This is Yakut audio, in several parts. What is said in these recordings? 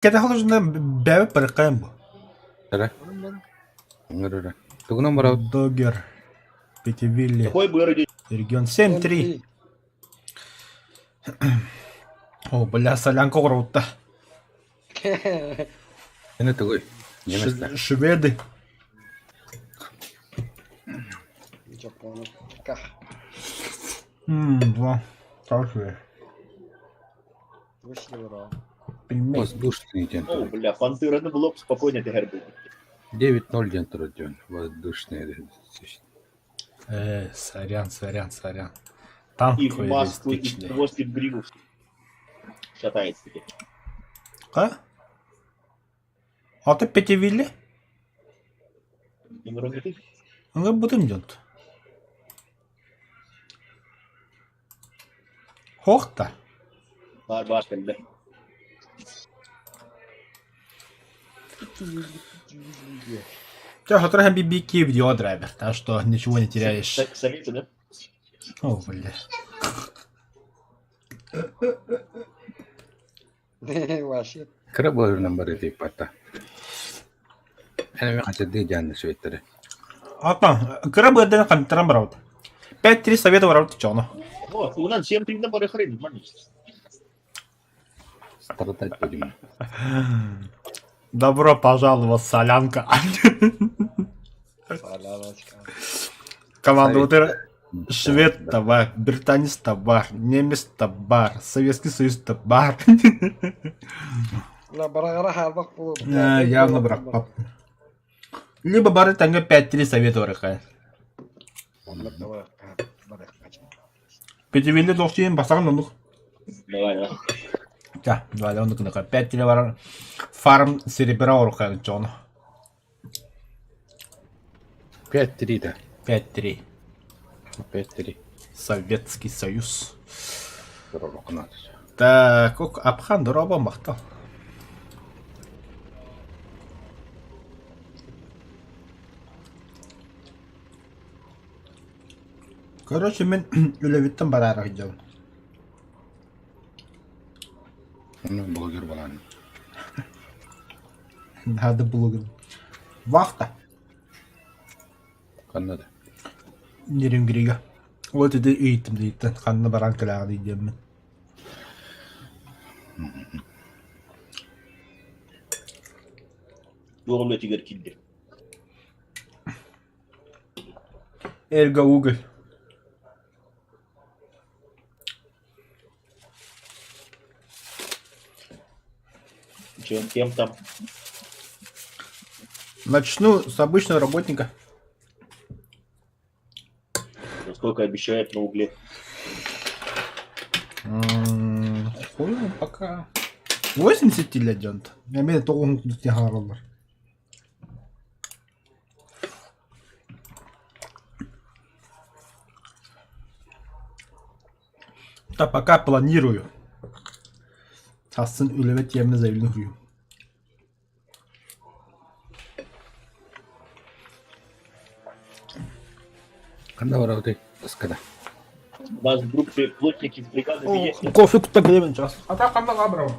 Кэтэхлэжинэ бэйэбит барыаххайын бу. Эрэ. Ыҥырыра. Тугунан барабыт? Догер, Пятивилли, Какой быар регион 7-3. О, бля, солянка оҕоробутта. Ene тугуй? Немецтэр. Шведы. Жапонка. Ммм, два. Хорошие. Пельмень. Воздушный диэн О, турар. бля, пантераны булуп спокойно түһэр буолбут. 9-0 диэн турар диэн. Воздушный. Сорян, сорян, сорян. Танк И в маску, и в реалистичный. хвост, и в гриву шатается теперь. А? А ты Пятивилли? Ыҥырыҥҥытый? Ыҥырбытым дьонт. Һуох да. Баар баар кэллэ. Чэ, сотору иһэн би видео драйвер, так что ничего не теряешь. Советы, да? О, бля. Вообще. Кыра буоларынан бары тиийбэттэ. Эн эмиэ хачырдыы дьаанна сүөттэрэ. Ата, кыра быардан хантаран барабыт. 5-3 совета барабыт чоно. О, унан 7-3 бары хрен, нормально. Страдать будем. Добро пожаловать, солянка. Соляночка. Команда вот швед табар, британец табар, немец табар, Советский Союз табар. Ла барагара харбак булу. Явно брак. Либо бары тэҥҥэ 5-3 совет барыха. Пятивилли тохтиин бастаҕын оннук. Давай, давай. Ча, давай, оннук гыныка. 5-3 барар фарм серебра оруха чоно. 5-3 да. 5-3. 5-3. Советский Союз. Здорово, Так, ок, Апхан, дороба махтал. Короче, мин үлэбиттэн бараары сылдьабын. Ну, блогер балаан. Надо блогер. Вахта. Ханна да? Нерингрига. Вот ити ыйыттым дииттэн ханна баран кэлээҕиний диэммин. Туох үлэтигэр киирдэ? Эргэ уголь. Чем, кем там? Начну с обычного работника. Сколько обещают на угле? М, Хуй он пока. 80 тилядент. Эмиэ тоҕуһун хаалаллар. Да пока планирую. Сасын үлэбэ тиэмэ заявление суруйуум. Ханна барабытый? Таскада. У нас в группе плотники из бригады есть. Кофе кутта кэлэбин час. А так ханна барабын?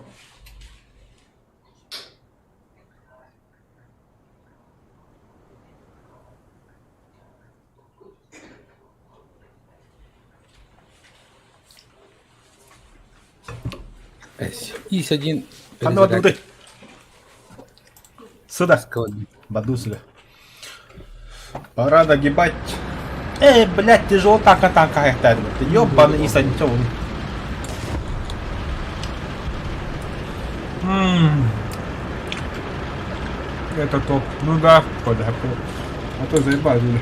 Ис один. Ханна бадуды. Сюда. Баду сюда. Пора нагибать. Эй, блядь, тяжело танка танка хайхтайд. Ёбаный Ис один Это топ. Ну да, коля. А то заебали.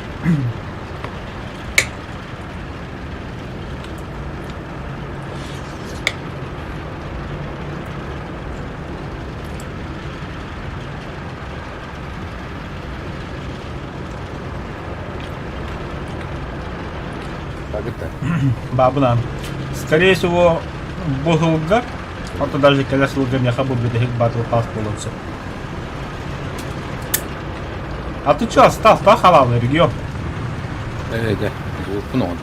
Как это? Бабынан. Скорее всего, бу сылга, ото даже кэлэр сылга миэхэ бу бүтэһик Battle Pass буолуон сөп. А ты чё, остался, да, халавный регион? Э, да. Звукпун оҕон.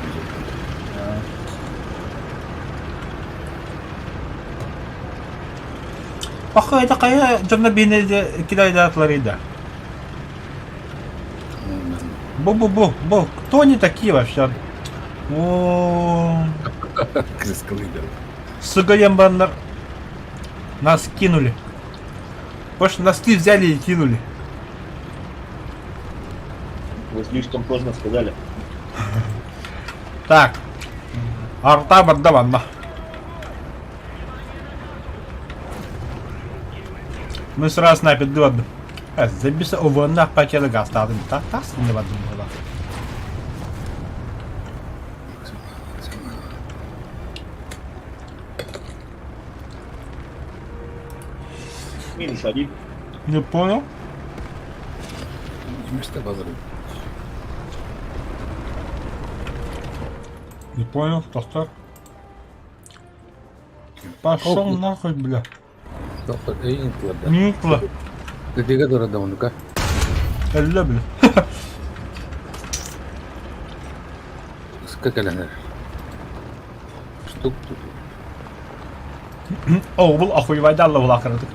Пахай это хайа дьонно биһине кидайдаатылар да. Бу-бу-бу, бу, кто они такие вообще? О, Крыскалыйдар. Сыгаем баннер. Нас кинули. Может, носки взяли и кинули. Вы слишком поздно сказали. Так. Арта барда манна. Мы сразу снайпер дыбадым. Забиса увоннах пакета гастадым. Так, так, не бадым была. Минус один. Не понял. Місто базар. Не понял, тохтор. Пошел нахуй, бля. Никла. Тыга дорада онука. Элле, бля. Ска кэлэнэр. Штук тут. О, был охуевайдалла был акырдык.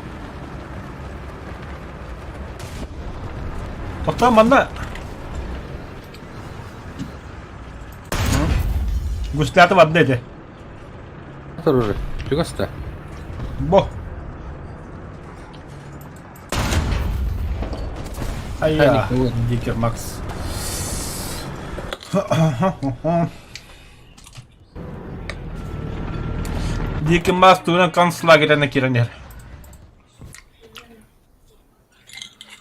Тохтоо манна. Гуслята вадды эти. Тоже. Чугаста. Бо. Айя, Дикер Макс. Дикер Макс туһунан концлагерына киирэн иһэр.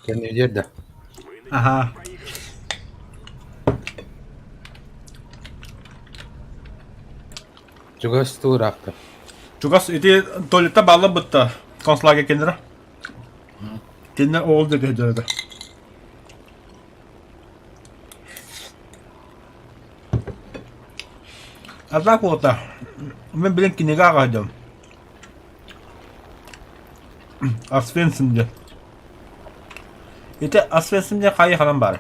Кэннигэр да. Аха. Чугас туораахта. Чугас ити туалетта бааллар бытта концлагерь кинилэр. Кинилэр оол диэки сылдьар этэ. А так уота, мин билин кинигэ ааҕа сылдьабын. Освенцим диэн. Ити Освенцим диэн хайа ханан баар?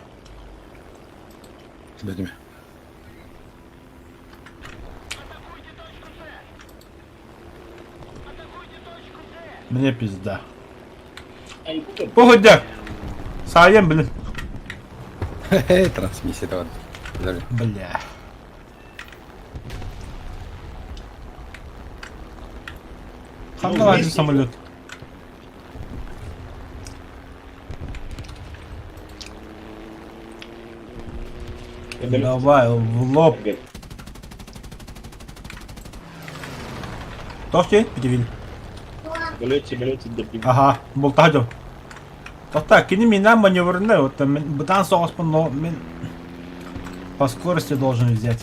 Бэтим. Мне пизда. Погодя! Саайан блин. Трансмиссия давай. Бля. Ханна один самолет. Давай, в лоб. Тохти, пятивин. Аха, бултаһа дьон. Тота, кини мина маневренный, вот бытаан соҕуспун, но мин по скорости должен взять.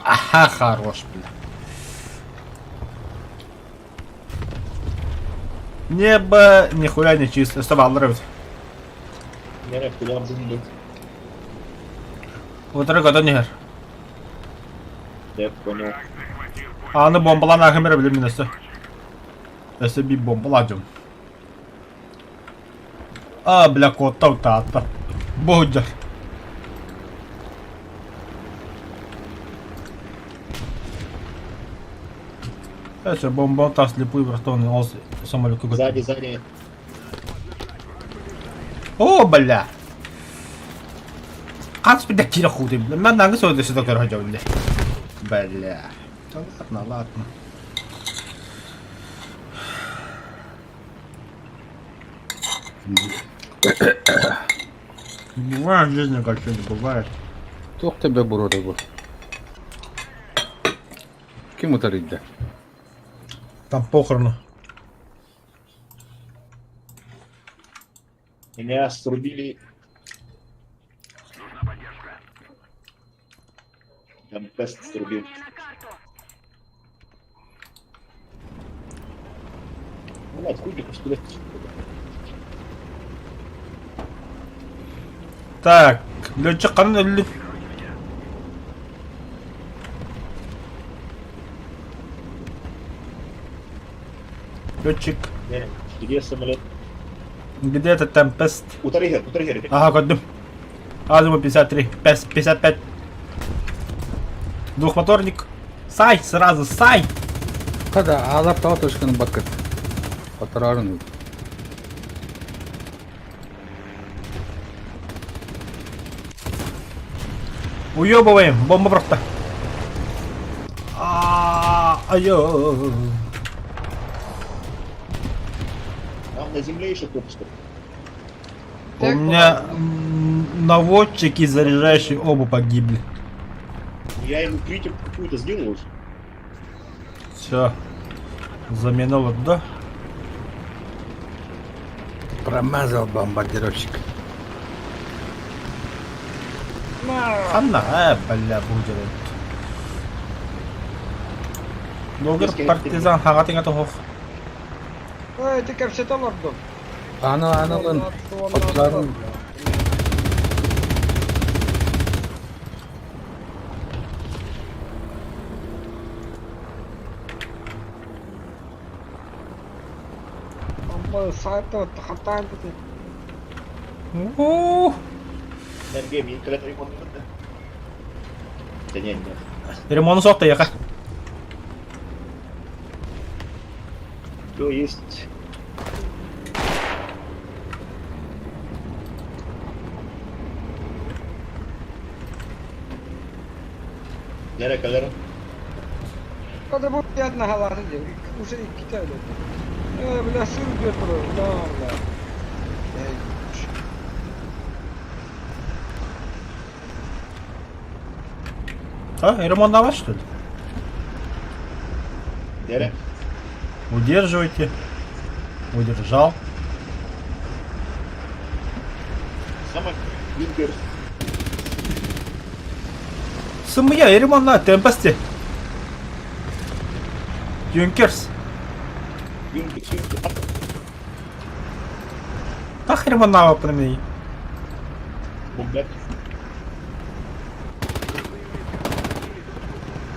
Аха, хорош, бля. Небо нихуя не чисто, сабаллар эбит. Утары көтөн иһэр. Я понял. Аны бомбалаан ааһым эрэ билим мин өссө. Өссө биир бомбалаадьым. А, бля, куотта утаатта. Бу сылдьар. Өссө бомба тас слепую просто ол самолетка көтөр. Сзади, сзади. О, бля! Хас бля киирэ хуутуй. Мен нангы сөйдө сюда көрө сылдьабын Бля. Да ладно, ладно. Бывает в жизни как не бывает. Туох тебе буруота бу? Ким утарыйда? Там похороны. Меня срубили. Там тест срубил. Блять, хуй что Так, летчик ханан өллүт. Летчик. Где самолет? Где этот Темпест? Утары утары Ага, көрдүм. Азимут 53, 55. Двухмоторник. Сай, сразу, сай! Хада аалар тоҕо точканы баккыт. Хотороорун. Уебываем, бомба просто. Айо. Там на земле еще кто-то что У меня наводчики и заряжающие оба погибли. Я ему критику какую-то сделал. Все. Замена вот, да? Промазал бомбардировщик. Ханна, бля, будет. Долгар партизан хаҕатыҥа тоһох. Ой, ты кэпсэтэ олордум. Аны анылын оттарын Хаттаан Уу. Энергия, когда ремонт да? Да не, нет. Ремонт суох тайаха. То есть... Нere kadar? Hadi bu yerine halatı diyor. Уже iki tane. Ee, бля, сын götürür. Да, бля. Ey. А, ремонтовать что ли? Нere? Удерживайте. Удержал. Самый Юнкерс. Сымыя, ремонтна, темпости. Юнкерс. Юнкерс, Юнкерс. Тах ремонтнава пнемей. Бомбят.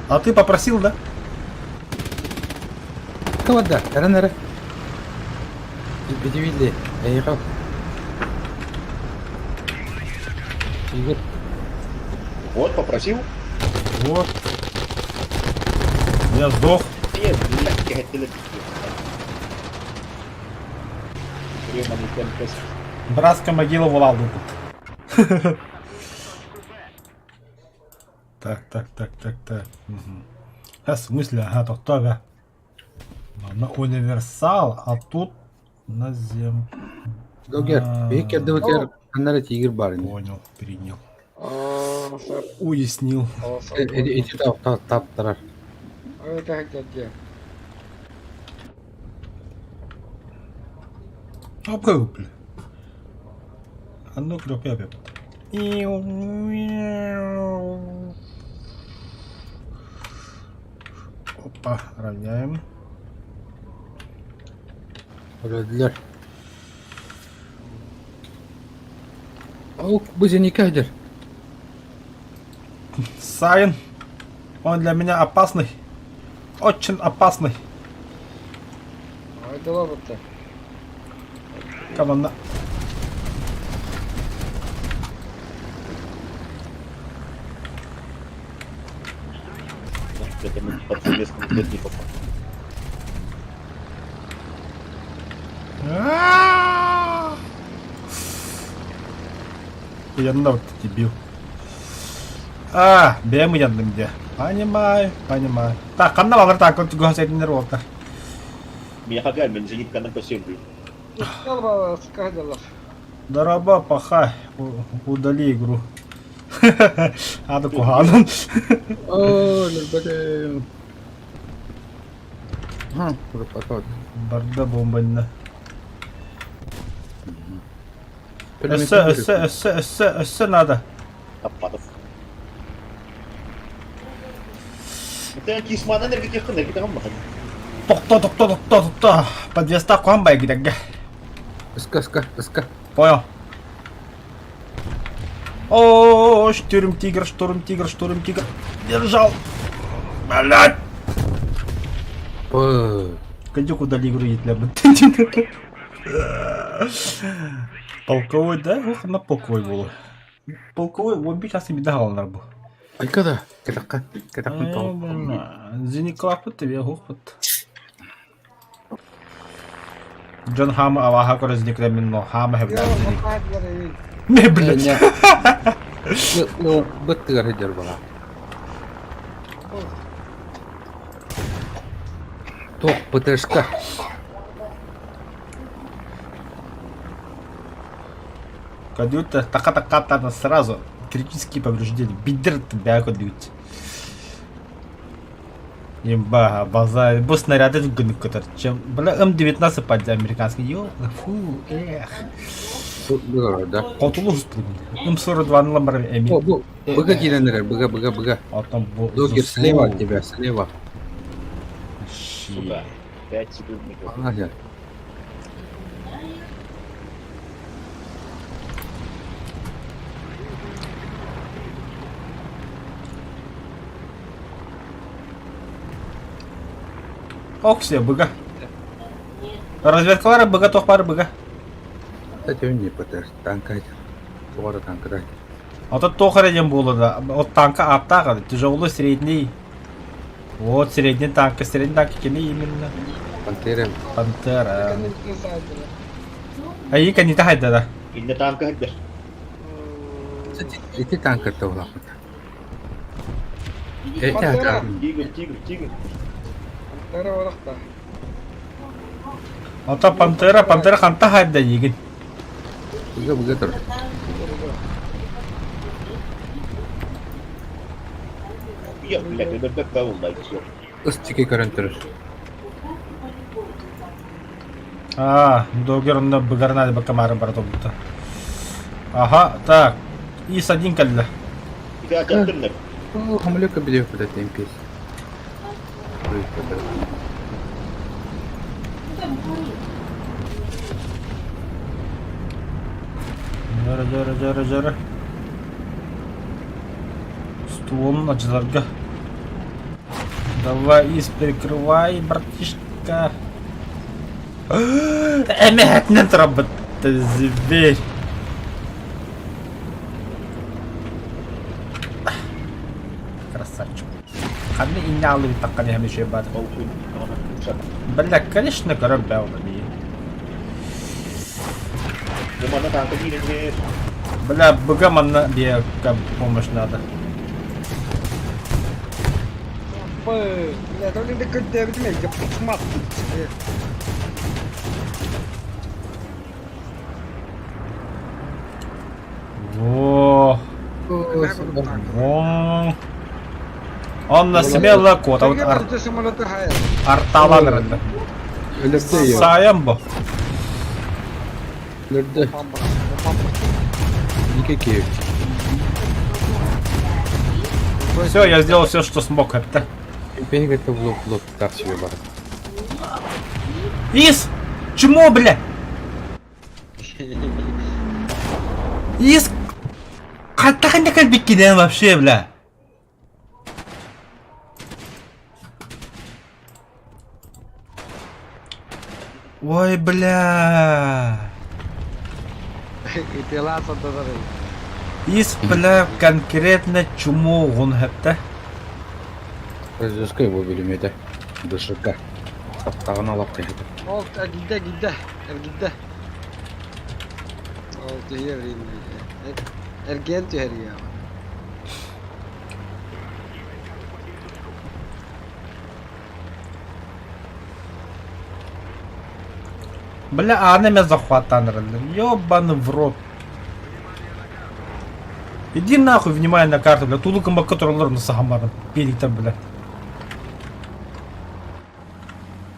А ты попросил, да? Кавада, эрэн эрэ. Битибилли, эйиэхэ. Игорь. Вот, попросил. Вот. Я сдох. Нет, блядь, я хотел Братская могила в Улалу. Так, так, так, так, так. Угу. А, в смысле? Ага, то кто, ага. На универсал, а тут на зем. Догер, биһи кэрдибитигэр ханна эрэ тигр баар ини. Понял, принял. Уяснил. Ити таптарар. А был, бля. А ну крепя Опа, равняем. Өлөдүлэр. Ол бу зеникэ Сайн. Он для меня опасный. Очень опасный. Команда. Это мы под советским не попал. Я на дебил. А, бэм янным где. Понимаю, понимаю. Так, ханна балар так, госетинер болта. Меня хагай, мен зенитканан көсөм. Дороба, паха, удали игру. Ады куһаанын. Оо, өлөрбөтүм. Куруппатот. Барда бомбанна. Өссө, өссө, өссө, өссө, өссө надо. Таппатов. Это кисманан эргитеххин эргитеҕин бахан. Тохто, тохто, тохто, тохто. Подвеста куһан бай гидэггэ. Ыска, ыска, ыска. Понял. О, штурм тигр, штурм тигр, штурм тигр. Держал. Блять. Пы. Кадюк удали игру для Полковой, да? Ох, на полковой было. Полковой, он би сейчас и бедагал бу. Айка да, кэтахха, кэтэхпин тоҕо. Зениклапыт тебе, охпут. Дьон хаама абааһа көрөзникрэ мин но хаама Йоо, хэбдээбитини. хаппаат барайын. Не, блядь. Быттыгар сылдьар баҕа. Туох ПТшка. Кадюта така-така сразу критические повреждения. Бидер тебя кадют. Имба, база, бу снаряды гынып көтөр. Чем, бля, М19 паде американский. Ё, фу, эх. Да. Хотулу хуспун. М42 ламбар эми. О, бу, быга киирэн эрэр, быга, быга, быга. Отон бу... Догер слева от тебя, слева. Сука. 5 секундников. Ага. Оксия, быга. Разведкалара быга тохпар быга. Кстати, он не ПТ, танка. Туора танка. Ото туох эрэ диэн буолла да, от танка ааттаах тяжелый средний. Вот средний танка, средний танка кини именно. Пантера. Пантера. Айы кэнита хайдара. Инне танка хаддар. Кстати, ити танка туолаппыт. Пантера. Тигр, тигр, тигр. Пантера олохта. Ото Пантера, Пантера ханта хайда дигин. Быга быга тур. Я, блядь, өлөрбөк баа все. Ыстики көрөн турар. А, догер онно быгарна бакамары бар тобута. Ага, так. ИС-1 кэллэ. Ити ачаттырнар. Хамлека билиэх куда темпес. Жара, жара, жара, жара. Стволун ачыларга. Давай, ИС, прикрывай, братишка. Эмэһэтинэн турабыт, зверь. Красавчик. Ханна инне алып таққан эһэм үчүгэй баар. Ол күн Бля, конечно, көрөр бээ ол эмиэ. Манна танка киирэн Бля, быга манна биэ помощь надо. Бля, то ли көрдөөбүтүм эйгэ пухмат. Во. Во. Он на смело кот, а вот ар самолеты хайа. арталан эрэллэр. Өлөрдө Саайан бо. Өлөрдө. Никакие. Все, я сделал все, что смог. Это. Пенька это в лоб, лоб, так себе бар. Ис! Чмо, бля? Ис! Хаттаханда кэлбиккинэн вообще, бля? Ой, бля. Итила сандадары. Ис, бля, конкретно чмо оҕун хэптэ. Разыска его билимете. ДШК. Саптаҕын алап киһитэ. Ол гидде гидде. Эргидде. Ол түһэр Эрген түһэр я. Бля, а она меня захватан Ёбаный в рот. Иди нахуй, внимание на карту, бля. Тулукам который на сахамаром. Пелик там, бля.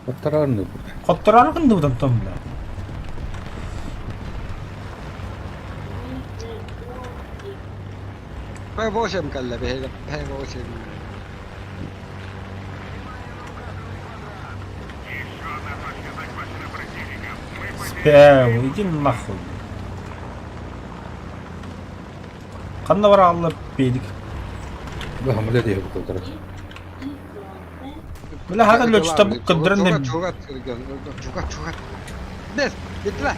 Оттарарны Хоттораргын там там, бля. P8 кэллэ биһиги P8. Спел, иди нахуй. Ханна бар алла пелик. Бу хамле диye bu kadar. Бля, хата лёчта бу кыдырын Чугат чугат чугат. Бес, биттилер.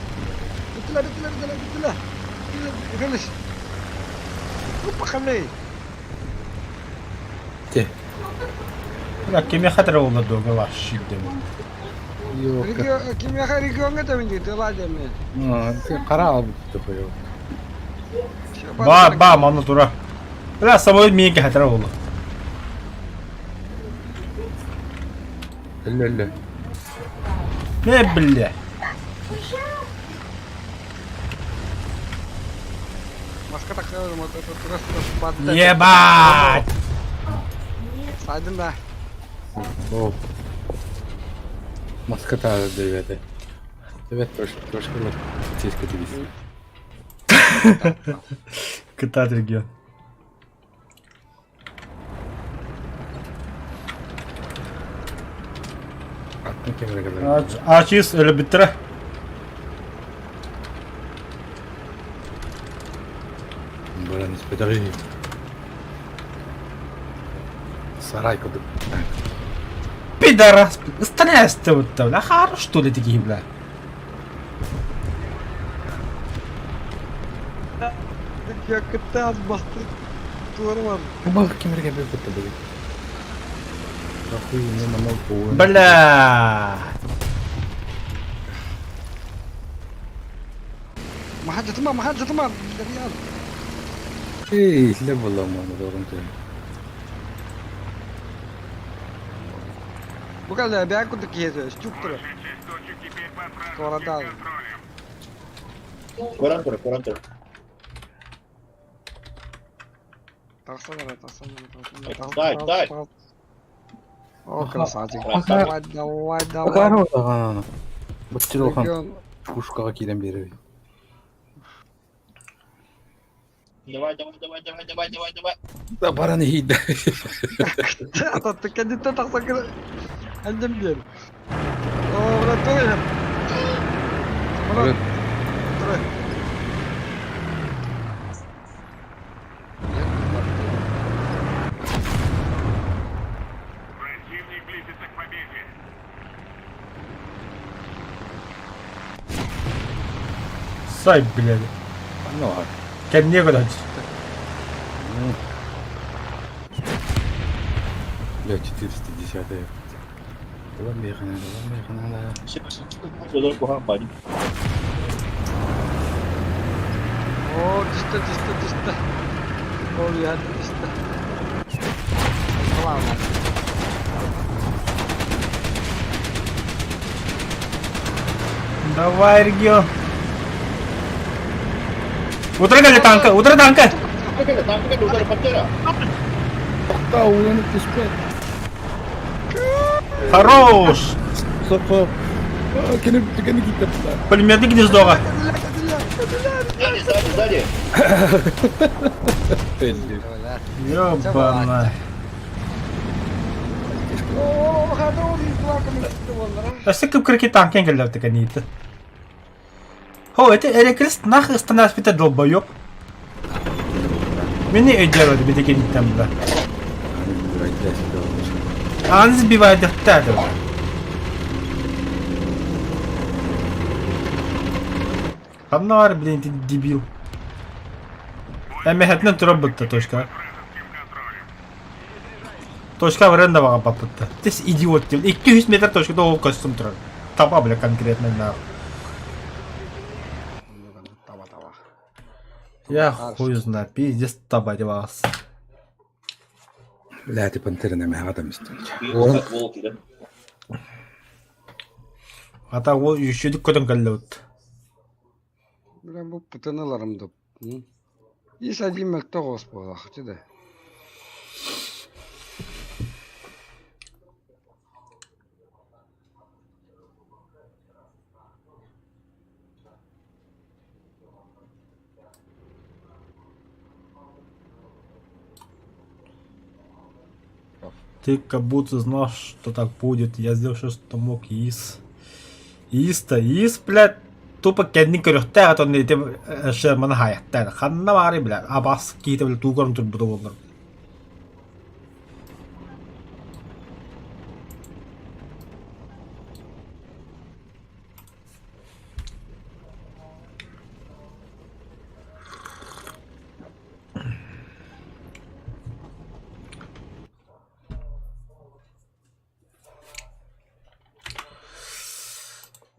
Биттилер, биттилер, биттилер, биттилер. Кылыш. Упа хамлей. Те. Бля, кеме хатыр олла дога вообще дем. Ёлка. Кимиэхэ региоҥҥа тэбин тыла дэмми. Хара албыт тохойо. Ба, ба, манна тура. Бля, самолет миин кэхэтэрэ буолла. Өллө өллө. Не биллэ. Маска такая вот Ебать! Сайдын да. О. Маска тағы дэвэдэ. Эбэт трошка полицейский тигис. Кытаат регион. Аттын кемере кэлэр. Ачис өлөбүттэрэ. Баран испэтэҕи. Сарай курдук. Пидорас. Ысталясты бутта, бля. Хорош, что ли, такие, бля. Кытта басты туора бар. Бу кемере кэлбит бутта били. Ахуй, не манал Бля. Махан сытыма, махан сытыма. Эй, илэ буолла маны дорун тыын. Бу кэллэ бэйэ курдук киһи стюк турар. Туорадаан. Көрөн тур, көрөн тур. Тахсан эрэ, тахсан эрэ, тахсан эрэ, Дай, тахсан, дай. тахсан. О, красавчик. Красавчик. Давай, давай, давай. Даҕаны. Быччыр Регион. пушкаҕа киирэн биэрэбин. Давай, давай, давай, давай, давай, давай, давай. Да баран иһийдэ. Ататты кэнниттэн тахсан кэлэ. Анньан биэр. О, бля, тур иһэр. Самолет. Тур. Противник близится к победе. Сай, блядь. Ну, Кэнниэ көрөөччү. Бля, 410 Была механа, была механа. Содор куһаҕан баҕайы. О, түстэ, түстэ, түстэ. О, я түстэ. Ладно. Давай, регион. Утары кэллэ танка, утары танка! Танка кэллэ, танка кэллэ, утары пантера. Тоқта, уйанып түспэт. Хорош! Стоп, стоп. Кини кини киттэ. Пулеметный гнездоға. Сзади, сзади, сзади. Ёбана. О, хата ол излаками түстэ боллара. Өссө кып-кырки танкен кэллэ тыканиты. Хо, это эрекрест нах станаспита долбоёб. Мени өйдөрөдү битекениттен бла. Аны сбивает дыхтады. Ханнар, блин, ты дебил. Эмэхэтинэн турар бытта точка. Точка варендоваҕа баппытта. Тес идиот диэн. 200 метр точкада ол көстүм турар. Таба, бля, конкретно нахуй. Таба таба. Я хуй знаю, пиздец таба девался. Бля, ти пантерина мехата мистен. Волки, да? А так ол үчүдүк көтөн кэллэбит. Бля, бу пытаналарым да. Ис один мөлтөх буолаахчы да. Ты как будто знал, что так будет. Я сделал все, что мог. Ис. Ис-то, ис, блядь. Тупо кэннин көрүөхтээх отон ити Шерманы хаайаттаах. Ханна баарый, блядь. Абас киһитэ, блядь, туу көрөн турбута буоллар.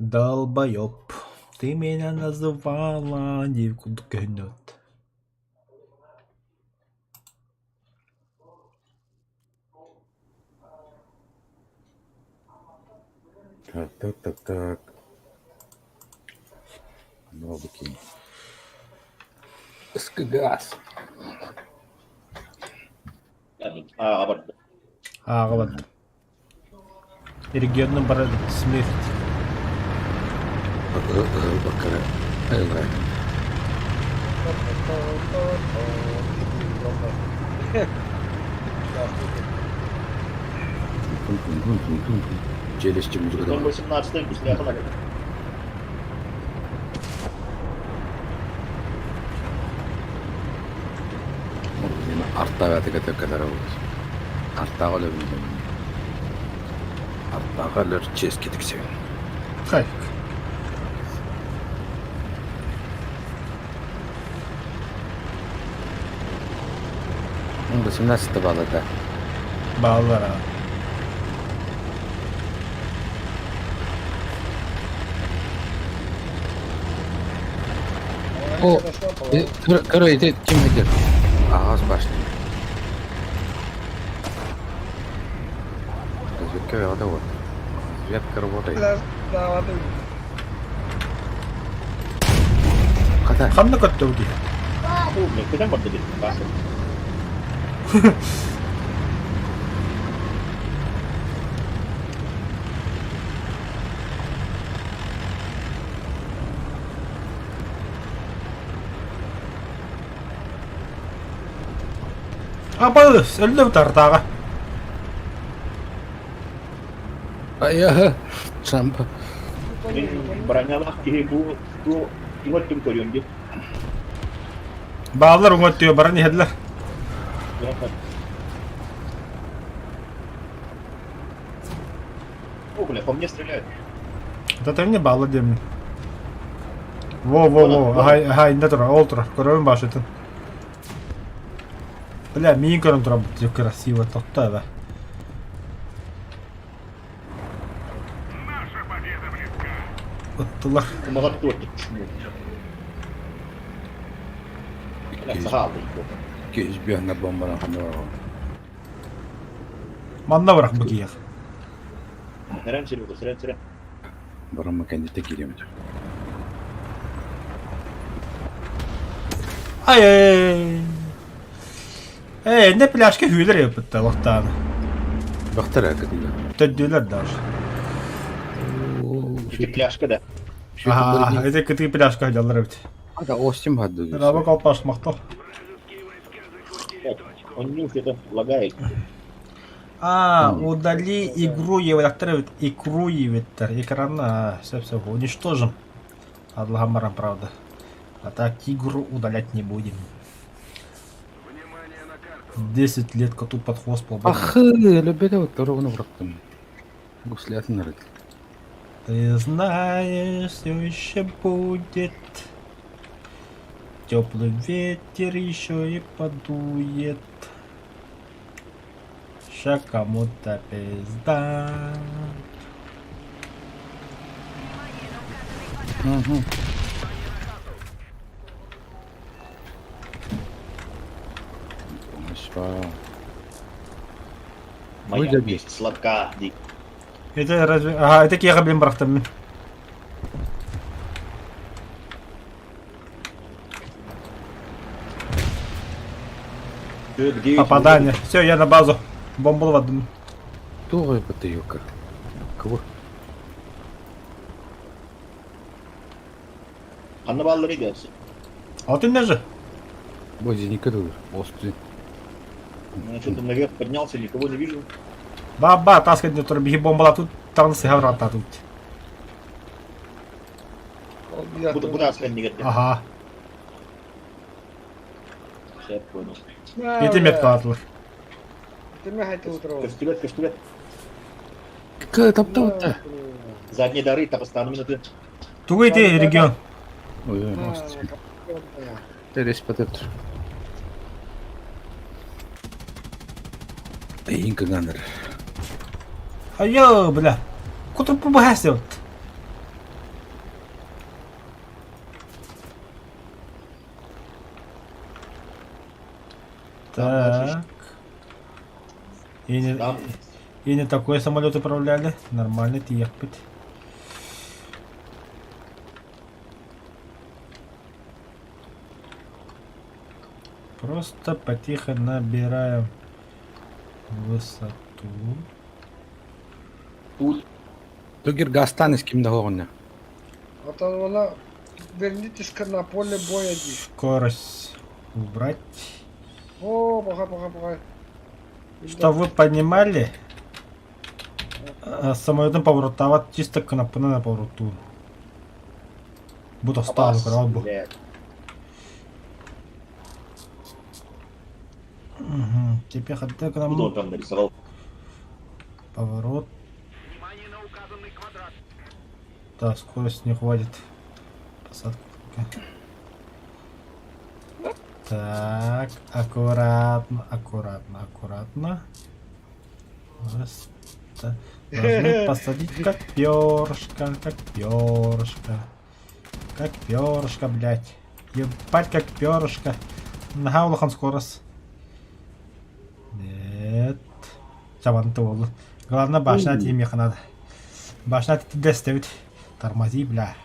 Долбоеб, ты меня называла диэбит курдук көһүннэ эбит. Так, так, так, так. Навыки. СКГАС. Ааҕа барда. Ааҕа барда. Регионнун бара смерть. Баккара. Айылай. Челюсти музыка. 18 гусляха надо. Артаҕа төккөлөрө Артаҕа өлөбүн Артаҕа өлөр чиэски тиксэбин. Хайк. 18 баллата. Бааллара. О, Кыра ити ким этер? Аҕас башня. Разведка бөҕөтө вот. Разведка работает. Хата. Ханна көттө дии? Блин, куда барда дии? Абалыс, өллө тартаҕа. Айа, Трамп. Бронялаах киһи бу бу уҥа өттүн көрүөм дии. Бааллар уҥа өттүгэр баран иһэллэр. О, бля, по мне стреляют. Это мне бааллар диэммин. Во-во-во, аха, аха, иннэ турар, ол турар, көрөбүн башытын. Бля, миин көрөн турабыт, красиво, тохто эбэ. Наша победа близка. Ыттылар. Кумаҕар туох Саха алды. 205 бомбанан ханна Манна бырах бу киһиэх. Сэрэн сири, сэрэн сирэ. Барамма кэнниттэ киириэм этэ. Ай Ээ, не пляжка hүүлэр yapıtta вахтааны. Бахтар кытыга. Төддүлэр даже. Ити пляжка да. Аха, это кытыы пляжка дьаллар эбит. Ата Остин барды. Раба колпаш махтал. Так, он не это лагает. А, удали игру еврактар эбит, икру еветтер. Экрана, все, все, уничтожим. Адлагамарам, правда. А так игру удалять не будем. 10 лет коту под хвост полбана. Ах, любите вот ровно врактым. Гуслятын нарыт. Ты знаешь, все еще будет. Теплый ветер еще и подует. Ща кому-то пизда. Угу. Моя Ой, месть сладка. Ди. Это разве... Ага, это киэхэ блин бырахтым мин. Попадание. Все, я на базу. Бомбу вадым. Тугай бытыюка. Кого? Ханна бааллары диэс. Алтын же? Бозиника дур. Остин. Ну, что-то наверх поднялся, никого не вижу. Ба-ба, таскать не тур, биһи бомбала тут, там сыһа тут. Буду буду не Ага. Все, понял. Ити меткалатылар. Көстүбэт, көстүбэт. К таптап Задние дары, Татарстан минуты. Тугу ити регион. Ой, Остин. Терес патет. Инка ганнер. Айо, бля. Кутур пубахасет. Так. И не, Там. и не такой самолет управляли. Нормально тиэхпит. Просто потихо набираем высоту. Тугир гастан ким да хоҕунна. Оттон уонна вернитесь на поле боя дии. Скорость убрать. О, пока, пока, пока. Чтобы вы понимали, самолетом повороттаабат чисто кнопканан повороттуун. Бу тохтоон көрөҕүт бу. Блядь. Мгм. Теперь хатта Куда он гынан там нарисовал? поворот. Да, скорость не хватит. Посадку пока. Так, аккуратно, аккуратно, аккуратно. Раз, та- Должны посадить как перышко, как перышко. Как перышко, блядь. Ебать, как перышко. Наһаа улахан скорость. Нет. Чабан буолла. Главное, башня тиийиэххэ надо. Башня тиийдэстэбит. Тормози, бля.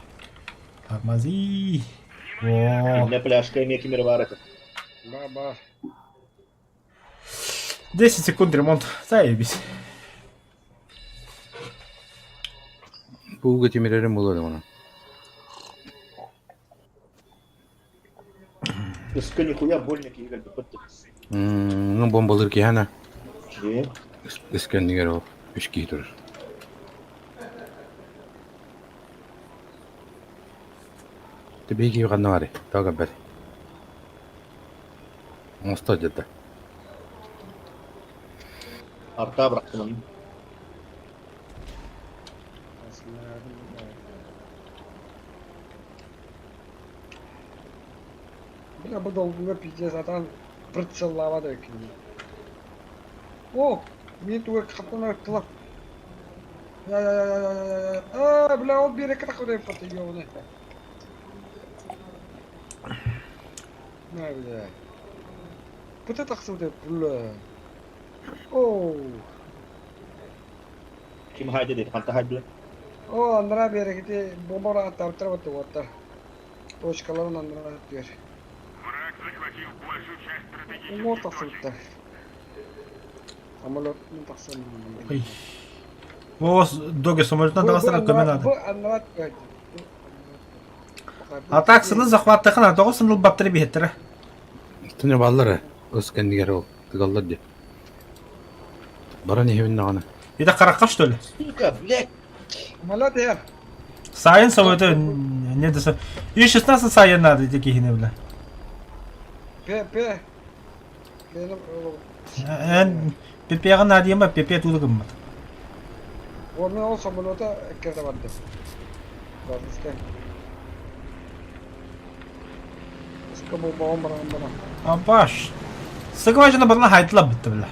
Тормози. О, У меня пляжка имеет мировая Ба-ба. 10 секунд ремонт. Заебись. Бууга тимирерин буолуо да онон. Иска нихуя больно киһи кэлбиппит. Ну бомбалыыр киһи Дии. Искэннигэр ол үс киһи турар. Тебе киһи ханна баарый? Тоҕо көрбөт? Оҥосто дьадда. Арта бырахтым. Бля, бу долгуга пиздец, атан прицеллаабат эбиккин О, мин туга хаттан ыттылар. Я, бля, ол биэрэккэ тахсыбыт эбит ёбаный. На, бля. Пыта тахсыбыт эбит, бля. Оу. Ким хайда диэт, ханта хайдыла. О, анараа биэрэкити бомба ырааттаабыттар вот уоттар. Точкаларын анараа түөр. Враг захватил большую часть Уҥуор стратегических точек. тахсыбыттар. Самолет тахсан. Ой. О, доги самолетынан таҕыстар көмө наада. Бу анараа түөр. А так сыны захваттахына тоҕо сыныл баттары биһеттэрэ. Түнэ бааллар ыс кэннигэр ол тыгаллар дии. Баран иһэбин даҕаны. Это харахха что ли? Сука, блядь! Самолет иһэр. Сайын самолеты не десе. И 16 сайын надо эти киһини бля. П, П. Эн ПП-ҕа наадыйма ПП туула гыммат. Уонна ол самолета эккирэтэ бардым. Запуска. Ыска буолбаҕын баран баран. Абаш. Сыгыбажына барна хайдыла битти бля.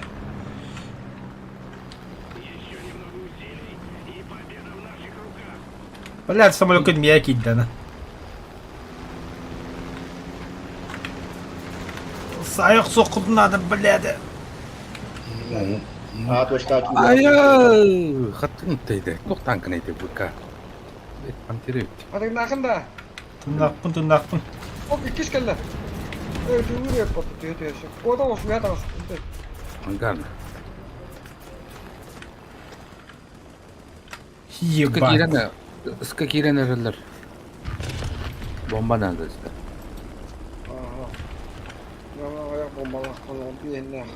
Еще немного усилий, и победа в наших руках. Блядь, самолет мия кииддана. Сайық соққыды надо, блядь. А, точка Айа, хаттын тейде. Туох танкын эти ВК. Пантеребит. Хатыгнаахын да. Тыннахпын, тыннахпын. Оп, иккис кэллэ. Эй, түгүр эппот, түһэ түһэ. Куота осуя таҕыс. Ангарна. Ебать. Киирэн ыска киирэн эрэллэр. Бомба надо ыста. Ага. Яма бомбалаах биэннээх.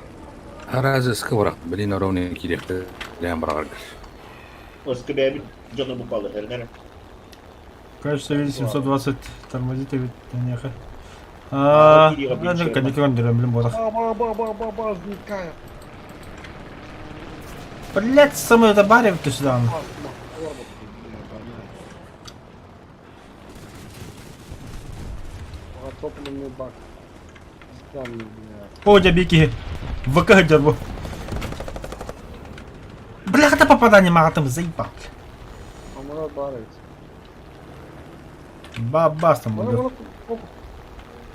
Аразы ыска бырах. Блин, ровно киириэхтэ. Лээн быраҕаргар. Ыска бэйэбит дьону буквалы эрнэр. Кажется, видите, 720 тормозит ведь нехэ. А, блин, бодах. Ба ба ба ба ба возникает. Блять, самолет барив ты сюда. Топливный бак. О, дябики. ВК дербу. Бля, это попадание магатым заебал. Самолет барыть. Бабас там будет.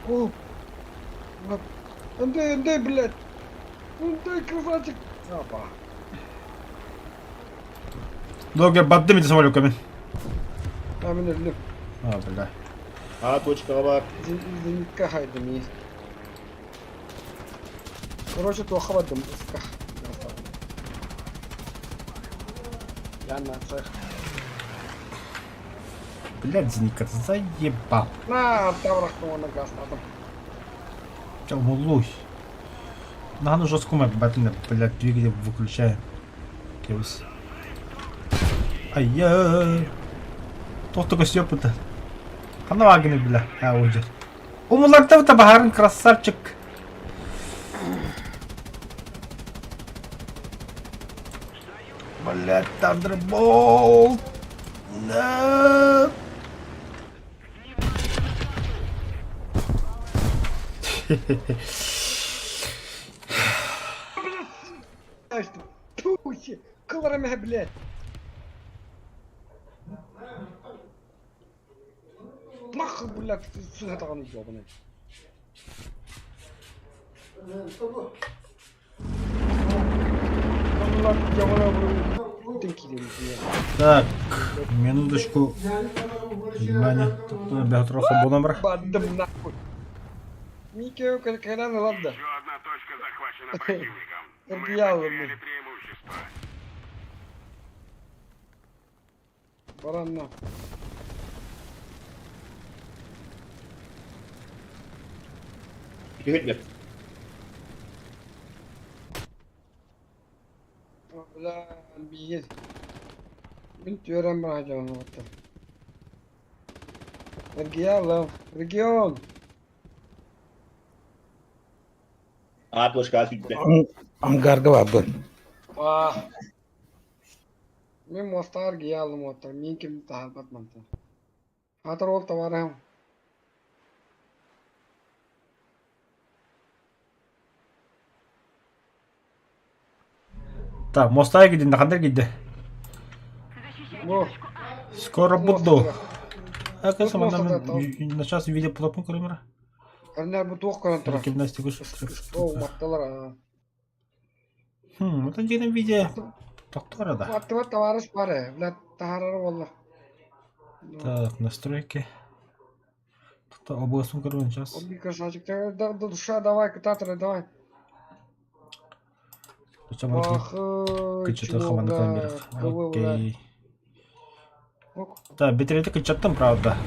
О! Андрей, Андрей, блядь! Андрей, красавчик! Опа. Долго бардым ити самолёкка мин. А мин өллүм. А, бля. А точкаҕа баар. Зенитка хайдым и. Короче, туохха бардым ыска. Я на цех. Блядь, зенитка, ты заебал. На, таврахтым уонна гаастаатым. Чё, умуллуй. Наһаа жестко батын, блядь, двигатель выключаем. Кебис. Айя. Туох да көстүөппүт. Ханна баагыны бля. А, уже. Умуларда баһарын красавчик. Блядь, Thunderbolt. Нет. Кыларым блядь. Мах, блядь, сыһатаҕын ёбаный. Так, минуточку. Внимание. Бегатрох номер. Бардым нахуй. Микео кэлэн ылар да. Еще одна точка захвачена противником. Мы Эргийалым. потеряли преимущество. Баранна. Түһүт Бля, биир. Мин түөрэн бараһа дьону Эргийалым. Регион. А точкаҕа сүүрдэ. Ангарга барбын. Ваа. Мин муостаҕар эргийалым уоттар. Мин ким таһаарбат мантан. Аатар уол табаарыһым. Так, мостая кидин, хандар кидде. Бу. Скоро буду. А Тут на сейчас видео плотно камера. Эрнер бу туох көрөн турар. Гимнастику. Ол батталар. аа. Хм, это дигэн видео. Доктора да. Аттыбар табаарыс бар ээ. Блядь, таһаарара буолла. Так, настройки. Тут областной корон сейчас. Он красавчик. Да, да, душа, давай, кататоры, давай. Ах, Кычыты хаманы камера. Окей. Да, битрейті кычаттым, правда.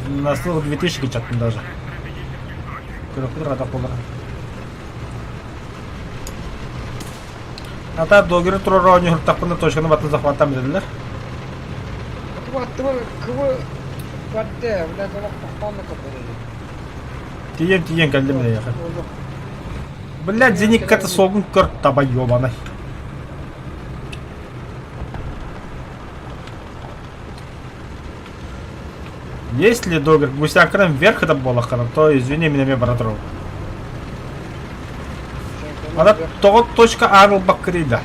На слово 2000 кычаттым даже. Көрөкүр рада болар. Ата догеры турар оонньуу хуртахпына точканы батын захваттан билэллэр. Аттыбар кыбы батте, блядь, олох тохтоон да көрдөрөр. Тиийэн тиийэн кэллим эйиэхэ. Блядь, зеникката суолгун көр таба ёбаный. Если догер гусякрым вверх это буолаххына, то извини меня мен бара турабын. Ана тоҕо точка аан ылбаккыный да.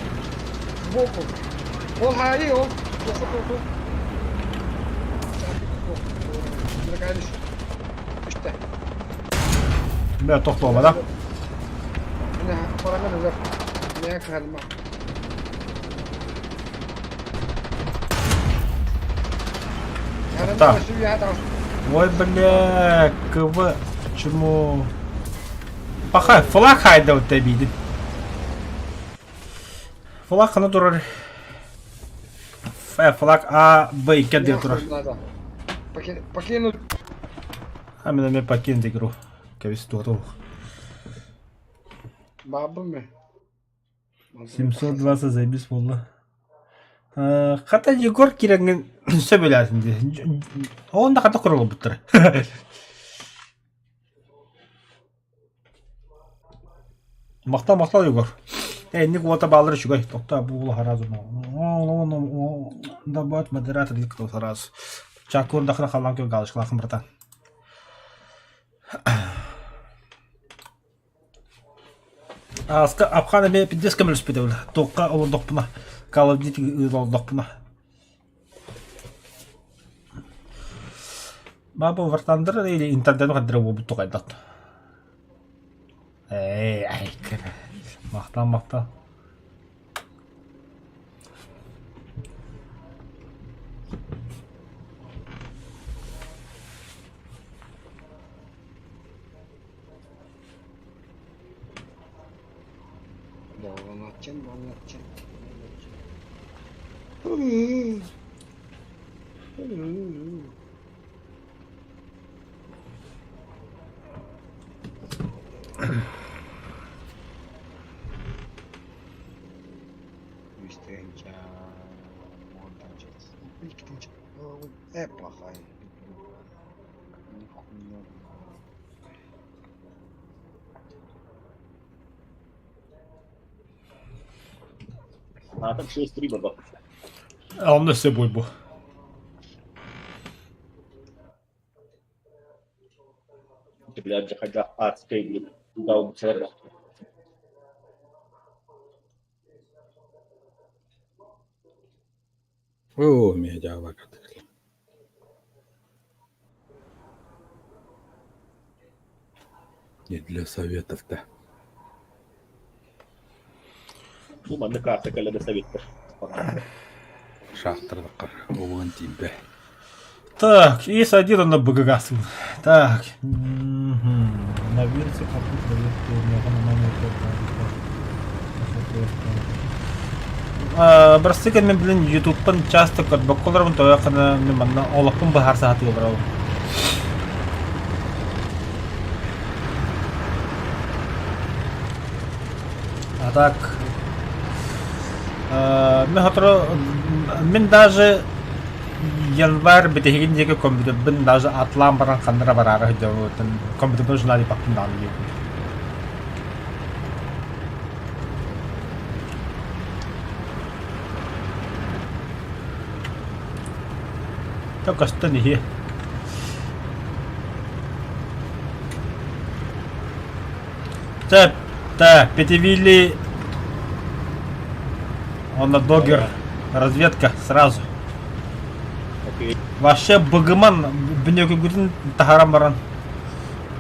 Сбоку. Ол хаайы, ол. Тоқы, тоқы. Үстэ. Бля, тохтуома да. Барамын өлөр. Мэ кыһалма. Так. Ой, бля, КВ, чему? Пахай, флаг хайда вот обидит. Флаг хана турар. Ф, флаг А, Б, К, Д турар. Покинуть. А мен эмиэ покинуть игру. Кэбис туотул. Бабы 720 заебись буолла. Хата Егор кирэҥҥин сөбүлээтин дии. Онно хата курулубуттар. Махтал, махтал, Егор. Энник уота баалар үчүгэй. Тохтоо бу сразу. Добавить модератор кто сразу. Чакур дахра халан кө галочкалахын братан. Ааска Апхан эмиэ пиздец көмөлөспүтэ бile. Туохха олордохпуна Call of Duty олордохпуна. Баба вартандыр или интернет хаддыра буолбут тугайдат. Ээ. Махтал, махтал. Долланатчын, долланатчын. Үс тыһыынча уонтан икки тыһыынча э плохая. Нихуя. А там 6-3 баба. Онно өссө буй бу. Блядь, заходя адской, блин, гаубица. Оо, эмиэ дьаабакат. Не для советов-то. Ну, манна карта кэлэ да советтар. Шахтардакка угун тиийбэ. Так, и один на БГГ. Так. Мгм. На вирсе Бырастык мен блин ютубтан часто көрбөккө тояқына мен манна олохпун баһар саатыы олорабын. А так мен сотору мин даже январь бүтэһигин диэки компьютербын даже атлаан баран ханнара бараары сылдьабытын компьютербын журналиппаппын даҕаны диэбин. Көстөн иһиэ. Сөп, так, Пятивилли он на догер, разведка сразу. Окей. Вообще быгыман бүнөкүгүтүн таһаран баран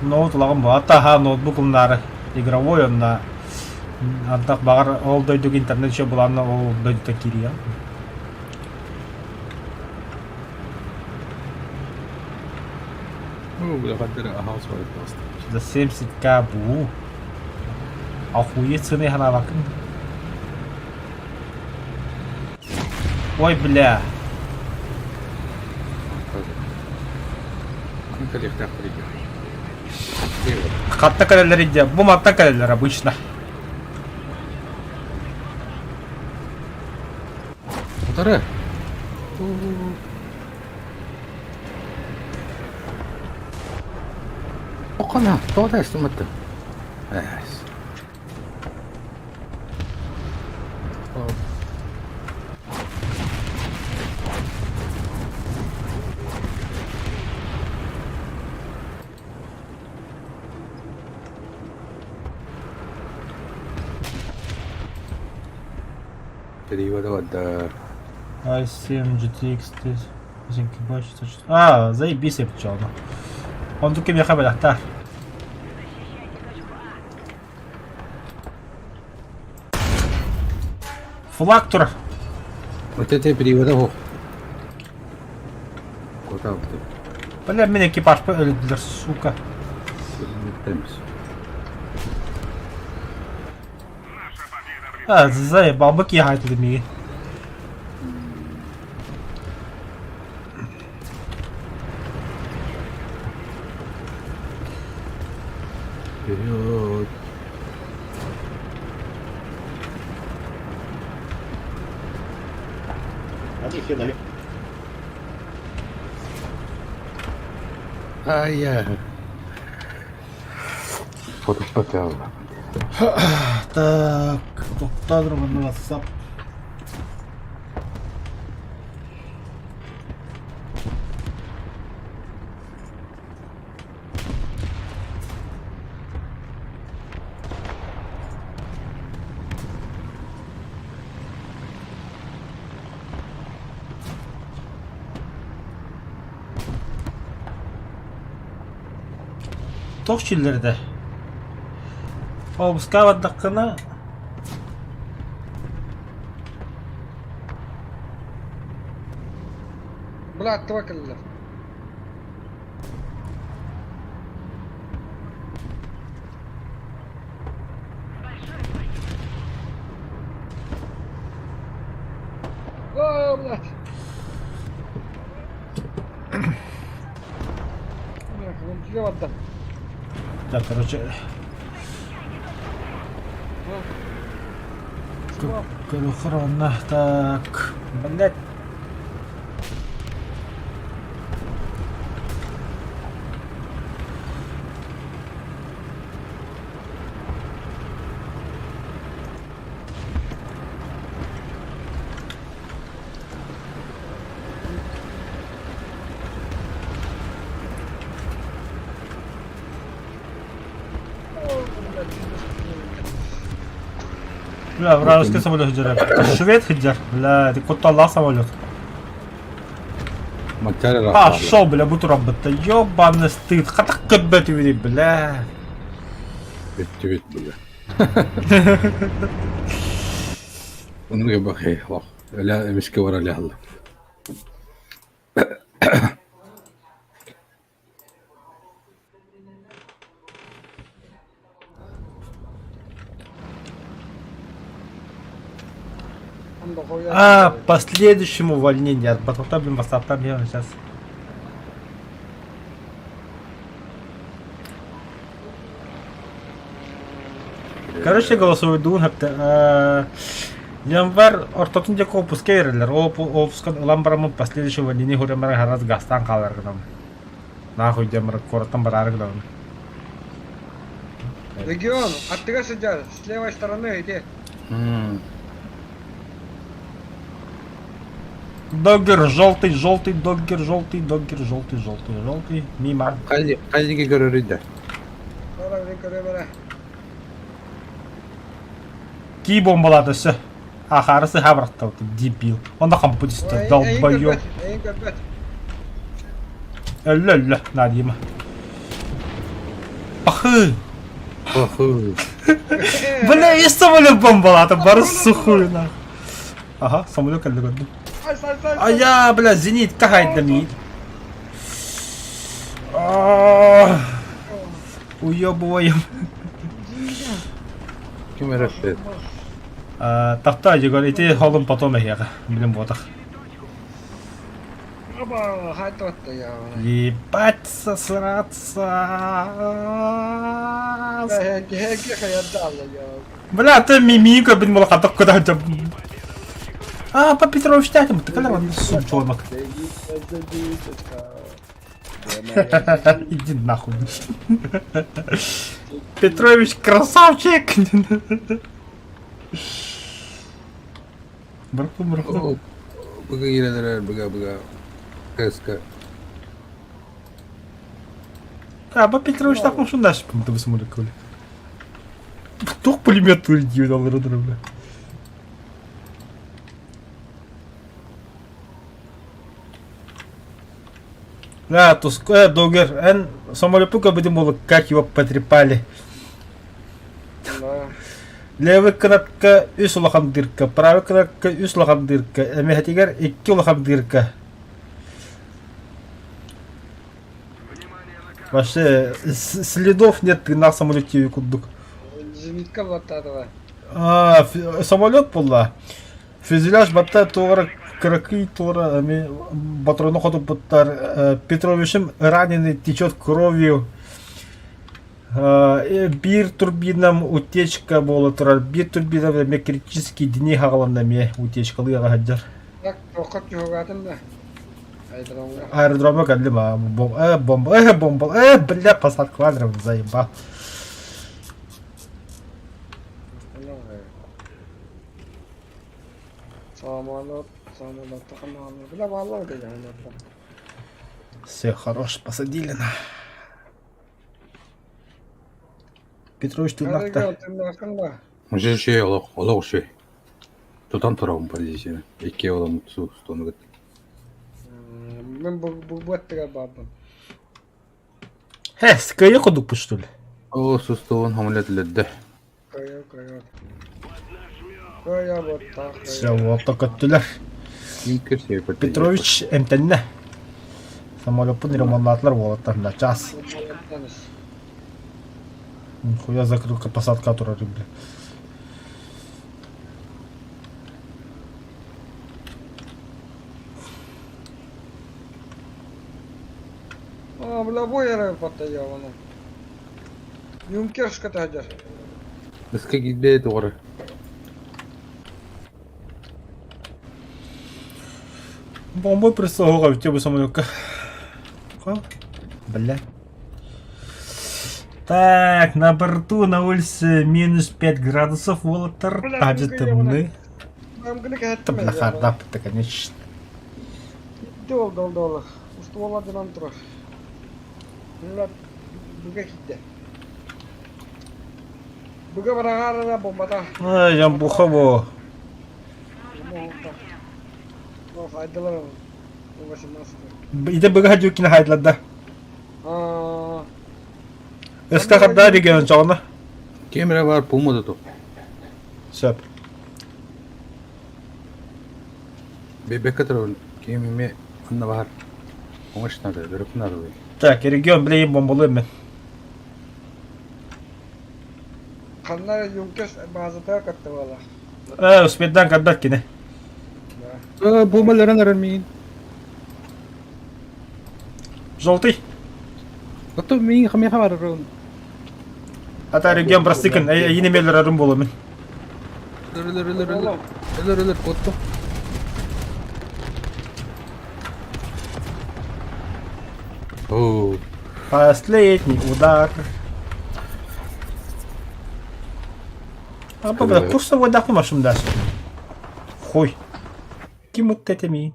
ноут ылаҕын бу атаха ноутбук ылынаары игровой онно антах баҕар ол дойдуга интернет еще буланна ол дойдута киириэ. Оо, бля, хаддара аһаҕас барыттаҕыста. За 70к бу. Охуеть цены ханаабаккын. Ой, бля. Аны кэлиэхтээх придет. Хатта кэлэллэр идэ. Бу мантан кэлэллэр обычно. Утары. Окона, тоҕо эстиматты. Эс. Перевода да. i7 GTX А, заебись я пчел. Он тут кемеха бэлэхтар. Флаг тур. Вот это перевода хох. Куда ты? Бля, мин экипаж өлдүлэр, сука. А, заебал, бык ехать миги. Вперед. Они все налево. Ай-я. Фото Так, тоқтадыр мұны WhatsApp. Туох чиллэрдэ? Обуска бардаххына Бырааттыба кэллилэр. О, блядь. Бля, барда. Так, короче, Көрөхөр так, блядь. Бля, вражеский самолет сылдьар. Швед сылдьар. Бля, это кутталлаах самолет. Пошел, бля, бу турабыта. Ёбаный стыд. Хатах көрбөт үбү, бля. Бүттүбүт бля. Оннук бахай лох. Өлө эмискэ барар ляһалла. А, по следующему увольнению. От Батлта, блин, Васапта, блин, сейчас. Короче, голосовой дуун хэптэ. Январь ортотун диэки отпуска биэрэллэр. Ол отпуска ылан бараммын последующего увольнение хууран баран харас газтаан хаалар гынабын. Нахуй диэн баран куораттан бараары гынабын. Регион, аттыга сылдьар, с левой стороны иди. Доггер, желтый, желтый, доггер, желтый, доггер, желтый, желтый, желтый. Мимо. Хайдиги көрөрүй да? Кии бомбалаата өссө. Ахары сыһа бырахтабыт, дебил. Онно хампы түстэ, долбоёб. Эйин көрбөт. Өллө, өллө, Надима. Пахы! Пахы! Бля, и самолет бомбалаата, бары сухую нах. Ага, самолет кэллэ көрдүм. А я, бля, зенит, кахайда миит. Уебываем. Ким эрэ Тафта, Егор, ити холум потом эһиэхэ. Билим буотах. Ебаться, сраться. Бля, ты мимика, блин, молокаток куда А, по Петрович тятим, ты когда он сучонок. Иди нахуй. Петрович красавчик! Бырахтым, бырахтым. Быга киирэлэрэ быга быга КСК. А, бу Петрович так мушундаш бу Туох пулемет диэн аллара бля. Да, Туск, Догер, эн самолету будем было, как его потрепали. Левый кынатка үс улахан дырка, правый кынатка үс улахан дырка, эмэһэтигэр икки улахан дырка. Вообще, следов нет на самолете курдук. Зенитка баттаатыла. А, самолет буолла. Фюзеляж батта туора кыракый туора эми патрону хотуппуттар. Петровичым раненый течет кровью. Биир турбинам утечка буола турар. Биир турбина эмиэ критический дни хаҕаланна эмиэ утечкалыы сылдьар. Так, тоххот чугаатын да. Аэродромҥа. Аэродромҥа кэллим аа бомба бомба бля посадкалар заебал. Самолет, самолет, бля, баллар деген. Все, хорош, посадили на. Петрович, ты нахта. Уже шей олох, олох шей. Тутан турабын позицияны. Икки олом су стону Мен бу буаттыга бабын. Хэ, скайы кудук что ли? О, сустуон хамлет ледде. Кыайан. Кыайа Все, уолта көттүлэр. Петрович эмтэннэ. Самолеппун ремонтаатылар уолаттар да час. Нихуя закрылка посадка турар бля. А, бля, бу эрэ баттайаҕына. Юнкерска таһдьар. Ыска киирбэт доҕор. Бомба присоһуга бүтэ бу самолетка. Бля. Так, на борту на улице минус 5 градусов уолаттар таһдьа тымныы. Бля, хардап-то, конечно. Дол дол дол. Устуоладынан турар. Бүгэ киирдэ. Бүгэ бараҕаарара бомбата. Ай, жамбуха бу. Хайдылар Ити быга хадьуккина хайдылар да. Ыска хардаа регион чоҕуна. Ким эрэ баар пуммута ту. Сөп. Бэбэккэ турабын. Ким эмиэ онно баар. Помощь надо, дөрөк надо. Так, регион билейин бомбалыам мен. Ханна Юнкерс базата кытта буола. Э, успедан каддат кини. Бумаларын арар миин. Желтый. Ото миин хамыха барар. Ата регион простыкын, эйини мелер арым буоламын. Өлөр өлөр өлөр. Өлөр өлөр куотто. Оо. Последний удар. А бля, курсовой даху машим дашь. Хуй. Ким вот это ми?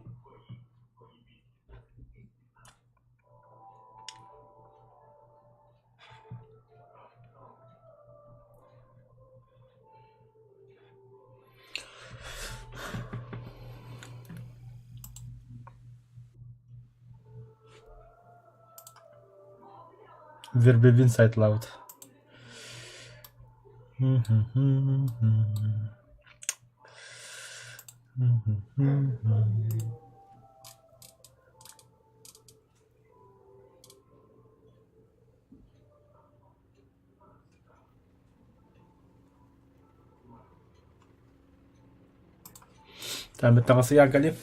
Вербевин сайт лаут. Там таҥасыйаан кэлиэм.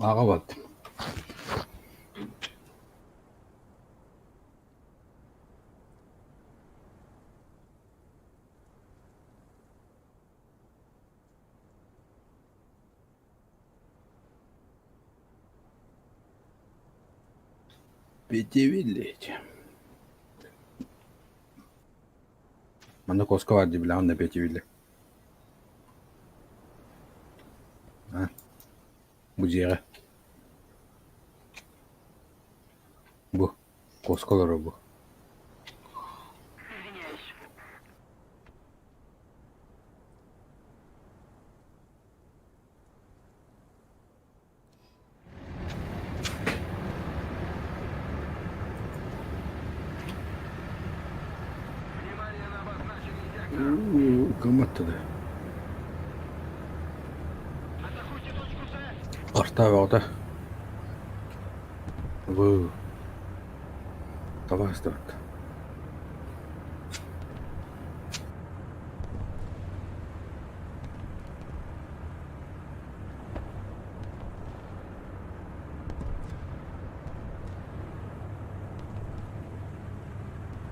Аҕа бат. Пятивиллеть. Манна куоска баар дии билэҕин да Пятивилле. А, бу дьиэҕэ. Бу, куоска олорор бу. Кымматтыда. Артаабаҕата. Бу табаастабат.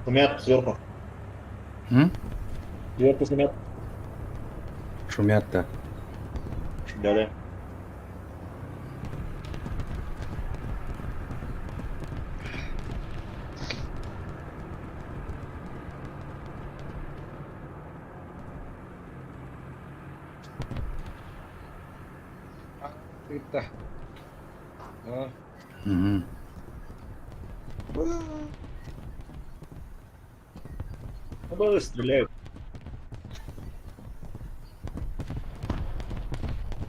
Шумят сверху. М? Сверху шумят. Шумят так. Да-да. Ыытта. Аа. Мгм. Ну, стреляют.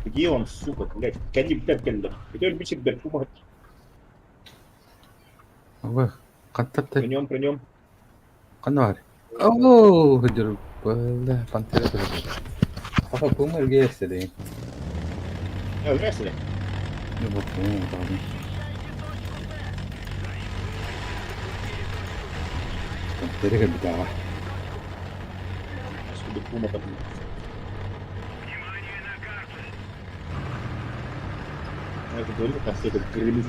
Где он, сука, блядь? Кани, блядь, кэллэ. Хотел бисик, блядь, помогать. Абы, хаттар При нем, при нем. Ханна баар? Оо, дьэр, бля, пантера турар. Папа, кум эргийэстэ А, здрасте. Пантера кэлбитэҕэ. Чтобы кума там. Я же говорил, как все это грелись.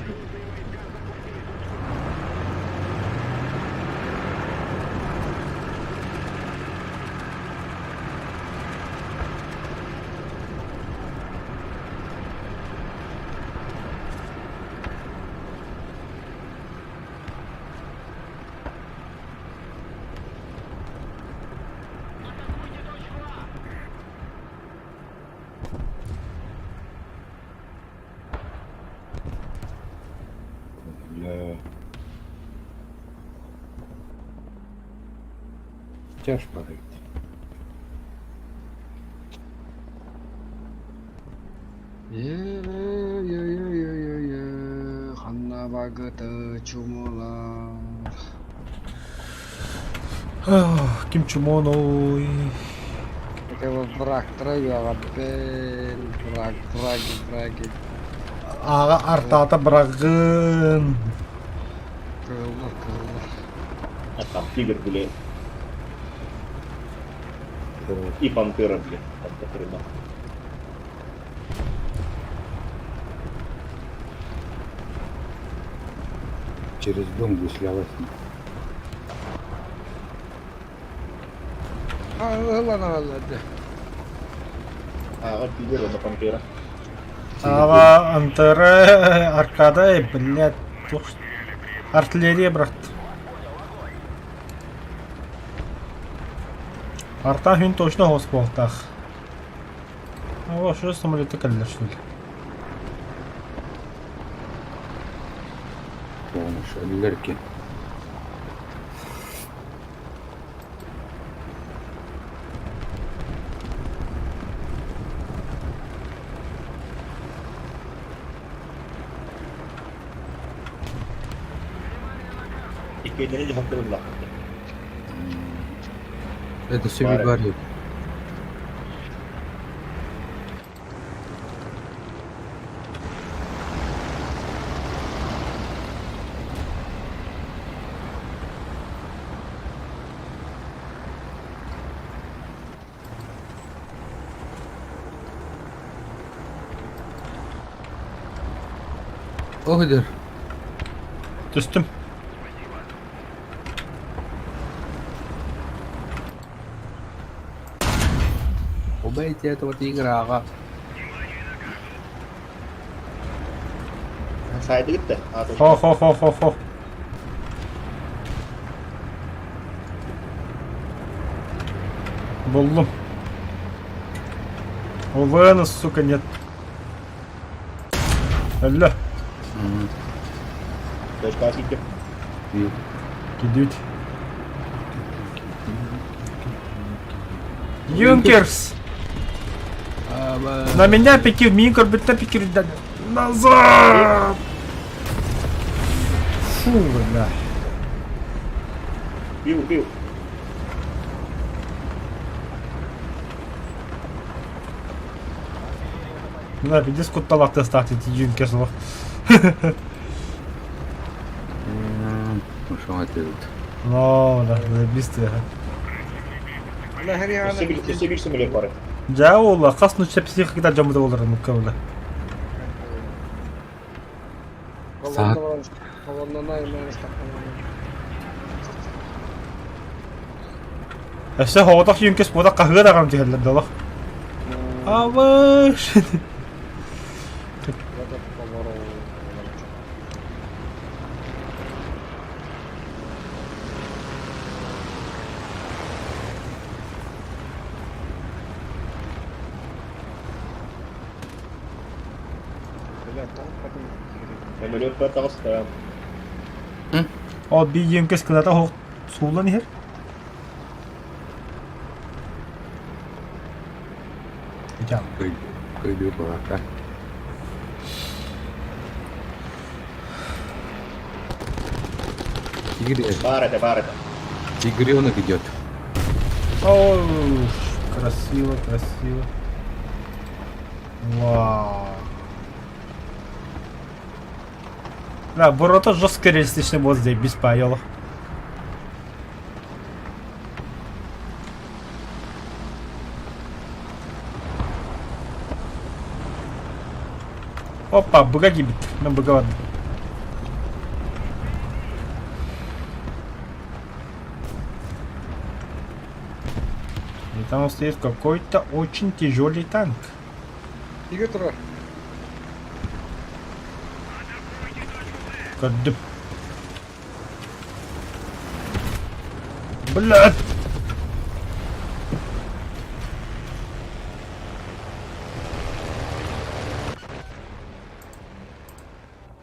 Бля. Тяж падает. Е-е-е-е-е-е, ханна багыта чумулар. Ким чумоной. Это враг троя, враг, враги, враги. Аҕа артаата быраҕын. Кыыллар, кыыллар. А там тигр, блядь. И пантера, блядь. Там который нахуй. Через дом вышлялась. А, ылан алады. А, вот тигр, на пантера. Аҕа антера аркада, блядь, туох артиллерия брат. Арта хүн точно хос буолтаах. А что самолеты кэллэр что ли? Помощь. Өллөрки. Иккиэннэрин дьаһалтырыллар. Это все Бары. вибарит. Ох, Түстүм. Убейте этого тигра, ага. Сайты gitti. А, точно. Хо-хо-хо-хо-хо. Буллум. УВН, сука, нет. Алло, Точка gitti. кидють. Юнкерс! На меня пики, Минкер, битна пики, Назад! Фу, бля. Бил, бил. На, пиздец, кутталахты стати, Юнкерс. Ну что это тут? Но, да, заебистые. Өссө биир самолет бар. Дьэ уола, хас нучча псих когда дьоммут буолар мукка була. Саат. Өссө соҕотох юнкес буота хаһыа даҕаны түһэллэр да олох. Абыш! Самолет бар таҕыста. Ол биир юнкес кыната оһох сууллан иһэр. Көйдүү куоракка. Тигр Баар этэ, баар этэ. Тигренок идет. О, красиво, красиво. Вау. Да, ворота жестко реалистичный босс здесь, без правил. Опа, быга гибит. На быга И там стоит какой-то очень тяжелый танк. Тигр турар. Көрдүм. Блядь!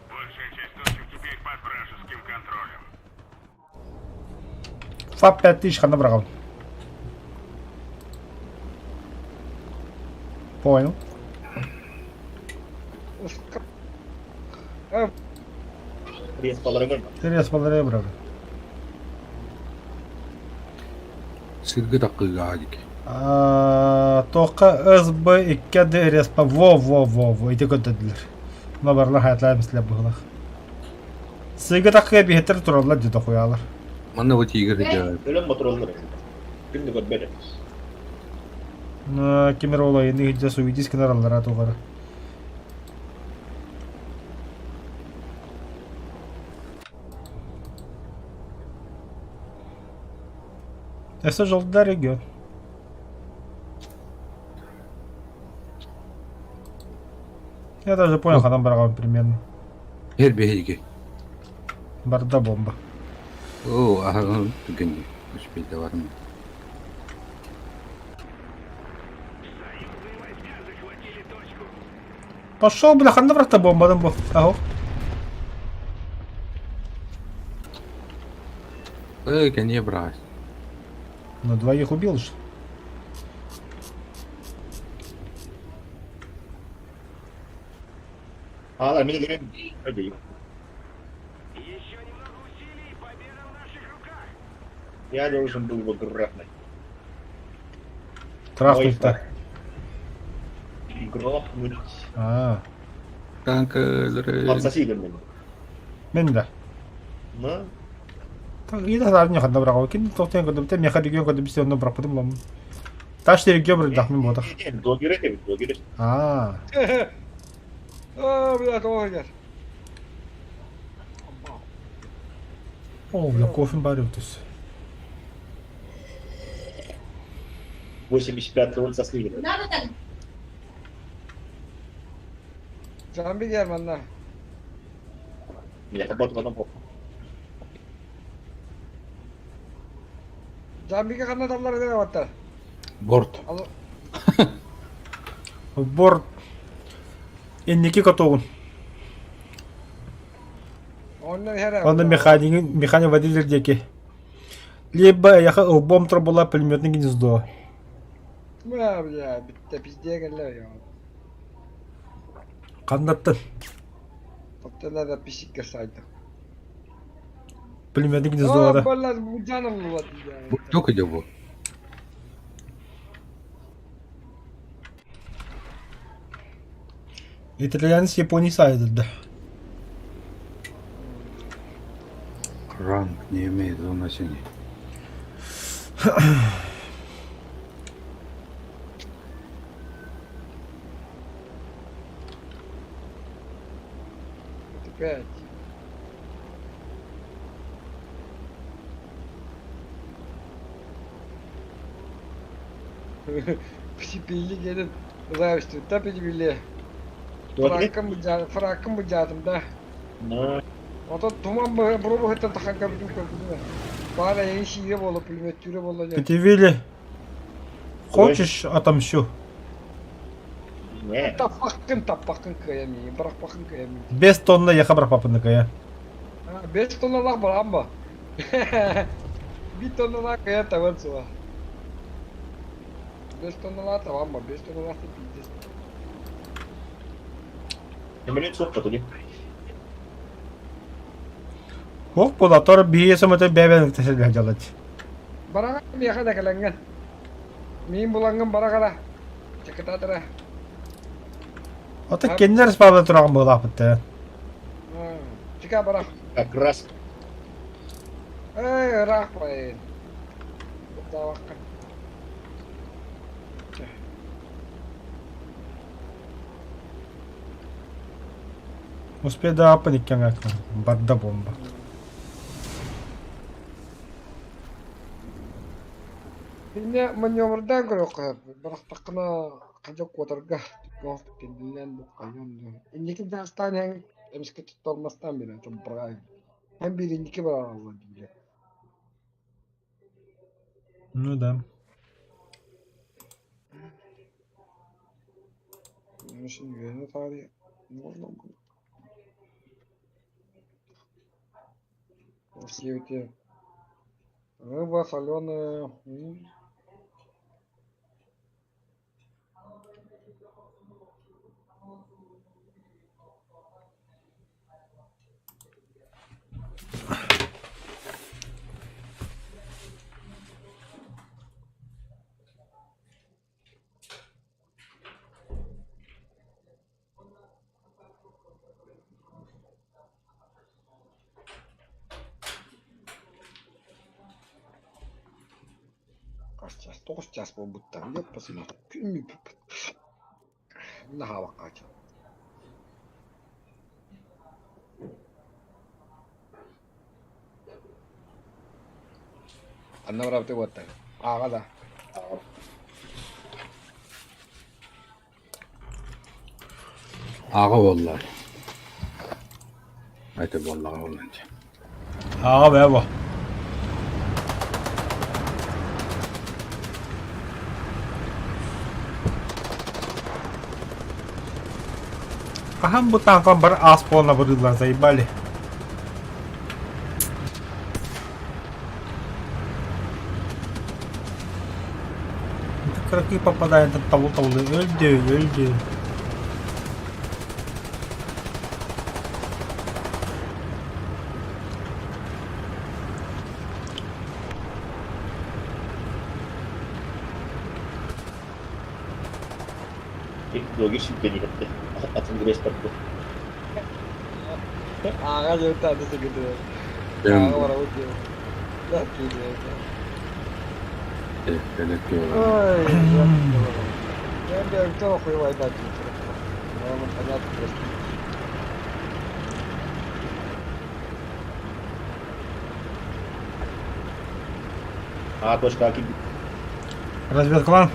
Большая часть точек теперь под вражеским контролем. ФАП 5000 ханна быраҕабын. Понял. Респалары көрмө. Респалары быраҕын. Сыргы таккыга дик. Тоққа СБ 2 Д респа во во во во ити көрдөрдүлэр. Мына барылар хаятла мисле быһылах. Сыгы таккыга биһеттер тураллар дии дохуялар. Манна вот тигр делает. Өлөн мотураллар. Күн да көрбөт. Кимер ол айыны хиджа суидис кынараллара тугара. Өссө жолдар регион. Я даже понял, ханан бараҕабын примерно. Her биһиги. Барда бомба. О, аһаҕын түгэнни. Успейда барым. Союзные войска захватили точку. Пошел, бля, ханна барта бомбадан бу. Аһо. Эй, не брать. Ну, двоих убил же. Аалар мин өлөрүм. Өйдейм. Еще немного усилий, и победа в наших руках. Я должен был его грохнуть. Трахнуть-то. Грохнуть. А, Танкер. Отсоси мен. мен да. На. Так, ида саар ханна быраҕа. Кин тоқтен көрдüm, те меха регион көрдüm, biz онно бырахпытым лом. Таш регион бір дахмын ботах. Догер эбит, догер. А, Оо, бля, тоҕо иһэр. о, бля, кофе бар өтүс. 85 он со сливи. Надо так Зомби кэлэр манна. Меня работа потом похуй. Зомбига ханна таллар этэ баттар. Борт. Алло. Борт инники котоҕун. Онно иһэр. Онно механик, механик водитель диэки. Либо яха ылбом турбула пулеметный гнездо. Бля, бля, бүттэ пиздее кэллэ. Ханнаттан Топтана да писикке сайда. пулеметный гнездо Оо, да. балла, бу жан алла. Только идет бу. Итальянец Япония сайдылды. Ранг не имеет значения. Опять. Пили диэн завистута пили. Фраккын былдьаатым да. Ото туман буруһуттан тахан көрбүтүм көрбүтүм. Баар эйигин сиирэ буола пулеметтүүрэ буолла диэн. Пятивили, хочешь отомщу? Не. Таппаккын таппаккын кыайам миигин, бырахпаккын кыайам миигин. Без тонна яха бырахпаппын Без тонналаах бараан ба. Биир тонналаах кыайан табан суоҕа. Без тонналаах табан ба, без тонналаах ты пиздец. Самолет суох хотули. Хуох була, тор биһиги самолет бэйбэн тэсэллэһэ дьалат. Бараҕа миэхэ да кэлэҥҥин. Миин булаҥҥын бараҕара. Чакытаатара. Ото кинилэр спабла тураҕын буолаахпыт Чика барах. Как раз. Эй, ыраах байын. Куттаабакка. Успей да аппын иккиэн барда бомба. Инньэ маневрдаан көрүөххэ сөп. Бырахтаххына хадьа куотарга кэннинэн буххайан инники дьаастаан иһэн эмискэ туттармастаан биэрэн чомпурҕаан эн биир инники бараллар дииллэр. Ну да. Үөрэнэ таарыйа можно было. Все Рыба соленая. Хас чаас? Тоҕус чаас буолбуттар. Леппасына күн бүппүт. Наһаабакка Анна барабыты уоттар. Ааҕа да. Ааҕа буолла. Айта буоллаҕа буоллун дии. Ааҕа бээ бу. Хаһан бу таҥхан бар аас буолан абырыыллар заебали. Кыракый попадает табыл-табылы өлдү, өлдү. Технология сүргэнигэр атын грестарбыт. Ааҕа дьылтааты сыгытыгар. Ааҕа барабыт диэн. Да киирдэ. Ой, я бля, кто охуевает Ну, понятно просто. А точка киирбит. Разведкалаан.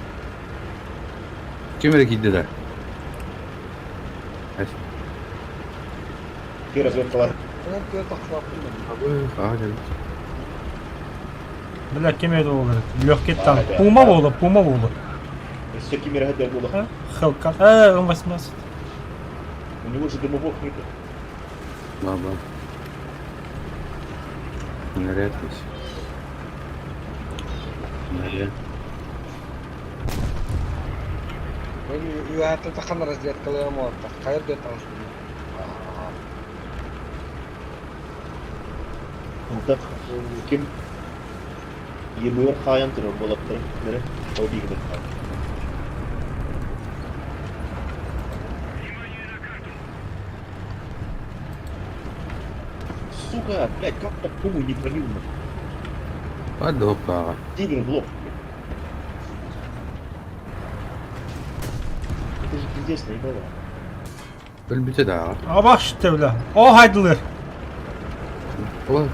Ким эрэ киирдэ да? Ки разведкалар. Бля, ким это буолар? Легкий танк. Пума буолла, Пума буолла. Өссө ким эрэ һэдэр буолла. Хелкат. Э, М18. У него же дымовых нету. Баба. Наряд есть. Наряд. Үөһэттэн таххан разведкалыам уолаттар. Хайа диэн таҕыстым. Ынтах ким ЕБР хаайан турар буолаттар бэрэ ол биигинэн хаайан. Сука, блядь, как так пуму не пробил нахуй? Подопа. Тигр в лоб. Это же пиздец наебало. Өлбүтэ да. Абашты бля. О хайдылыр. Ол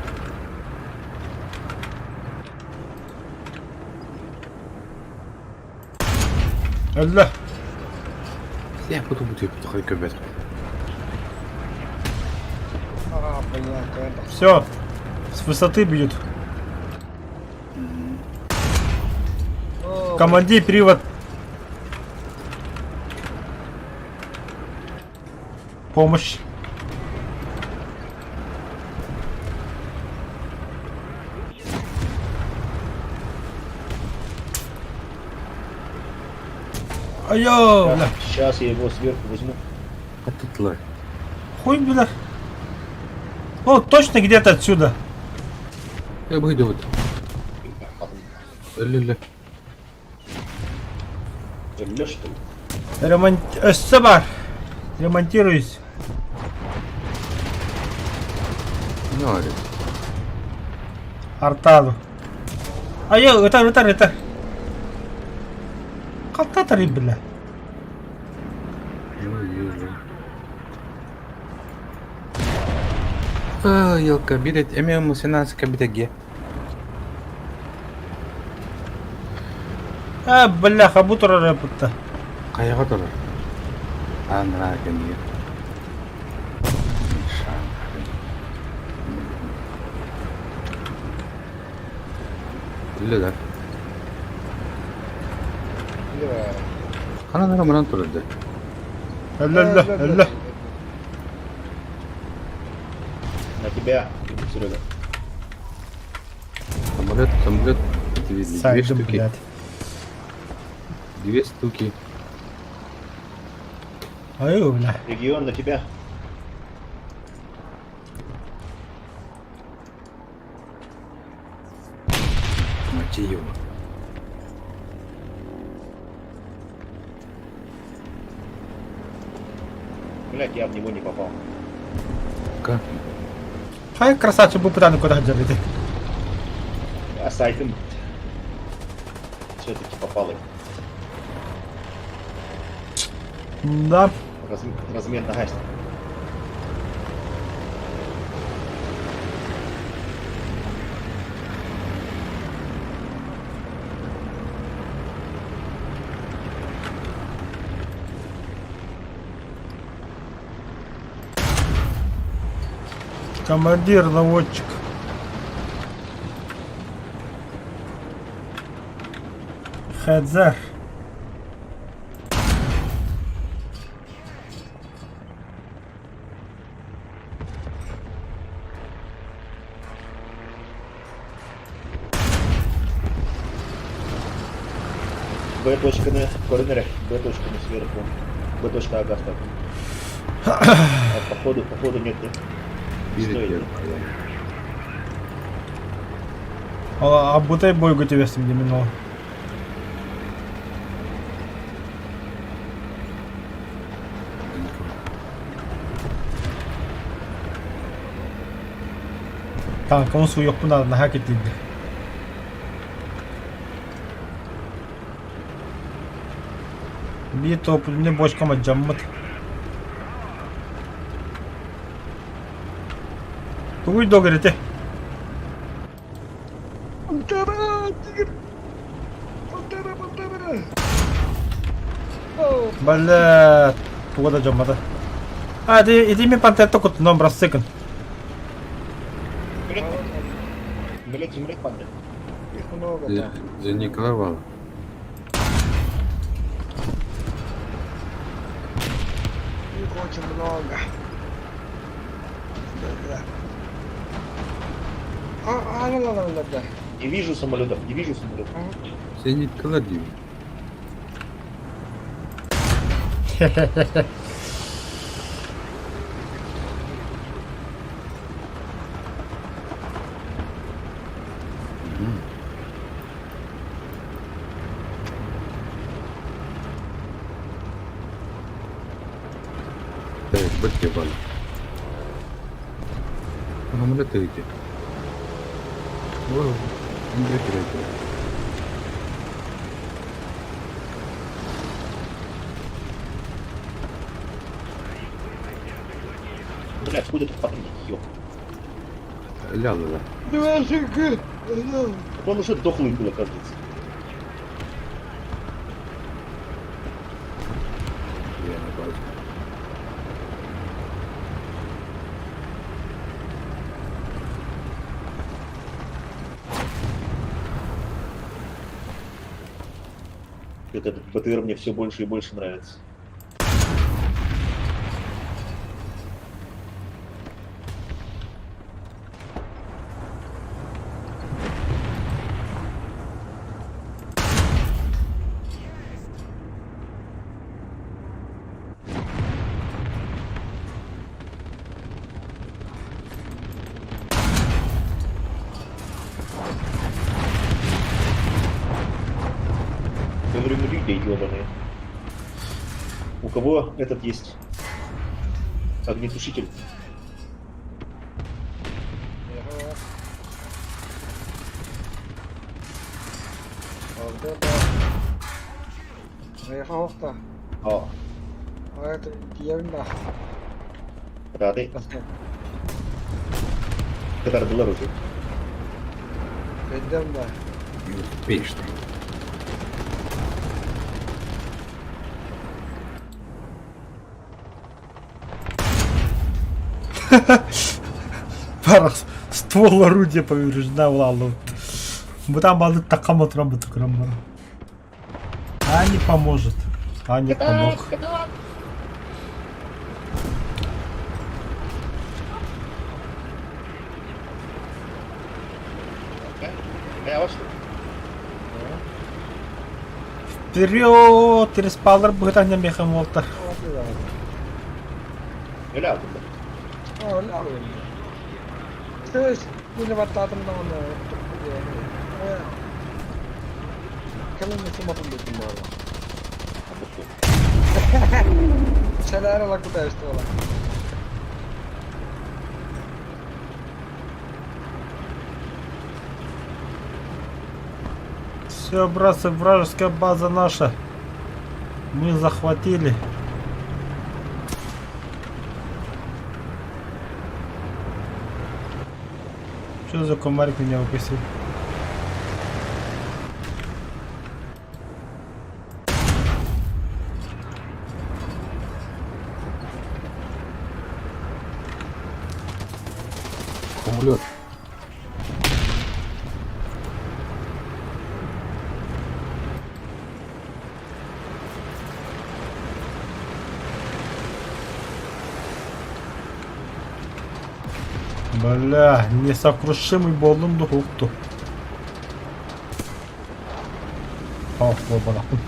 Өллө. Сиэх бу тубутуйбут көбөт. А, бля, кайда. Все. С высоты бьют. О, Командир, привод. Помощь. Айо, бля. Сейчас я его сверху возьму. Хаттытлар. Хуй, бля. О, точно где-то отсюда. Э, быйдыбыт. Өллө. Өллө, что ли? Ремонт... Өссө бар. Ремонтируюсь. Не арый. Артаду. Айо, ытар, ытар, ытар. Хантан бля. Елка, билет, ММ 17 кабитеге. А, бляха, бу турар эппитта. Хайаҕа турар? Анараа кэннигэр. Үллэ да. Ханан эрэ мунан турар да. Өллө, өллө, өллө. На тебя, Серега. Самолет, самолет. Две Сайдым, штуки. блядь. Две штуки. Ай, бля. Регион на тебя. Мочи его. Блять, я в него не попал. Как? Хай красавчик бу пытаны куда дьарыты. А сайтом все-таки попал им. Да. Размен на гайст. Командир, наводчик. Хедзер. Б точка на корнере, Б точка на сверху. Б точка ага так. А походу, походу нет. Стоит. А, а бутай бойгу тебе с ним минул. Танкын суйуохпун наһаа кэтиирдэ. Биир топливный бочкам алдьаммыт. Тугуй догэр ити? Пантера, тигр! Пантера, пантера! Бля, туга да дьоммото. А, ити, ити мин пантерта куттунан бырастыкын. Блять, умрет панда. Их много там. За Николай Вал. Их очень много. Да. А, а, ла, ла, ла, ла, Не вижу самолетов, не вижу самолетов. За Николай Дим. Так, бытки бал. Самолет идти. Ой, не кидайте. Бля, откуда тут патрон? Ёп. Ля-ля-ля. Он уже дохлый был, оказывается. Этот БТР мне все больше и больше нравится. Говорю, ну люди ебаные. У кого этот есть? Огнетушитель. А. Рады. Кытардылар уже. Не успеешь ты. Парах ствол орудия повреждена улааллыбыт. Бытаан балык таккам отуран бытыкыран баран. А не поможет. А не помог. Вперед! Респаллар быһытан мехам уолтар. Все, братцы, вражеская база наша. Мы захватили. Что за комарик меня укусил? Самолет. Бля, несокрушимый буоллум да уһукту. Ох, буолбатахпын.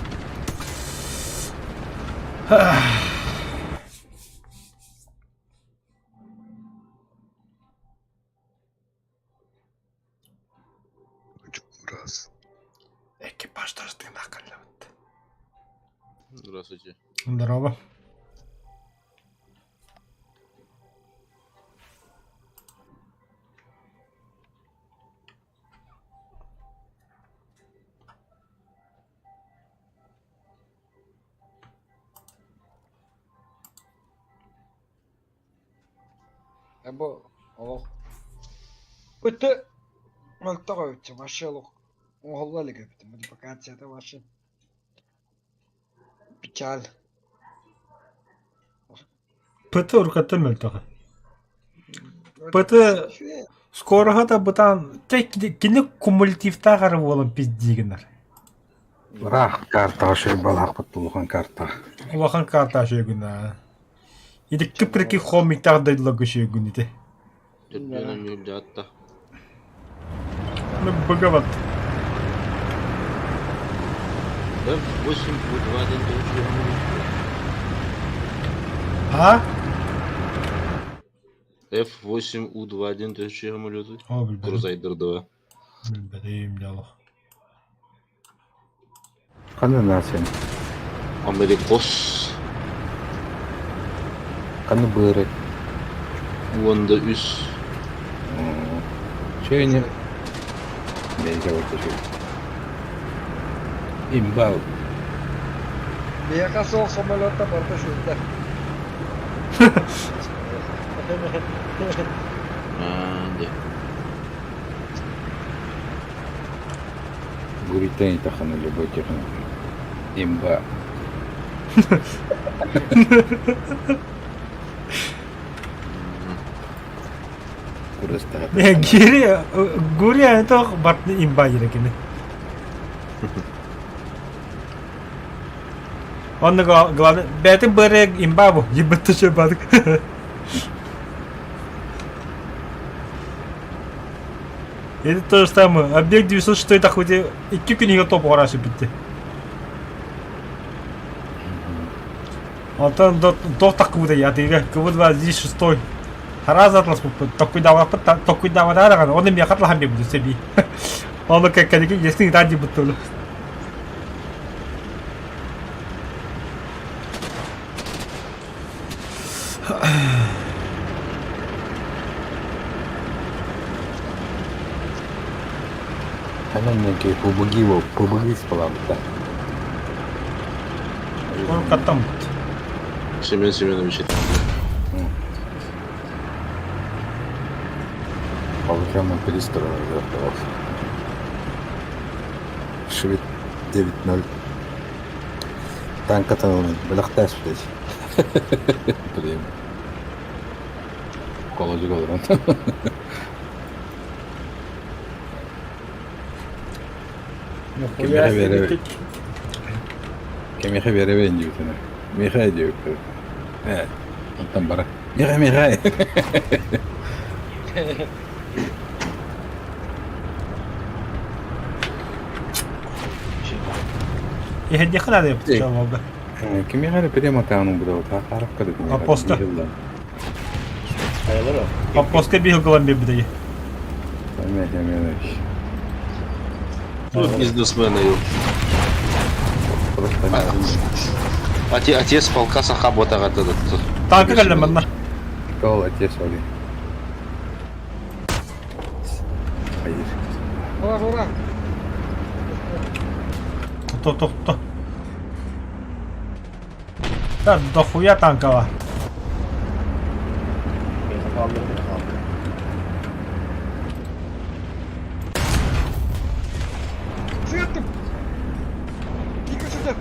Раз. Экипаж даже тыыннаах кэллэбит. Здравствуйте. Здорово. Бу олох Өтө мөлтөх эбит вообще олох оҥоһулла илик эбит модификацията вообще печаль. ПТ уруката мөлтөҕө. ПТ скороһа да бытаан кини кумулятивтаах эрэ буолан пиздии гынар. Ыраах картаҕа шайбалаахпыт улахан карта. Улахан карта шөйгүнэ. Ити кыпкырки хомиктаах дойдуларга шөйгүн ити. Төрдүөн өнньүлдьаатта. Ну, быгабат. F8 U2 диэн А? F8 U2 диэн төһө самолету? О, билбэтим. Крузайдер 2. Билбэтим дьолох. Ханна нация? Америкос. Ханна быыры? Уонда үс. Чөйне. Бэйгэ барта Имбал. Биһиэхэ суох самолетта барыта сүүрдэ. Аа, дьэ. Гуритен тахана любой техника. Имба. Курастаата. Гири, Гури аны тоох бартны имба дире кини. Онно главное, бэйэтин бырык имба бу, ебать ты бадык. Это то же самое. Объект 906 такой, икки күн иһигэр топ оҕорашы бүтте. Онтон туох таккыбыта ятыыга кыбыт ба здесь шестой. Хараас атласпыппыт, токкуйдаабаппыт, токкуйдаабатаа даҕаны, оны миэхэ атлаһан биэрбит сэбии. Ону кэккэлики естин ытаар диэбит тылы. Ханан некий ПБГ ПБГ спалабыта. Каттам. Семен Семенович это. Получаем перестроил. Швид 9-0. Танкатын бэлэхтээс блядь. Блин. Колодик олорон. Нихуя себе. Кимиэхэ биэрэбин диэбитинэ. Миэхэ диэбиппэр. Ээ, оттон бара. Миэхэ, миэхэ. Иһэрдиэххэ наада эбит Кимиэхэ эрэ прямо тааны быдабыт хаарапка да Апоста. Апоска биһил гылан биэрбит Ну, бизнесмены, ё. Отец полка саха ботаҕа Танка кэллэ манна. Кол отец оли. Hayır. Ура, ура! Тохто, тохто. Да, дохуя танкова. Сыттым! Тихо сюда!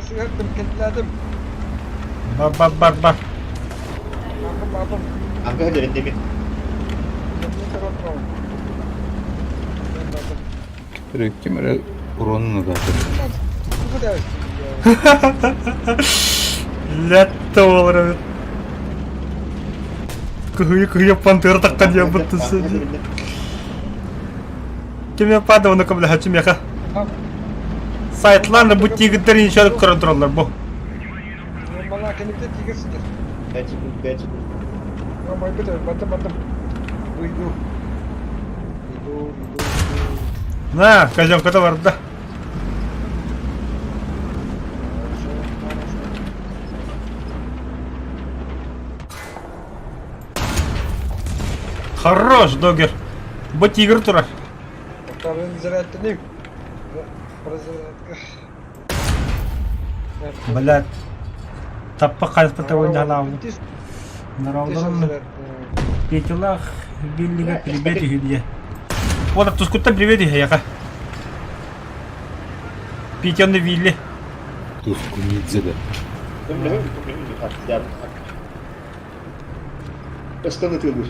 Сыттым, кэллэдим. Бар, бар, бар, бар. Бардым, бардым. Анга дерин Ким эрэ уронун ытаатыр. Летто буолар эбит. Кыһыйы-кыһыйы пантера таххан диэн Кимиэ пада оны көмөлөһөччү миэхэ. Сайтлаан бу тигрдэр иншалла көрөн тураллар бу. Мана кэнниттэн тигр сытар. 5 секунд, 5 секунд. Байбыт, бардым, бардым. Иду, иду. Иду, иду, иду. На, казенката барда. Хорошо, хорошо. Хорош, догер. Бу тигр турар. Повторен зарядтаным. Прозарядка. Блядь. Таппа хайспата ойнаалаабын. Нарааларын Петилах Виллига привет үһү Вот тускуттан привет үһү яка. Петяны Вилли. Тускунидзе да. Ыстаны тылыр.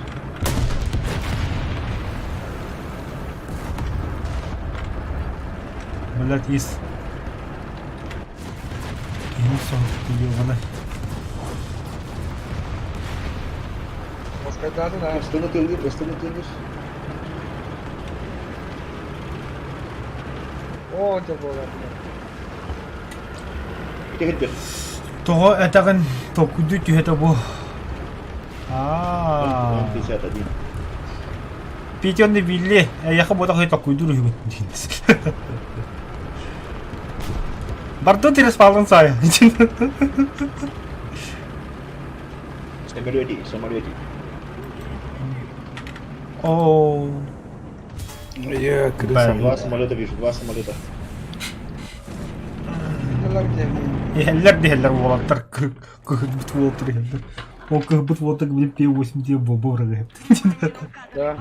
Блядь, ис. Киһини соһутту ёбана. Москайдаатын аа. Ыстаны тылыр, ыстаны тылыр. Оо, дьэ буолар. Итигирдир. Тоҕо этэҕин толкуйдуу түһэтэ бу. Аа. 51. Петяны Вилли, эйиэхэ буотах толкуйдуур үһүгүн диэн. Барды тиреспалын саайа. Самолети, самолети. О. Я крыса. Два самолета вижу, два самолета. Иһэллэр диһэллэр уолаттар кыһырбыт уолаттар иһэллэр. Ол кыһырбыт уолаттар билим П8 диэн буолба бырагы. Да.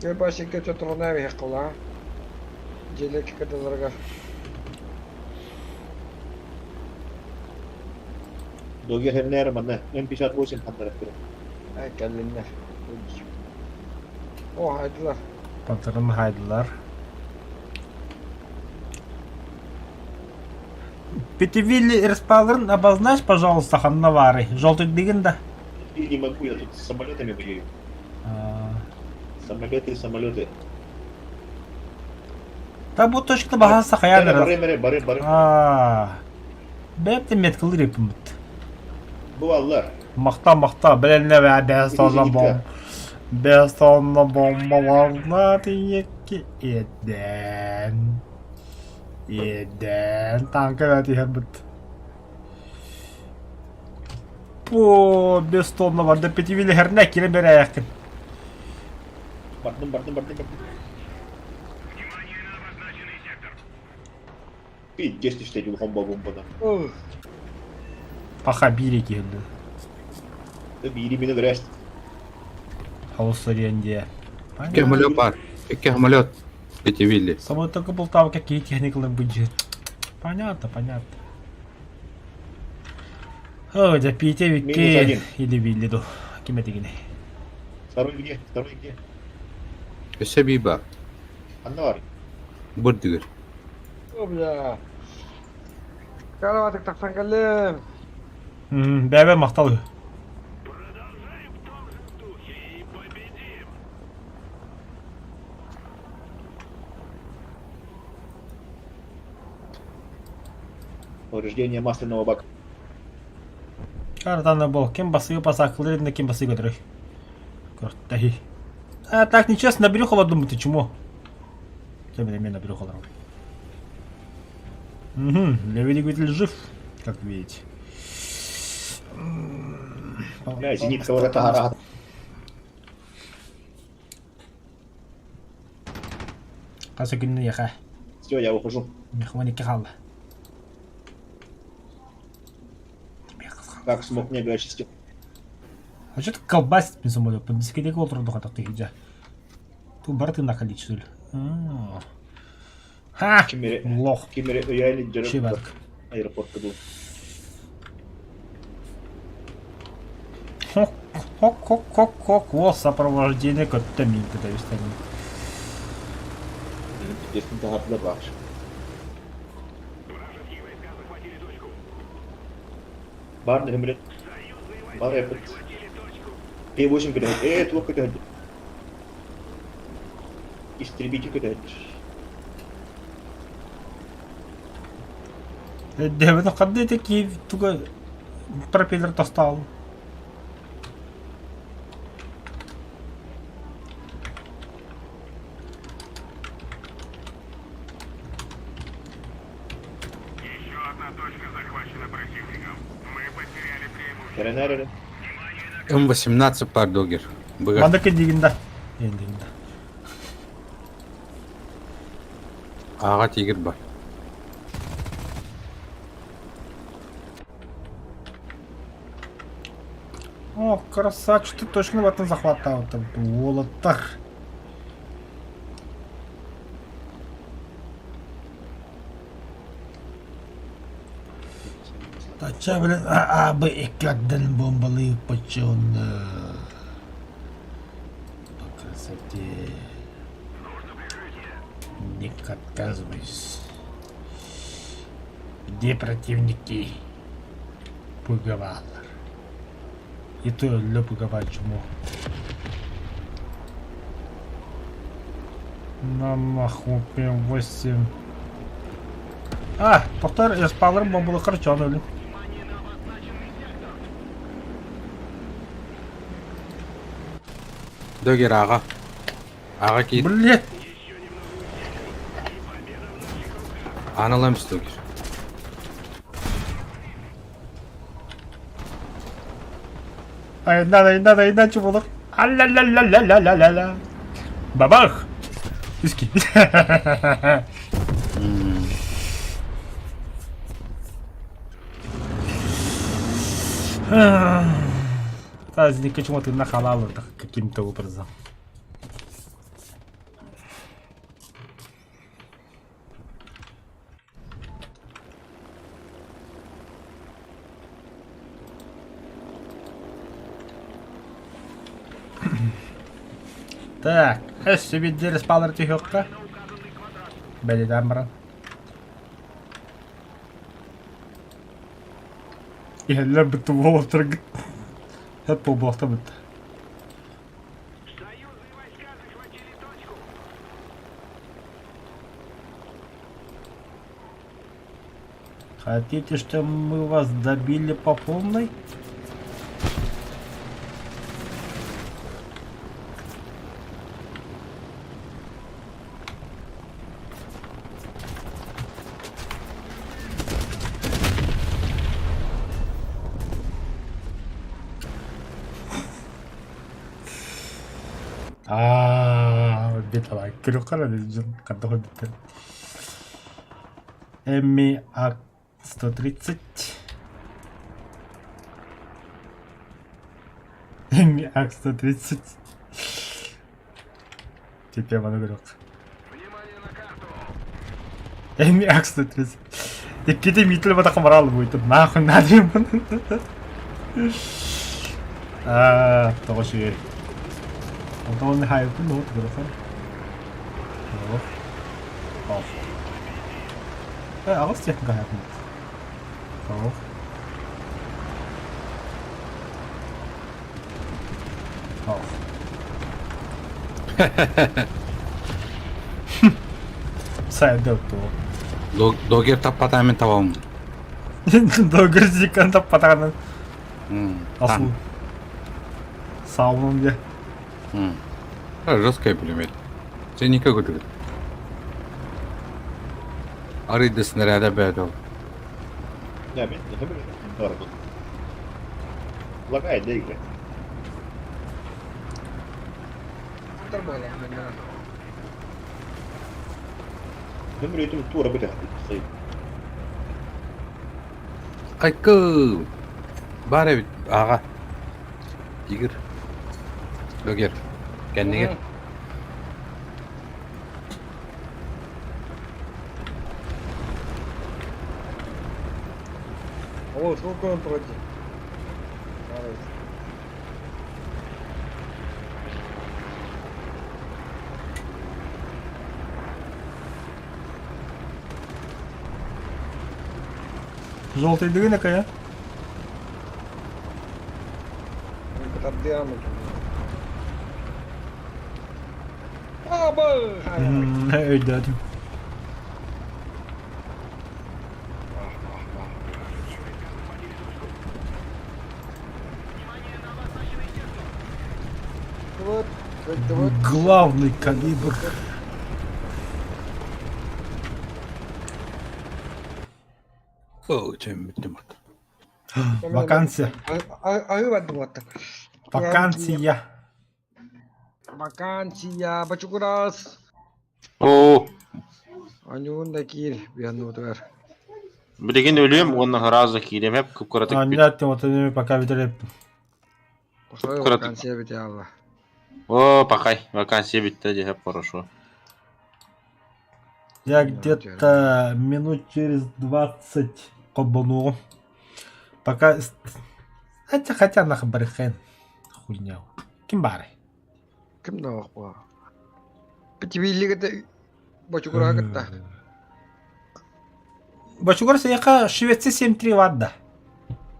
Ты башенька чотурна вехала. Дьиэлэки кытыларга. Догер хэннээр манна М58 ханнарах турар. Ай кэллиннэр. О, хайдылар. Пантераны хайдылар. Пятивилли респалларын обозначь, пожалуйста, ханна баарый? Желтый да? И не могу, я тут с самолетами воюю. А, Самолеты, самолеты. Та бу точканы баһа сахайан Бары, бары, бары, бары. Аа. Бэйэм меткалыр еппимит. Бываллар. Махта махта бэлэннэ бээ бэс тонна бом. Бэс тонна бомбаларна тиекки иэдээн. Иэдээн танка бээ түһэрбит. По бес тонна барда пятивили херне кире берээхкин. Бардым, бардым, бардым, бардым. Пиздец, түстэ улахан бомбана. Паха биири киһилли. Биири мин өлөрөөс. Хаусариан дие. Икки самолет бар. Икки самолет. Пятивилли. Самолет только бултаабы какие техникалар быдьы. Понятно, понятно. О, дьэ, Петя Минус Викки один. или Вилли ду. Ким этигини? Второй где? Второй где? Өссө бии бар. Анна бар. Бырдыгыр. О, бля. Караватык тахсан кэллим. Бэбэ махтал. Продолжаем в том же духе и победим. Повреждение масляного бака. Картаны бол. Ким басыгы пасакылыр, на ким басыгы көтөрөй. Көртәһи. А так нечестно, на брюхо думаю, ты чмо? Тем не менее, на брюхо Угу, левый двигатель жив, как видите. Бля, зенитка вот эта гора. Хас күнү яха. Все, я ухожу. Мехваники хаалла. Как смог небо очистил. А что ты колбасит мен самолет? Бискедеги олтурду катак дегенже. Ту бар тына количество. Ха! Кимере, Лох. кимере өйәли дөрөп Шибак. аэропортка был. Хок, хок, хок, хок, хок. О, сопровождение көттө мин көтөбүстен. Естин тахарда бар. Вражеские войска захватили точку. Бар нөмірет. Союзные войска Бар эпит. захватили точку. П8 көтөһөт. Э, туох көтөһөт. Истребитель көтөһөт. Дэвид хадды такие туга пропеллер достал. Еще одна точка захвачена противником. Мы потеряли преимущество. Кәрәнәр М18 бар догер. Быга. Мандыка дигинда. Эндигинда. Ага тигр бар. О, красавчик, ты точно в этом захватал. Там Волотар. Тача, блин, а, а, Б, и каден бомбалы почен. По красоте. Не отказываюсь. Где противники? Пуговалар. И то өллө пуговать чмо. На нахуй 8. А, повтор, я спалырым бомбалы короче, өлүм. Догер ага. Ага киит. Блять! Аналамс догер. Ай, надо, надо, иначе буолуох. Алла-ля-ля-ля-ля-ля-ля. Бабах! Иски. Тазник почему-то нахалал это каким-то образом. Так, өссө биирдэ респалар түһүөххэ. Бэлиэтээн баран. Иһэллэр бытты буолтаргыт. Хэп буолбуохта бытта. Союзные войска захватили точку. Хотите, чтобы мы вас добили по полной? Аа, бит Күрүк дьон ханна хойбуттар. Эмми А-130. Эмми А-130. Теперь маны көрүөх. Внимание на карту. Эмми А-130. Иккити миитил батаха барал буйтум. Нахуй надо. Аа, тоҕо үчүгэй. Онтон хайыппын да көрөхөн. Оф. Аҕыс техника хайаппын. Оф. Оф. Сайда туо. Догер таппатаа мин табабын. Догер зикан таппатаҕынан Асыл. Саумум дьэ. Жесткая пулемет. Сен никак көтүгүт. Арыйда снаряда бэдэл. Да, мен, не дорого. Лагает, да, игра? Нөмір тура бітер. Айкы! Баар эбит аҕа. Тигр. Догер. Кэннигэр. О, сколько он против? Желтый дыгын какая? Өйдөөтүм. Главный калибр. Вакансия. Вакансия. Вакансия. Бачугурас. Оо, Анюн да киир, бианнутугар. билигин өлүөм уонна ыраас киириэм эп кып-кыратык бүт. Анньаат вот пока видели. Пошла Кыратык. вакансия бите алла. Оо, пакай, вакансия бүттэ дьэ хорошо. Я где-то минут через 20 кобану. Пока... Хотя, хотя нахуй барыхен. Хуйня. Ким бары? Ким да баа. Битибииллигите бочугура кытта. Бочугур саяка Швеция 7-3 вадда.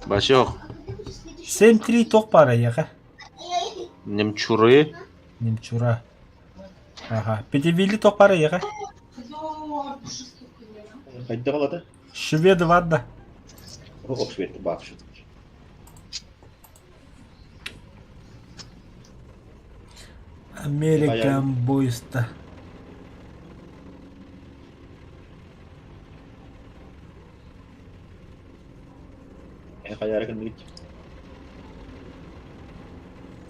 Бачок, 7-3 ток пара яка. немчуры. Немчура. Ага. Пятивилли ток пара яка. Хайда қалады? Шведы вадда. О, швед, бабшы. Американ бойста. Хаяры кім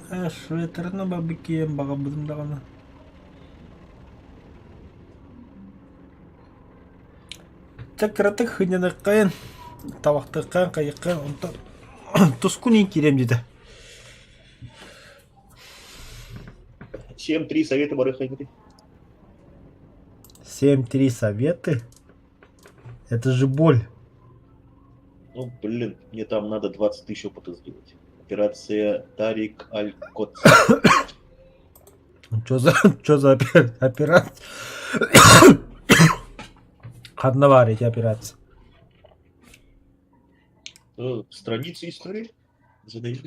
Шведтерін бабыкием бағабыдым дағаны. Чакыратык хыняныккайын, табактыккайын, кайыккайын, онтон тускун кирем деді. 7-3 совета бары хайгы. 7-3 советы? Это же боль. Ну, блин, мне там надо 20 тысяч опыта сделать. Операция Тарик Аль-Кодс. Что за, что за операция? Одна эти операции. Страницы истории задают.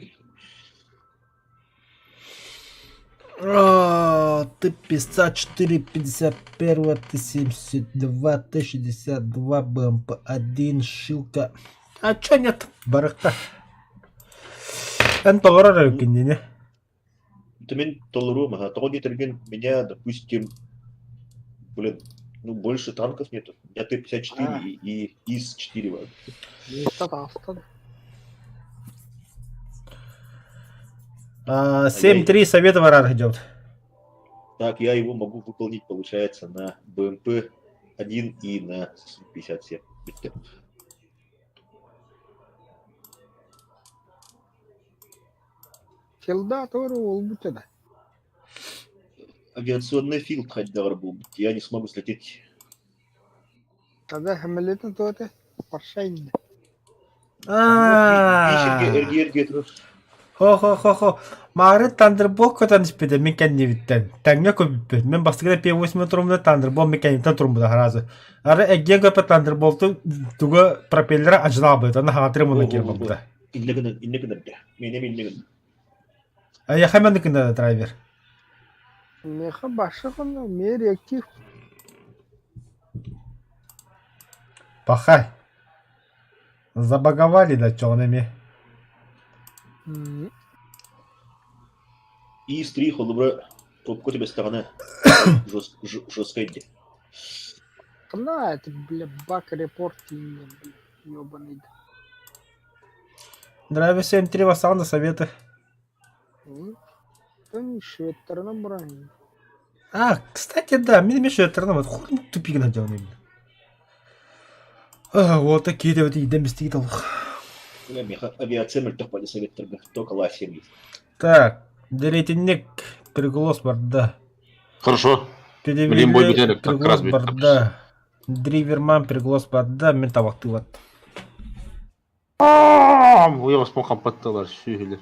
Т-54, 51, Т-72, Т-62, БМП-1, Шилка. А чё нет? Барахта. Эн толорор кинини. Это мен толоруом, ага. Тоҕо диэтэргин меня, допустим, блин, ну больше танков нету. У меня Т-54 и ИС-4. Миэстэ таҕыстан. 7-3 совета варар идет. Так, я его могу выполнить, получается, на БМП-1 и на 57. Бүттэ. Филда туору уолбут да. Авиационный филд хайдаҕар буолбут. Я не смогу слететь. Тогда самолетын туота паршайны. А. Эргиэрге турар. Хо-хо-хо-хо. Маары Thunderbolt көтөн испитэ мин кэннибиттэн. Тэҥҥэ көппүппүт. Мин бастакы P8 туруммута Thunderbolt мин кэнниттэн туруммута сразу. Ары эгиэн көппө Thunderbolt тугу пропеллера ажынаабыт. Аны хаҥатыры муна киир барбыта. Инне гынан, инне гынан да. Менем инне гынан. Эйиэхэ маннык гына драйвер. Миэхэ башы гына, мэ реактив. Пахай. Забаговали да чоҕун эмиэ. ИС-3 холобура топка түбэстэҕинэ жесткай дии. На, это, бля, баг репорт бля, ёбаный. Драйвер 7.3 вассаҕын да советы. Да не шведтарынан баран. А, кстати, да, мин эмиэ шведтарынан вот хуй тупигынан дьон именно. Вот такие вот идем бистигит алых. Бля, миэхэ авиация мөлтөх бали советтарга только Ла-70. Так, деретинник приголос барда. Хорошо. Блин, бой бүтэлик, как раз Приголос бүттэ. барда. Дриверман приголос барда, мен табактылат. Уйаҕаспын хампаттылар сүөһүлэр.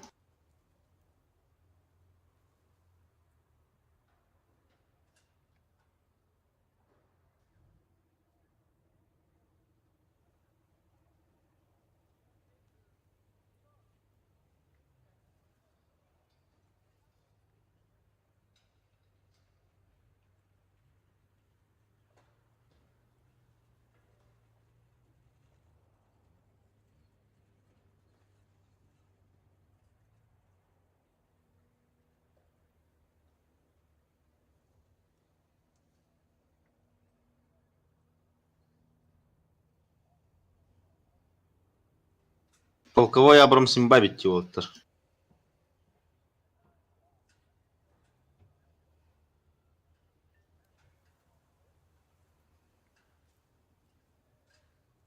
Полковой Абрамс имба уолаттар.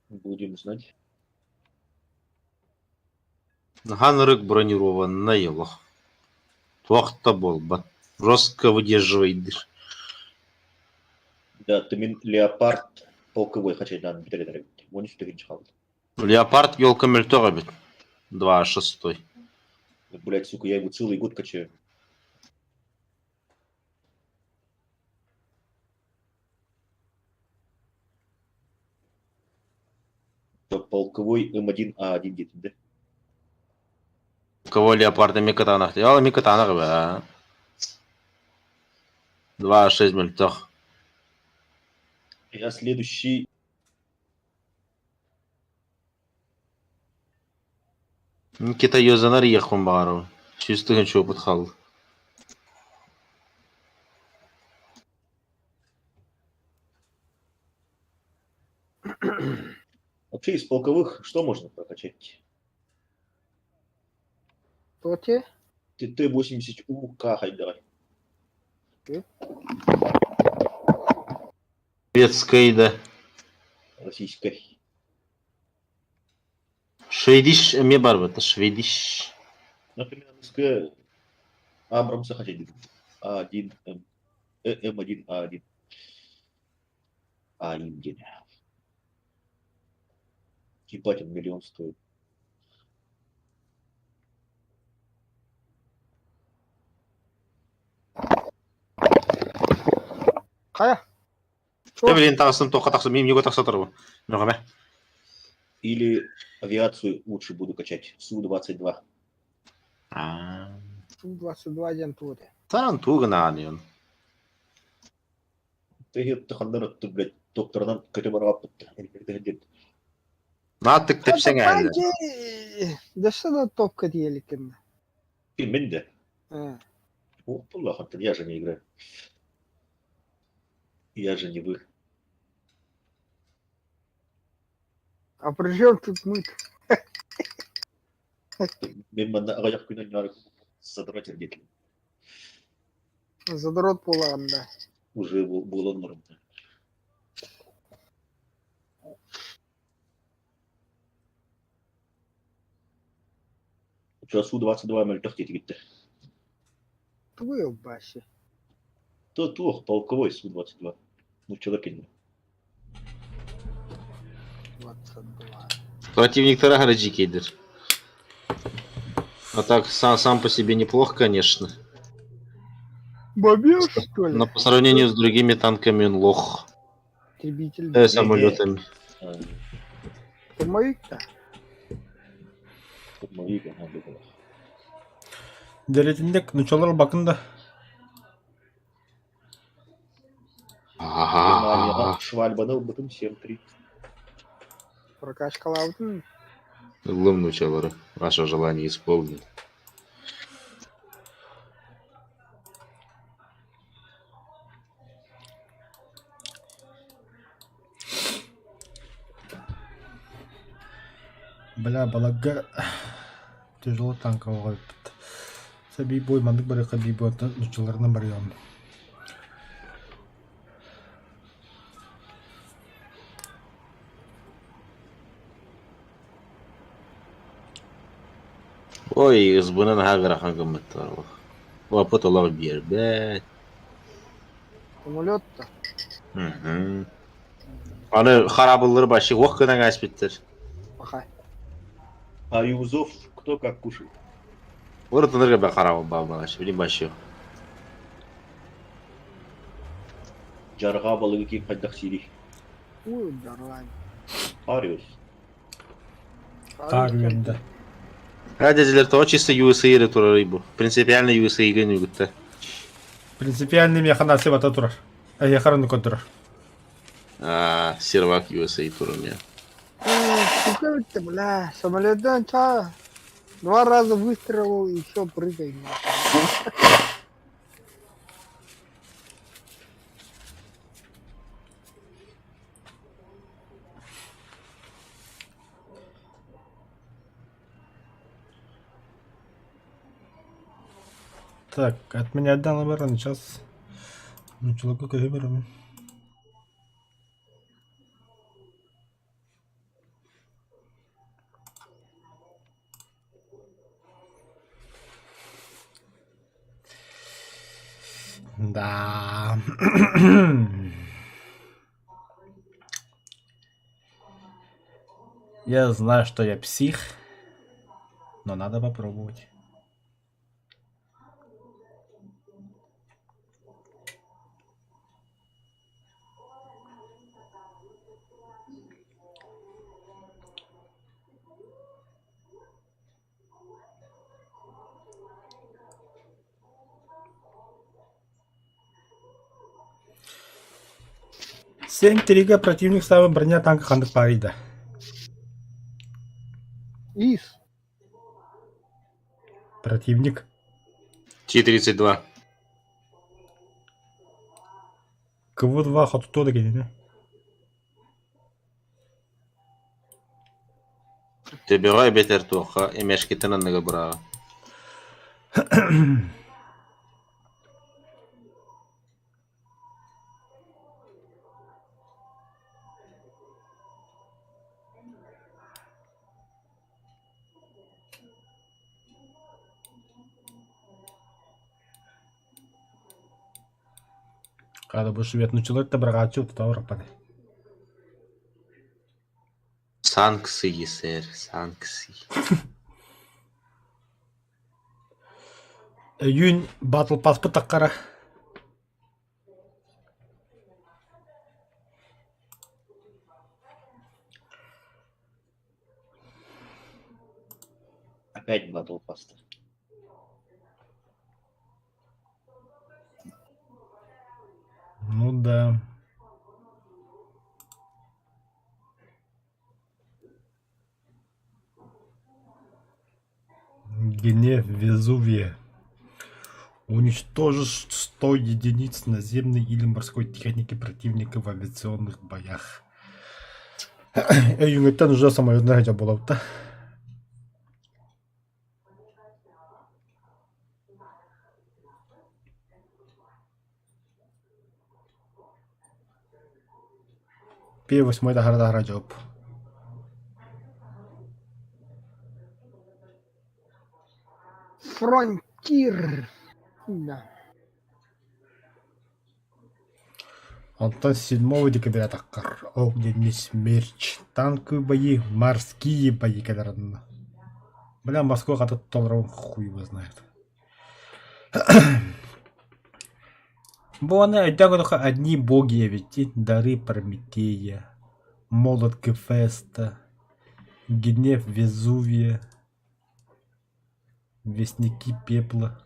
Будем знать. Хан бронированный олох. Туох да буолбат. Жестко выдерживайдыр. Да, ты мин Леопард полковой хачайдан бүтэрэр эбит. Уон үс тыһыынча хаалбыт. Леопард елка мөлтөх эбит. 2,6. Блять, сука, я его целый год качаю. Полковой М1А1 где-то, да? Кого леопарда Микотанах? Я Микотанах, да. 2,6 мөлтөх. Я следующий. Никита Йозанар ехун баару. Сүүс тыһыынча опыт хаалла. Вообще из полковых что можно прокачать? Тоте? ТТ-80УК хайдавай. Шведская да. Российской. Шведиш эмиэ барбыта, Шведиш. Например, СК Абрамса хотели. А1 М. М1 А1. А1 день. Ебать, он миллион стоит. Хайа? Дэ билин таҕыстым, туохха тахсым, мин юга тахса турабын. Нөҕөмэ. Или авиацию лучше буду качать. Су-22. Аа. Су-22 диэн тугу этэ? Саран тугу гынаҕын Ты ханнар отты, блядь, докторынан көтө барааппыт. Нааттык тэпсэҥ ээллэр. Дөссө да топка тиийэликкин. Мин да. О, я же не играю. Я же не вы. А при чем тут мы? Мин манна аҕыйах күн анньаары задрот эрдиэтим. Задрот буолаҕын да. Уже буолан баран. Су-22 мөлтөх диэтигиттэр. Тугуй ол башы? То туох, полковой Су-22. Нууччалар кинилэр. 22. Противниктара аһара дьиикэйдэр. А так сам по себе неплох, конечно. Бобер, что ли? Но по сравнению с другими танками он лох. Истребитель. Самолетами. Штурмовик-то? Штурмовик, ага, быһыылаах. Дэритинник нучалар бакын да Германияҕа швальбаны ылбытым 7-3. Прокачкалаабытын Ыллым нуучалары. Ваше желание исполнено. Бля, баларга тяжело танковый эппит. Сэ бой маннык барыахха бии буолтан нуччаларынан барыам. Ой, ызбынан аһаа ыарахан гыммыттар олох. Опыт олох биэрбэт. Самолет-то. Мгм. Аны хараабыллары вообще уох гынан ааспыттар. Пахай. А Юзов кто как кушает? Урут ынырга хараабыл баалааш, билим вообще. Дьарҕаа балыгы ким хайдах сиирий? Ой, дорогай. Хариус. Таар үөрдэ. Радиолер тоҕо чисто USA эрэ турарый бу? Принципиально USA-га үнүгүттэ. Принципиальный миэхэ насыбата турар. Эһиэхэ эрэ көрдөрөр. А, сервак USA турар я. Сука ты, бля, самолетом ча. Два раза выстрелил и все, прыгай. нахуй. Так, от меня отдал оборону, сейчас. Ну, человеку көһүмөрөмүн. Да. Я знаю, что я псих, но надо попробовать. Семь трига противник саба броня танка ханнык баарый да? Ис. Противник. T-32. КВ-2 хотутуо да кинини. Төбөҕө эбэтэр туохха эмээшкиттэн анныга быраҕа. Хата бу швед нуччалар да быраҕааччы утута бараппат. Санкции, сэр, санкции. Өйүүн батл паспыт таххара. Опять батл паста. Ну да. Гнев Везувия. Уничтожишь 100 единиц наземной или морской техники противника в авиационных боях. Өйүҥүттэн уже самолетунан сылдьар буолабыт да. Пи восьмой таһара таһара дьоп. Фронтир. Да. Онтон 7 декабря таххар огненный смерч, танковые бои, морские бои кэлэр Бля, Москва хата толору хуй его знает. Бу аны өйдөөн көрдөххө одни боги эбит дары Прометея, молот Гефеста, гнев Везувия, вестники пепла.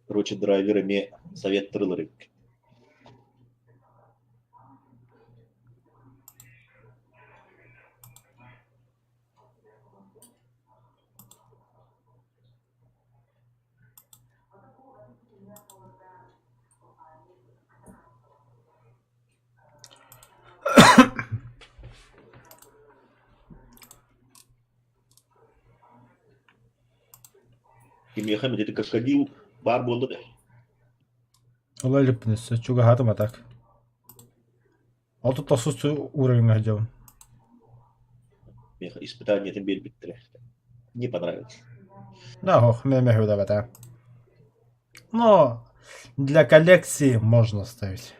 Короче, драйвер эмиэ совет тырылырык. Кимиэхэ эмит ити крокодил баар буолла да? Ыла иликпин өссө чугаһаатым а так. Алты тохсус уровеньҥа сылдьабын. Миэхэ испытаниетын биэрбиттэрэ. Не понравилось. Да, ох, мэ Но для коллекции можно ставить.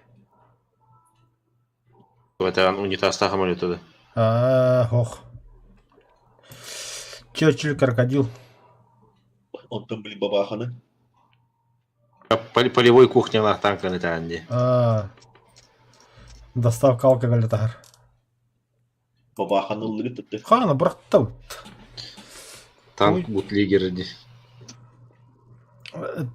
Ветеран унитазтаах самолета да? А, ох. Черчилль крокодил. Онтон блин бабаханы. Полевой кухнялаах танканы таан дии. А, доставка алкоголя таһар. Бабаханы ыллыгыт тутты. Хана бырахтабыт. Танк бутлегер дии.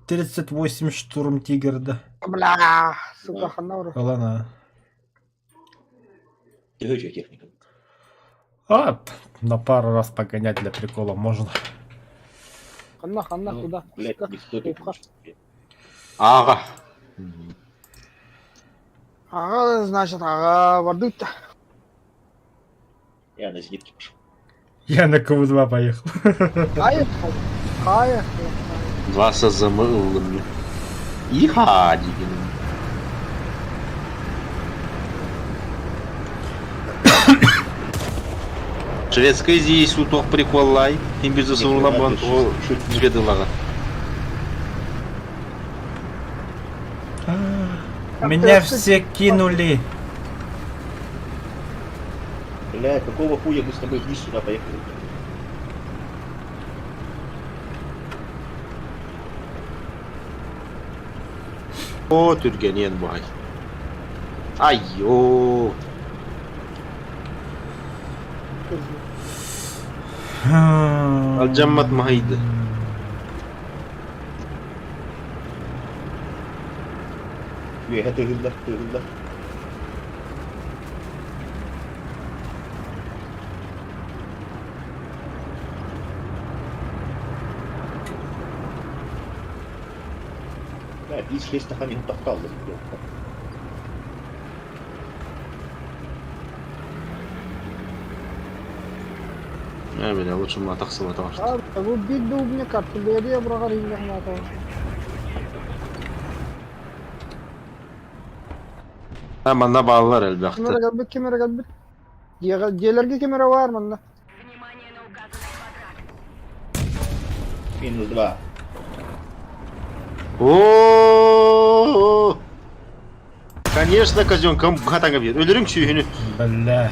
38 штурм тигр да. Бля, сука, ханна барар. Ылана. Төһө техника. А, на пару раз погонять для прикола можно. Ханна, ханна, Ну, куда? Блядь, не в топе. Ааҕа. Ага, значит, ага, бардыт. Я на зенитке пошел. Я на КВ-2 поехал. Поехали. Поехали. Два СЗМ ыллым. Иха диген. Шведская здесь утох приколлай. Им безусловно бан шведылага. Меня все кинули. Бля, какого хуя мы с тобой вниз сюда поехали? О, түргэнин бай. Айо. Алдьаммат маһыйды. Үөһэ тыһыллар, тыһыллар. Бля, 5-6 тахан иһин тохтооллор. Э, бля, лучше ма тахсыбата А, бу биир дубник артиллерия быраҕар иҥнэхнаата. А, манна бааллар элбэхтэр. Ким эрэ кэлбит, ким эрэ кэлбит. Дьиэҕэ, дьиэлэргэ ким эрэ баар манна. Внимание на указанный квадрат. Минус 2. О, Конечно, козенком хатаҥа биэр. Өлөрүҥ сүүһүнү. Бля.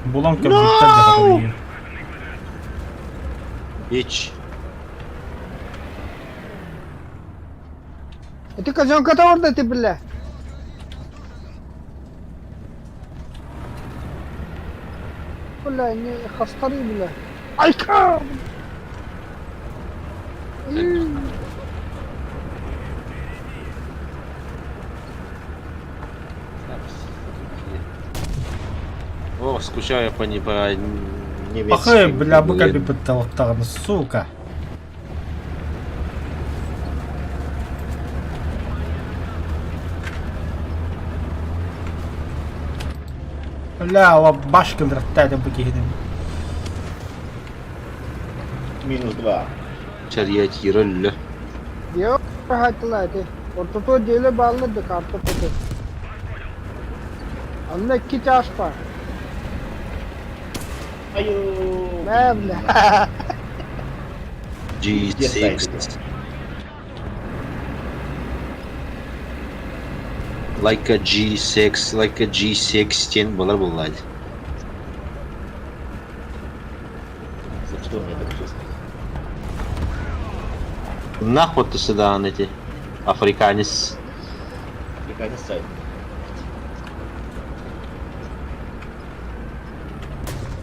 Булан көрбүттэр No! дьахтар. Ич. Ити казёнката orada ити бile. Бля, не хастары бля. Айка! О, скучаю по, не, по немецким. Пахай, бля, бу кэлби бытталыктаҕын, сука. Бля, ла баш кылдыраттаатым бу киһини. Минус два. Чарьятира өллө. Дио хайтыла ити. Ортото деле баллы да карта туты. Анна икки чаш бар. Аю. Мэ, бля. G6. Like a G6, like a G16 болар буллаadi. За что мне так честно? Нахуй ты сюда, эти африканец. Африканец сайт.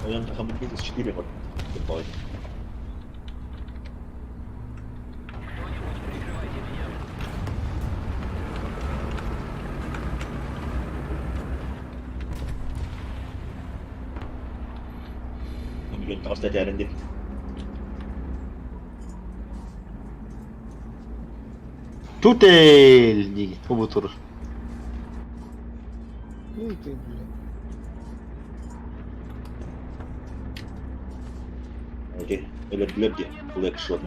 Он там минус 4 вот. Тупой. Миллион таҕыста этээрин диэн. Тутель дии убутур. Видите, бля. Эти өлөрдүлэр дии, блэкшот.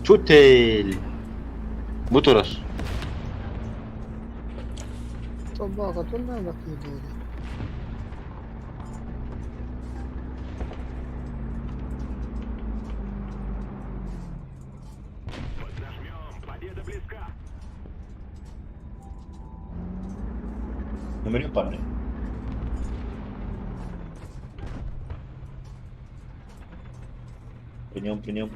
Тутель. Бу турар. Собака, то надо кидали. Поднажмем, победа близка. Номерим парни. При нем, при нем.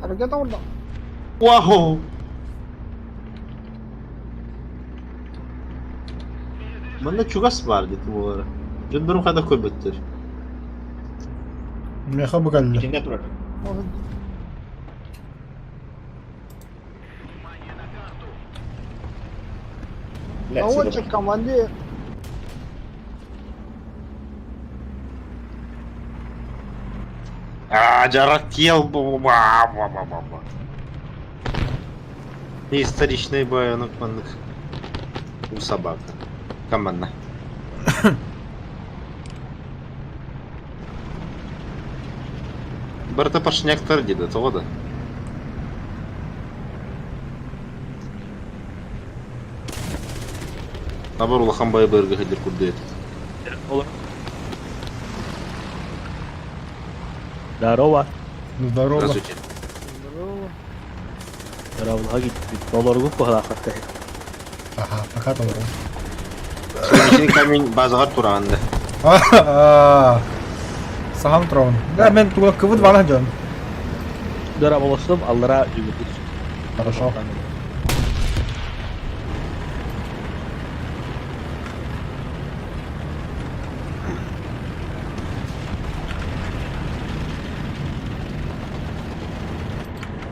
Hareket orada. Вау! Манна чугас баар дии буолара. Дьоннорум хата көрбөттөр. Меха бу кэллэ. Итиннэ турар. Может, Блядь, наводчик командир. А, жарател ба-ба-ба-ба-ба. Историчный баянок маннык. У собака. Команда. Барыта пашняктар диде, тоҕо да. Табар улахан бай быргы хадир курдует. Здорово. Здорово. Здравствуйте. Здорово. Здорово. Долларгу пахлахатта. Ага, пока толору. Солнечный камень базаҕар тураҕын да. Сахан трон. Да, мен туга кыбыт бана дьон. Здорово, аллара жүгүрдүк. Хорошо.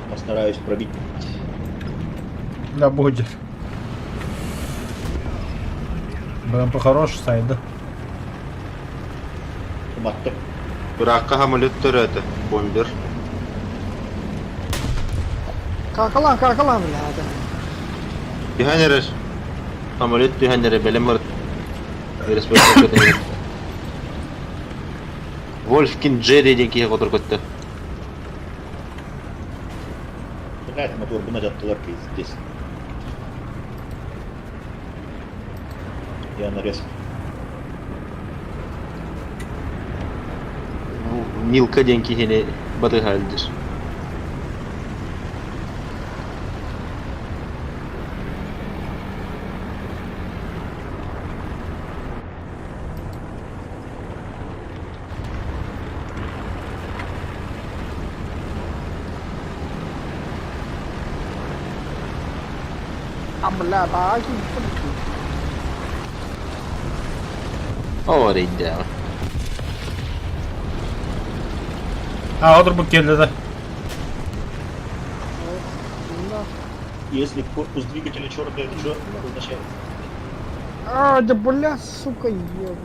Постараюсь пробить. Да, будет. БМП хороший сайт, да? Уматты. Быракка самолет төрөөтө. Бомбер. Какалан, какалан, бля. Түһэн эрэр. Самолет түһэн эрэр. Бэлэм бар. Республика Вольфкин Джерри диэн киһи хотор көттө. Блядь, мотор бы жаттылар здесь. Я нарез. Милка диэн киһини батыһа илдьир. А, бля, да, киирдим. О, рейдя. А, отурбут кэллэ да. Если корпус двигателя черный, это что означает? А, да бля, сука, еб.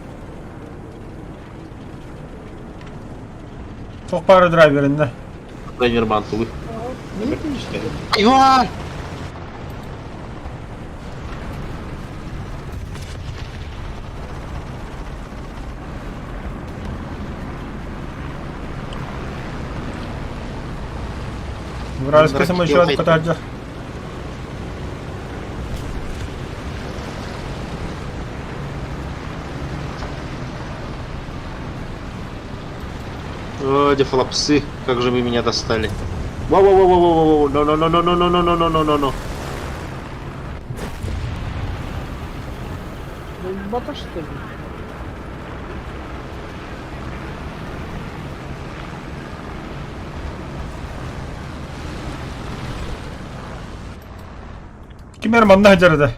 Туох баара драйвериннэ. Драйвер бантылы. Практически. Иван! Вражескай самолет катаджа. О, дефлопсы, как же вы меня достали. Воу-воу-воу-воу-воу, но-но-но-но-но-но-но-но-но-но. Бата что ли? Ким эрэ манна сылдьар этэ.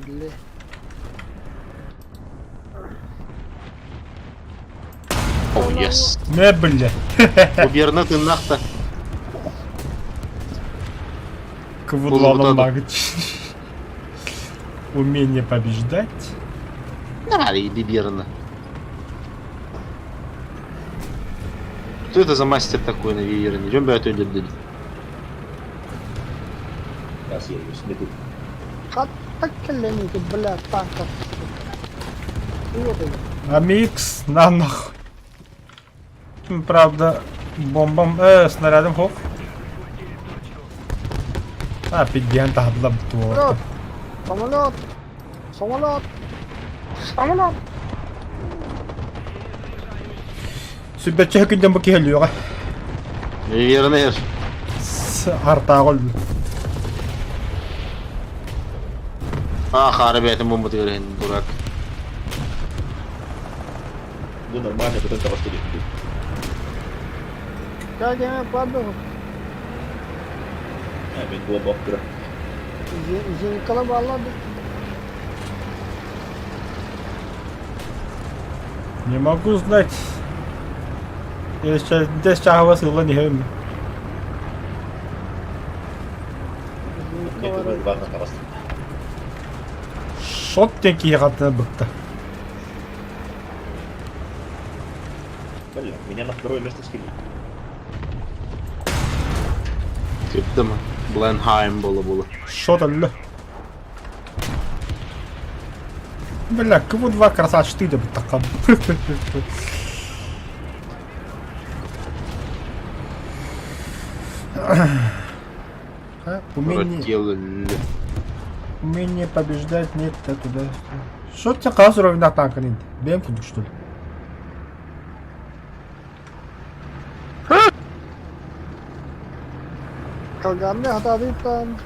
Бля. Oh, yes. Не бля. Уберна ты нахта. Квудланом магыч. Умение побеждать. Да, и биберна. Кто это за мастер такой на Виверне? Идем бы отойдем. Сейчас я ее смету. Хатта кэллэнити, бля, танка. Вот это. Амикс на нахуй. Правда, бомбам, снарядом хоп. А, пидьян таһдла Самолет! Самолет! Самолет! Самолет! Сүббэччэ күндэн бу киһи Виверна Артааҕыл. А, хара бэтим бомба тыгырын, дурак. Ну нормально, потом того что будет. Как я падал? А, мен бомба охтыра. Зенкала баллады. Не могу знать. Я сейчас здесь чагава сыла не хэм. Мне думаю, два на того. Шот тен киһи хаттан быкта. Бля, меня на второе место скинули. Кыптым. Бленхайм было было. Шот алла. Бля, КВ-2 красавчик ты да такам. Умение, умение побеждать нет, да туда. Что ты хас уровень танка нет? Бэм кудук что ли? Калганны хатадыттан.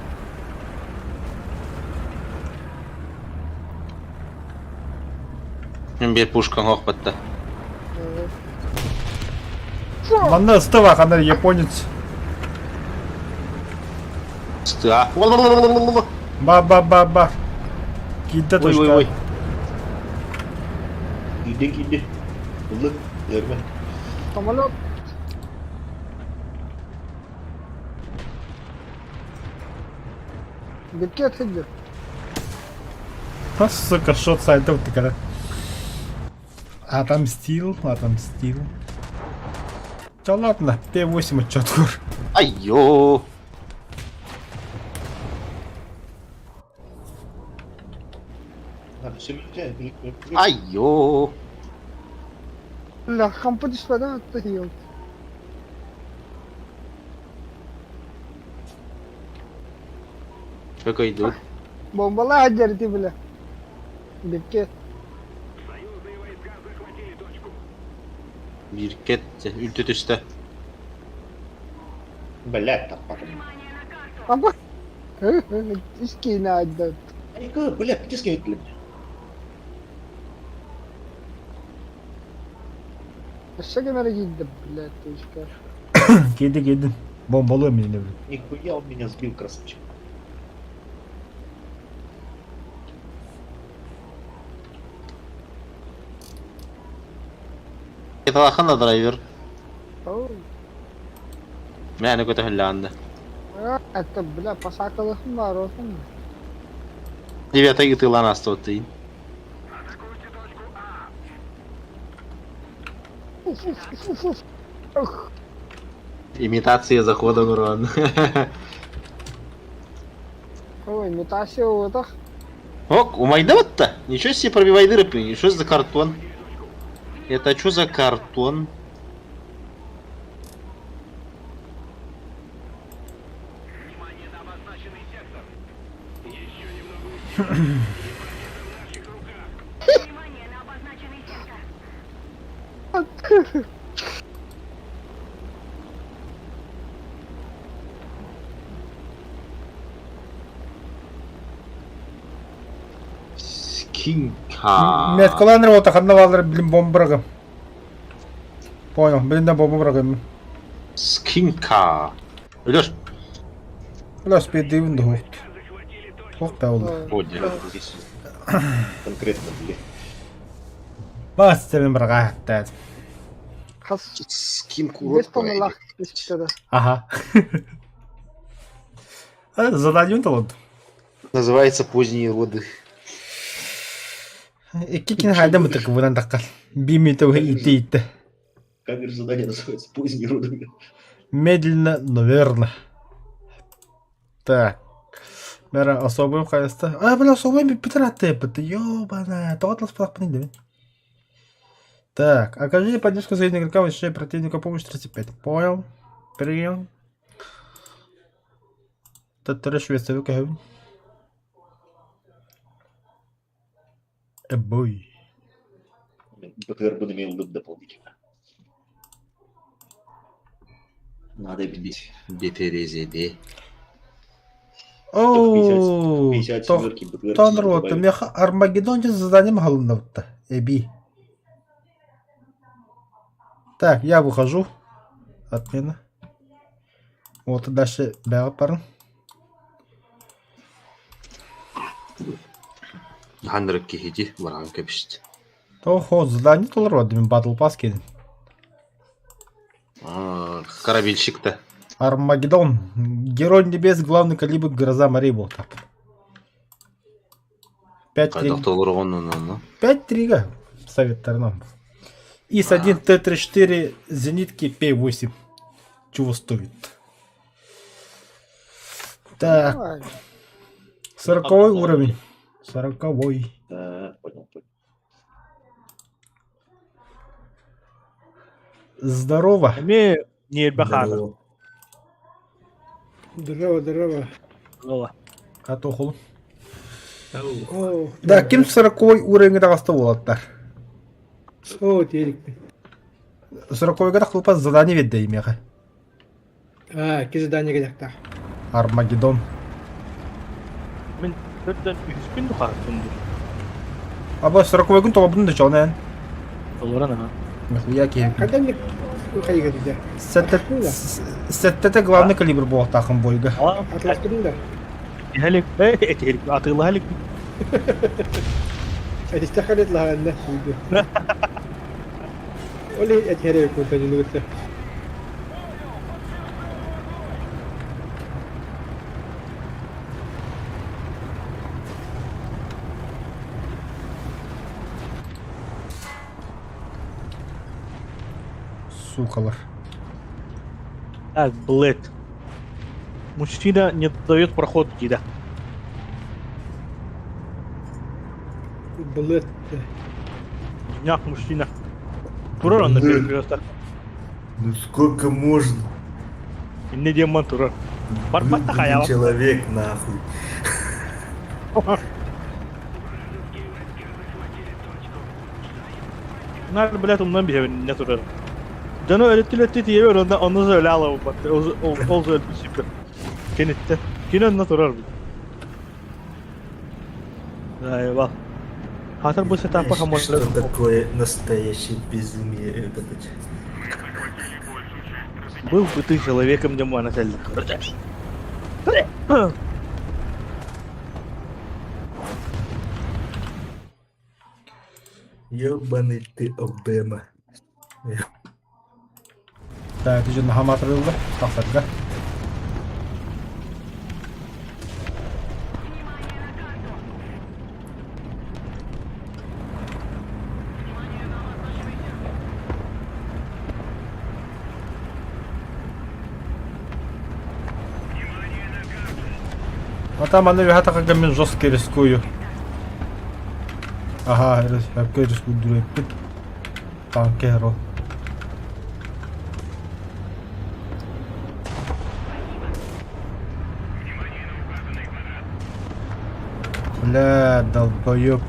Мен бер пушка хохпатта. Манна ыстыва ханар японец. Ста. Ба-ба-ба-ба. Кидда Ой, ой, ой. точка. Иди, иди. Лы, верно. Самолет. Бекет хиджи. А, сука, шот сайдов ты когда. Отомстил, отомстил. Да ладно, П8 отчет Айо. А, все, Айо. Бля, хампы түспеді атты ел. Какой идут? Бомбала хаджарти, бля. Бекет. Союзные войска захватили точку. Биркет. Үлтө түсті. Блядь, там потом. Внимание на карту. Апа. Искина аддат. Ай, блядь, где скинуть, блядь? Өссө кемере киирдэ, блядь, точка. Киди киди. Бомбалы меня, блядь. Нихуя он меня сбил, красавчик. Талахан драйвер. Оу. Мээнэ көтөһүллэҕин да. Это, бля, посакалыхым бар olsun. Девятый ытыылаан ааста тыйын. Имитация захода урон. Ой, имитация уотах. Ок, умайдабытта. Ничего себе пробивай дыры, что за картон? Это что за картон? Внимание на обозначенный сектор. Еще немного усилий, и победа в наших руках. Внимание на обозначенный сектор. Скинка. Меткалаан работа ханна баалар блин бомба бырагым. Понял, блин да бомба бырагым. Скинка. Өлөр. Бля, спиддейбин да хуохт. Захватили точку. Туох да буолла. Конкретно, блин. Бас тебин бырагааттаат. Хас Скинку бес тонналаах түспүттэрэ. Ага. Задание толордум. Называется поздние роды. Икки кини хайда мытык вынан таккал. Бимите итте итте. Как говоришь, задание называется? Поздние роды. Медленно, но верно. Так. Бәрі особый қайсты. А, бля, особый бітір атты бітті. Ёбана. Тоғытлас пылақпын енді. Так, окажите поддержку союзным игрокам, защищая противника помощь 35. Понял. Принял. Төттөрү Швеция көһөбүн. Эбой. БТР бы имел дополнительно. Надо бить. БТРЗД. Оу, 50 семерки БТР. Тонрот, меха Армагеддон заданием халыннабытта. Эби. Так, я выхожу. Отмена. Вот дальше бәҕэ барын. Ханнырык киһити баран кэбист. Охо, задание толору мен батл пас кедим. Корабельщик-то. Армагеддон. Герой небес, главный калибр, гроза морей был так. 5-3. Хайдах толоргонун онно. 5-3 совет нам. ИС-1 Т-34 зенитки П-8. Чего стоит? Так, 40 уровень. 40-й. Да, понял, понял. Здорово. Эмиэ ньиэрбэ хаалар. Здорово, здорово. Ыла. А то хол. Оо, Да, ким 40 уровень таҕыста уолаттар? Оо, тиэрикпин. 40-га тахлупа задание ведде имеҕэ. Аа, икки задание кэлиэхтээх. Армагеддон. Мин төрдөн үһүспүн духааттым дуу. Аба 40-гын толобун да чонэн. Толорон аха. Нихуя киһи. Хайдан хайыга дии. Сэттэтэ главный калибр буолтаахын бойга. Атластырын да. Иһэлик, э, этиһэлик, атыылаһалик. Этистэ халет лаһанна. Оли этиһэрэ кунтанилыбытта. Сукалар. Так, блэд. Мужчина не дает проход дида. Блэд. Днях мужчина. Турар онно перекресток. Ну сколько можно? Инне диэн турар. Барбатта Блин, хайаба. человек нахуй. Нар, блядь, умнан биһэбин инне турар. Дьону өлөттүлөттү тиийэбэр онно онно өлө алабыппат. Ол ол өлбүт Киниттен. Кини онно турар. Заебал. Хатыр бу сетапа Знаешь, Что такое настоящее безумие это? Был бы ты человеком, Димана Ёбаный ты Обема. Так, ити дьон наһаа маатырыллар, тахсарга. А там аны үһэ тахарга мин жестко рискую. Аха, өпкө рискуйдуруэппит. Танкеро. Бля, долбоеб.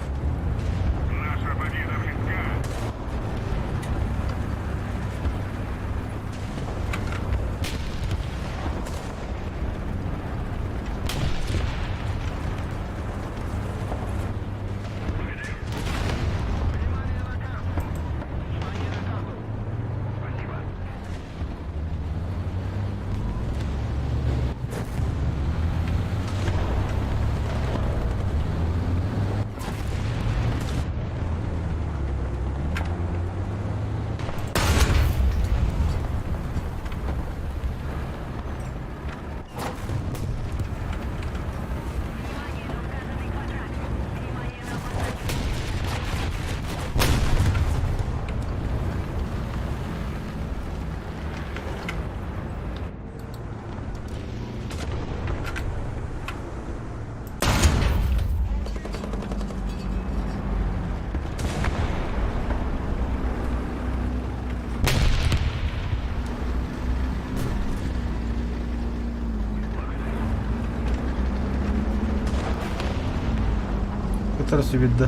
Кытары сүбүддэ.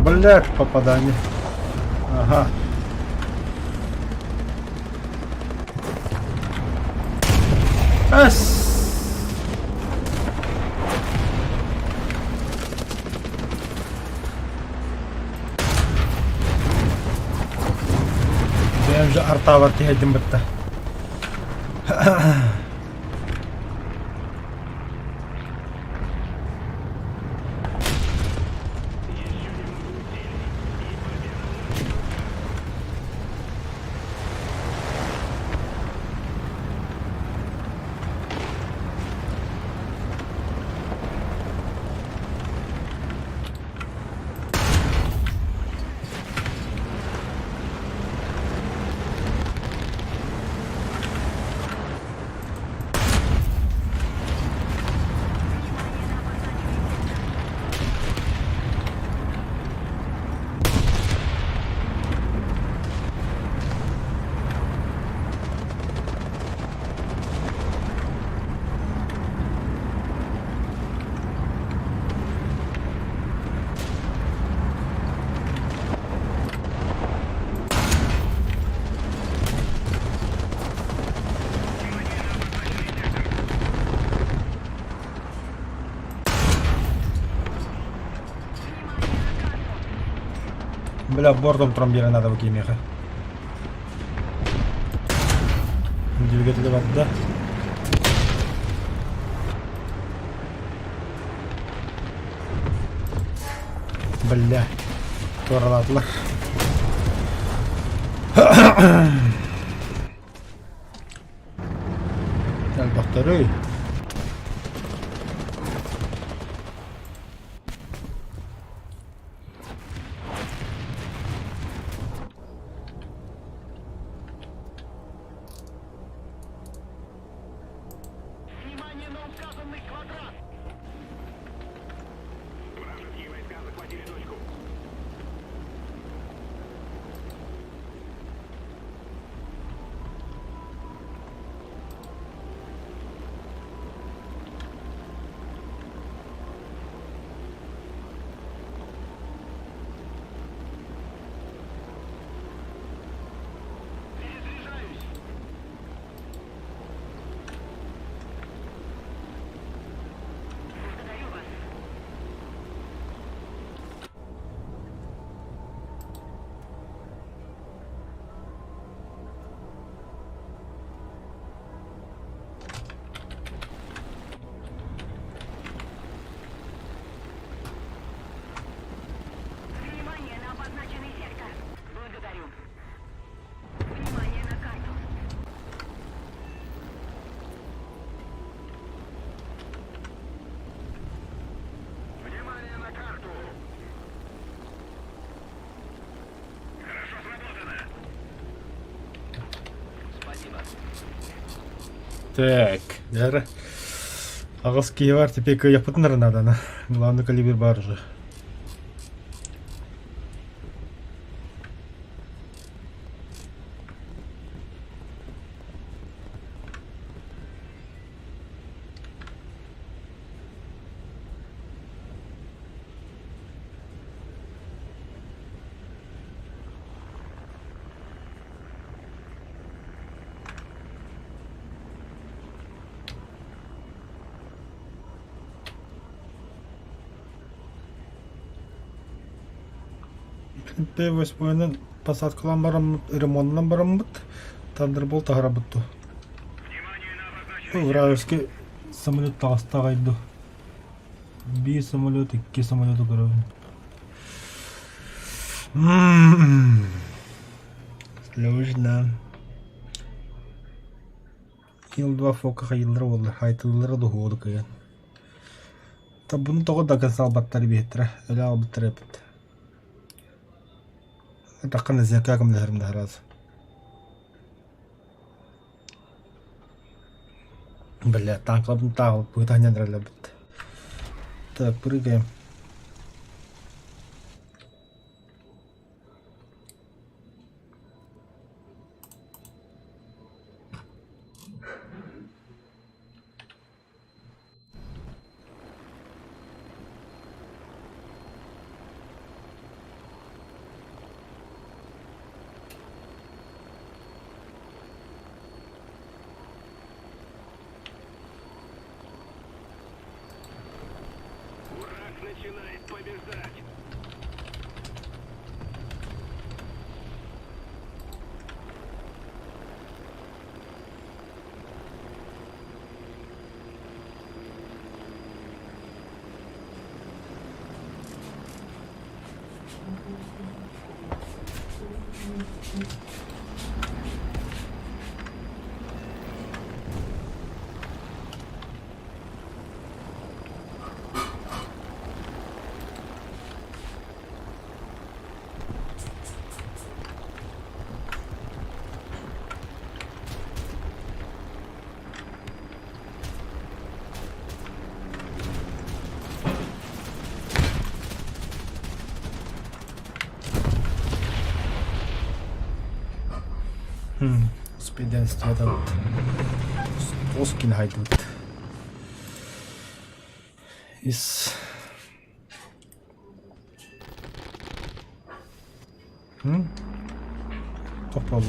Блядь, попадание. Ага. Ас! Бэйэм же артаабар тиһэйдим бытта. Бля, бортом тромбира надо в кимиэхэ. Двигатель барда. Бля, туоралаатылар. Элбэхтэрий. Внимание на указанный квадрат! Вражеские войска захватили точку. Перезаряжаюсь! Благодарю вас. Так, дьэ аҕыс киһи бар, теперь кыайыахпытын эрэ наадана. Главный калибр бар уже. П-8 посадкалаан бараммыт, ремоннан бараммыт, Thunderbolt таһарабыт дуо? Вражеский самолет таҕыста аҕай дуо? Биир самолет, икки самолету көрөбүн. Сложно. Ил-2 фока хайыллара буолла, хайтыллара дуһуоду кыйан. Табуну тоҕо да салбаттар биһиттэрэ, өлө албыттар эпит. Таххан зяка кымнаһарым да сразу. Бля, танклабын тааҕыл быһыта анньан Так, прыгаем. Враг начинает побеждать. Спиденствотат Оскин хайдыбыт. Ис Попробуй.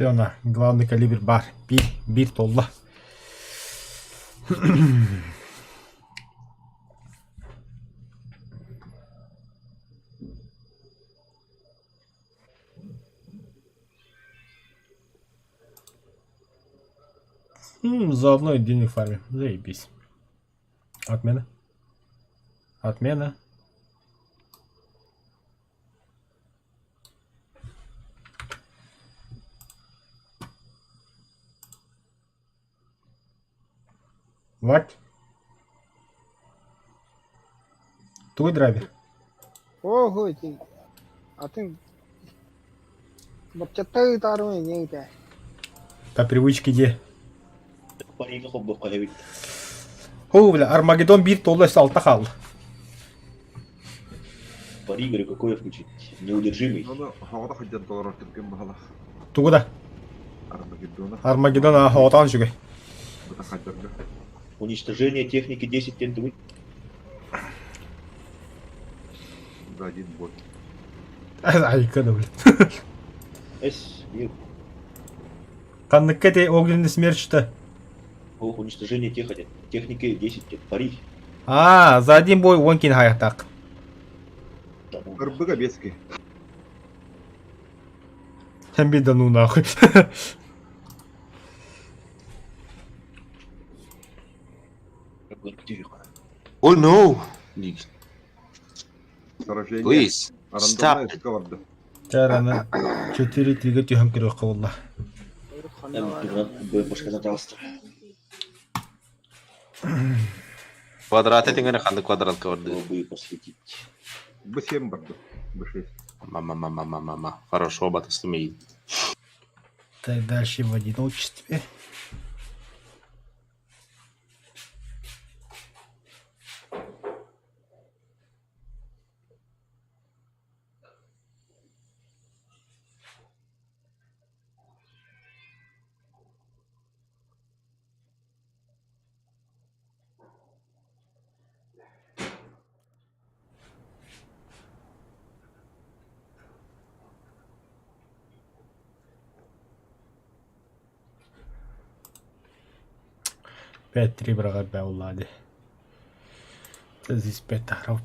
Все на главный калибр бар. Биир, биир толла. Заодно и денег фармим. Заебись. Отмена. Отмена. What? Твой драйвер. Ого, ити атын баччаттан ыытаарым эҥиэ ыытаа. По привычке де. Парига холбуохха эбит. О, бля, Армагеддон биир толла алта хаалла. Пари, говорю, какой включить? Неудержимый. Ону хоҕото сылдьан толорор түргэн баһылах Тугу да? Армагеддона Армагеддон а хоҕотоон үчүгэй. быта хадьарга. Уничтожение техники 10 тентовый. За один бой. Айка да, бля. С, Ю. Ханныкка те огненный смерч-то? Ох, уничтожение техники. Техники 10, пари. Аа, за один бой 10 киһи хаайыахтаах. Ырбыга биэс киһи. Эн да ну нахуй. Oh no! Сражение. Please, stop Рандомная it. барда. Чарана 4-3-гэ түһэн көрүөххэ буолла. Б пожалуйста. Квадрат этиҥ эрэ ханнык квадратка барды? Бы посветить. Б7 барда. Б6. Мама-мама-мама-мама. Хорошо, батыстым иин. Так, дальше в одиночестве. Пять-три быраҕар буолла дии. Здесь пять тахрап.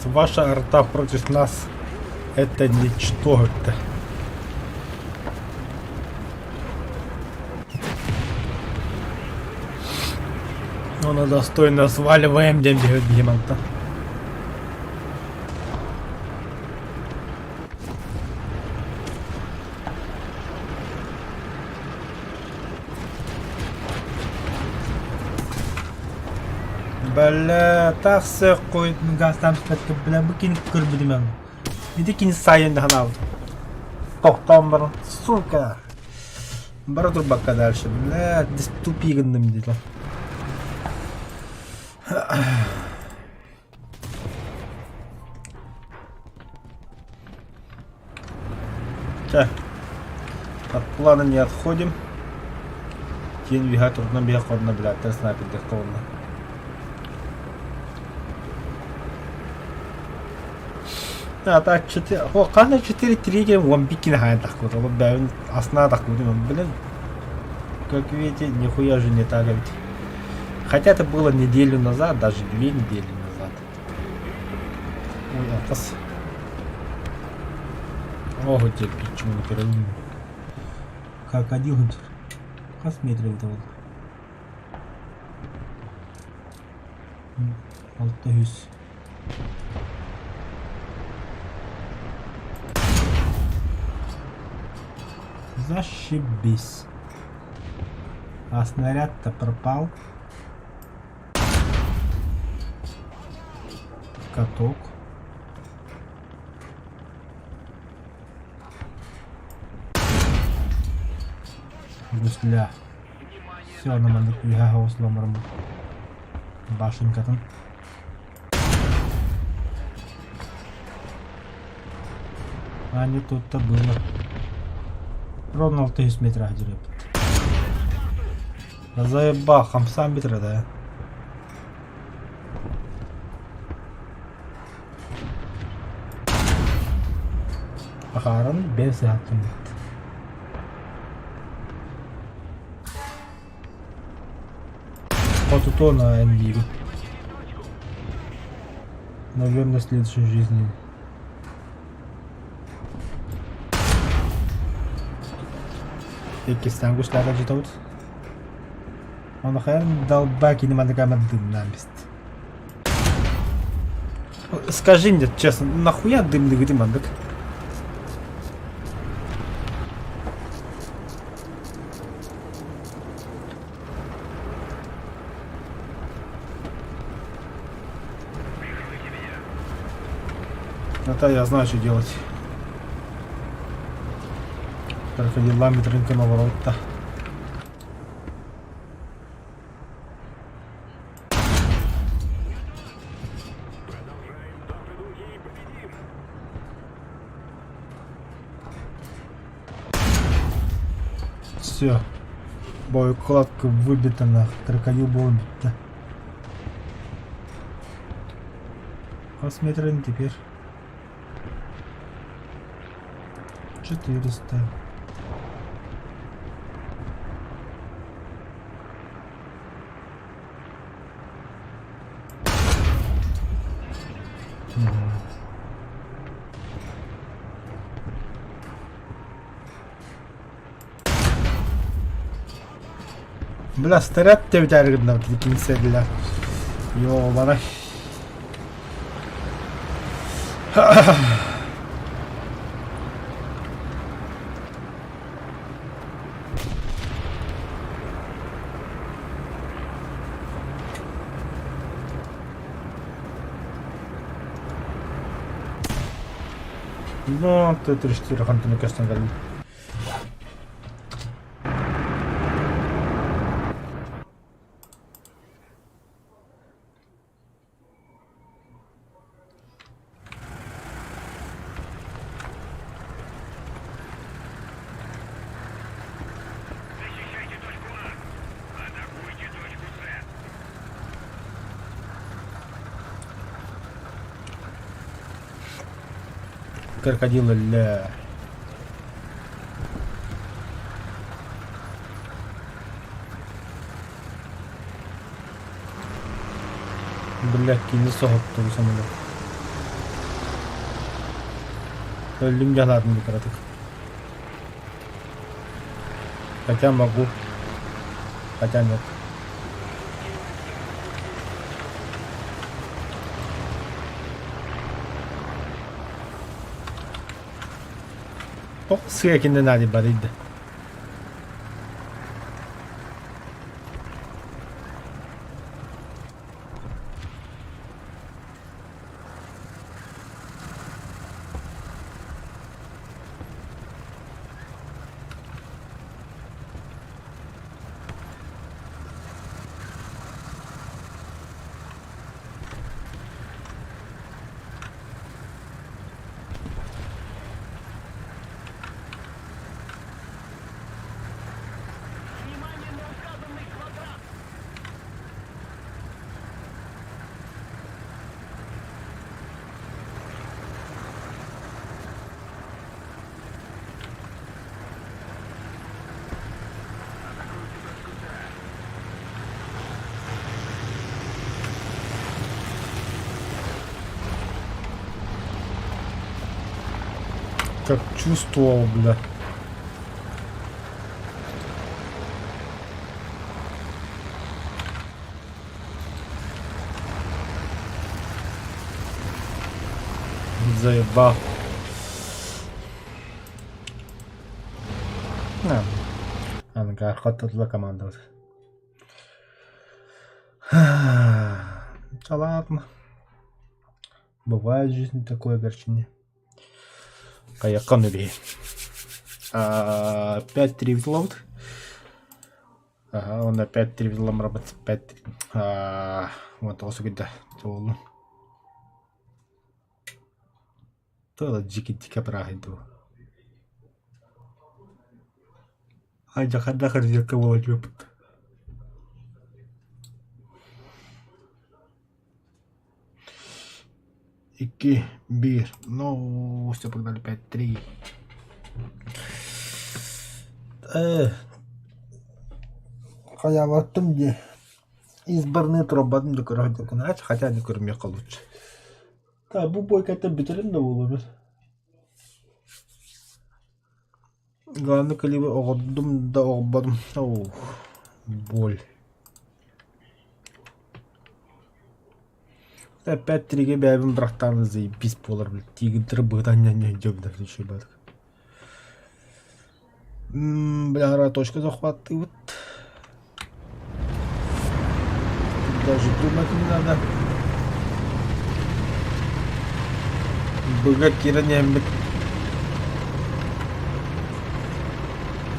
Ваша арта против нас это ничто это. Ну, на достойно сваливаем, дем демонта. Бля, тахса қойд гастам спетке бля бу кин көрбүдүм эн. Иди кин сайын да ханал. Тохтоон баран, сука. Бара турбакка дальше. Бля, тупи гынным диэтэ. Так. От плана не отходим. Тень вига трудно бега бля, ты снайпер дехтовна. А так 4, о, қандай 4-3 ген 11 хайын тақпыды. Ол бәрін астына тақпыды. Блин, как видите, нихуя же не так ведь. Хотя это было неделю назад, даже 2 недели назад. Ой, атас. Ого, терпи, чему не Как один хас метр это вот. 600. Зашибись. А снаряд-то пропал. Каток. Гусля. Все, на маннык үһэ осломорум. Башенкатын. А не тут-то было. Ровно 600 метрах дерет. Да заебал, хамса метра, да? Ахааран бэйэм сыһааттым диэт. Хотутуон эмниибин. Наверное, в следующей жизни. Иккистээн кустаата дьитэбит. Ону хайан далба кини маннык дымнаан бист. Скажи мне честно, нахуя дымныгыты маннык? Это я знаю, что делать. Крокодилами рынка наворот-то. Все. Боекладка выбита нах. Крокодил был убит. Посмотрим теперь. 400. Бля, старят диэбит кинсэллэр. Ёбарай. Ну, Т-34 хантан көстөн кэллим. Защищайте точку А. Атакуйте точку С. Крокодил өллө. Бля, кини соһутту бу самолет. Өллүм дьаһаатын бу кыратык. Хотя могу. Хотя нет. Тоҕо сыа кининэн наадыйбатый да? Внимание на указанный квадрат. Атакуйте точку С. Как чувствовал, бля. Заебал. На. Ангар, хотела команда. Да ладно. Бывает в жизни такое огорчение. Хайаххан үбиһи. 5-3 взломт. Ага, он опять 3 взлом работает. 5 Вот, осы күдэ. Туолун. Туола дьики дика бырааһый дуу. Алдьархайдаах разведка буола түһүөхпүт. Икки, биир, ну, все, погнали, 5-3. Хайаабаттым дии. Изборные турбатын да көрө сылдьар хотя не көрүмүөххэ лучше. Так, бу бойкаттан бүтэрин да буолуо Главное калибр оҕордум да оҕорботум. Оу, боль. Опять тиригэ бэйэбин бырахтаан заебись буолар блядь. Тигрдэр быһыта анньан дьабдар үчүгэй Бля, точка захватывает. Даже думать не надо. Быга киирэн иһэммит.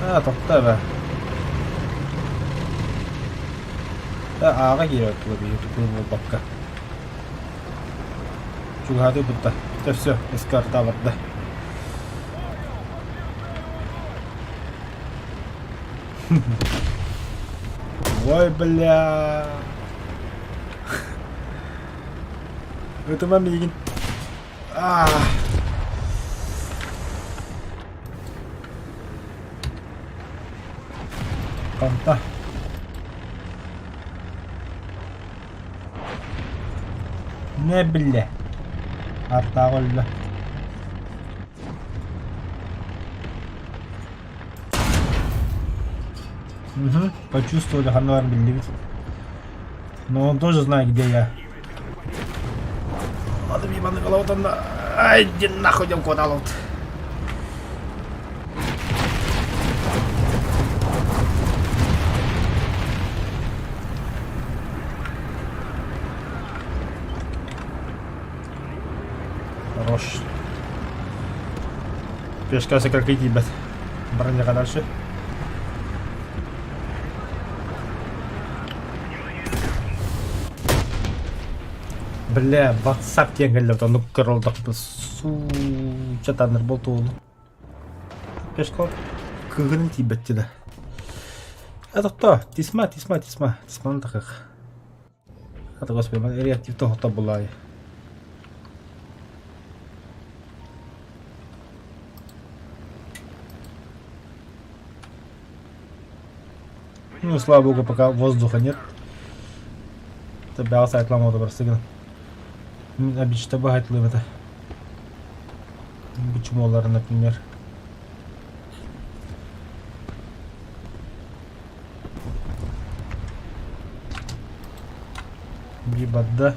А, тохтоо бэ. Ааҕа киирэр тула биһи тутуу буолбакка. Чугаһаатыы бутта. Все, все, эскорта барда. Ой, бля. Ытыма миигин. А. Ханта. Не биллэ. Артааҕы өллө. Угу, почувствовали ханна биллибит. Но он тоже знает, где я. Ладно, ебаный голова там. Ай, иди нахуй, идем куда вот. Хорош. Пешка сакракити, ребят. Броняга дальше. Бля, WhatsApp диэн кэллэ оннук көрөлдөхпүт сууча таныр болтуолу. Пешка кыгын тиийбэт да. А тохто, тисма, тисма, тисма, тисманы тахых. Это господи, реактив тохто булай. Ну, слава богу, пока воздуха нет. Табиал сайтлама добросыгын. Обычно богатый это. Почему например. Бибада.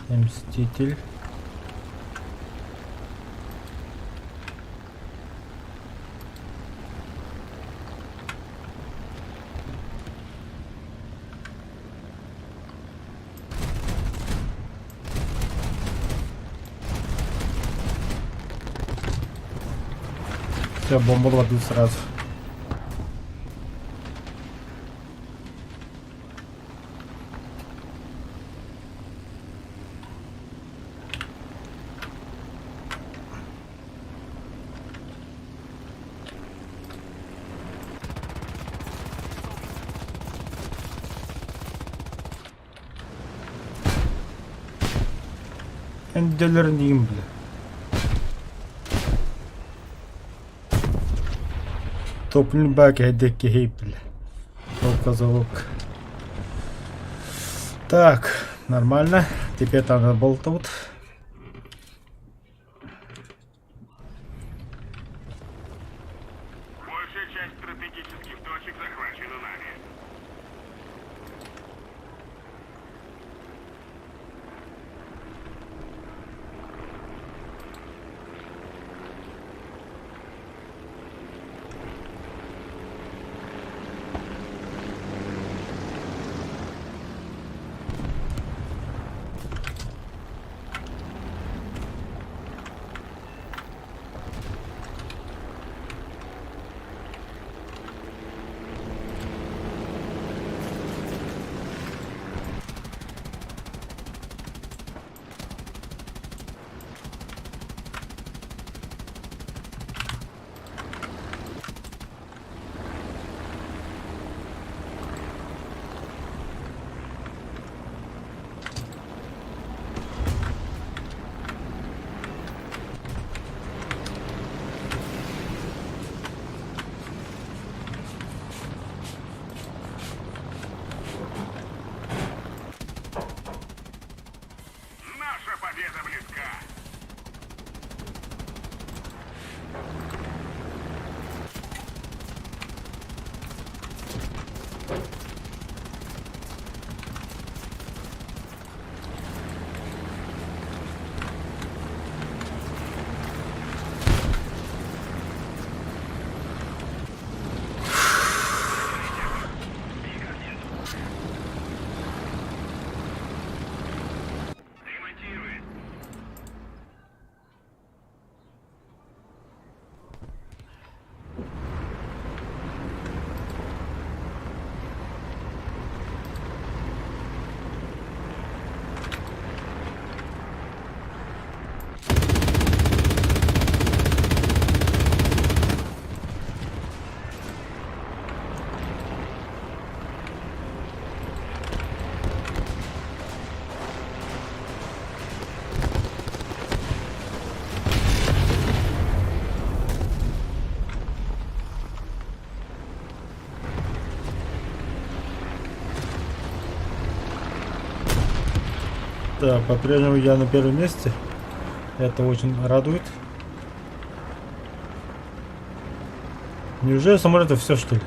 Мститель. Все, бомбу кладу сразу. Энделерин диигин бile. Топливный бак эдекки бile. Толказовок. Так, нормально. Теперь там болтут. Большая часть стратегических точек захвачена нами. Так, по-прежнему я на первом месте. Это очень радует. Неужели самолеты все что ли?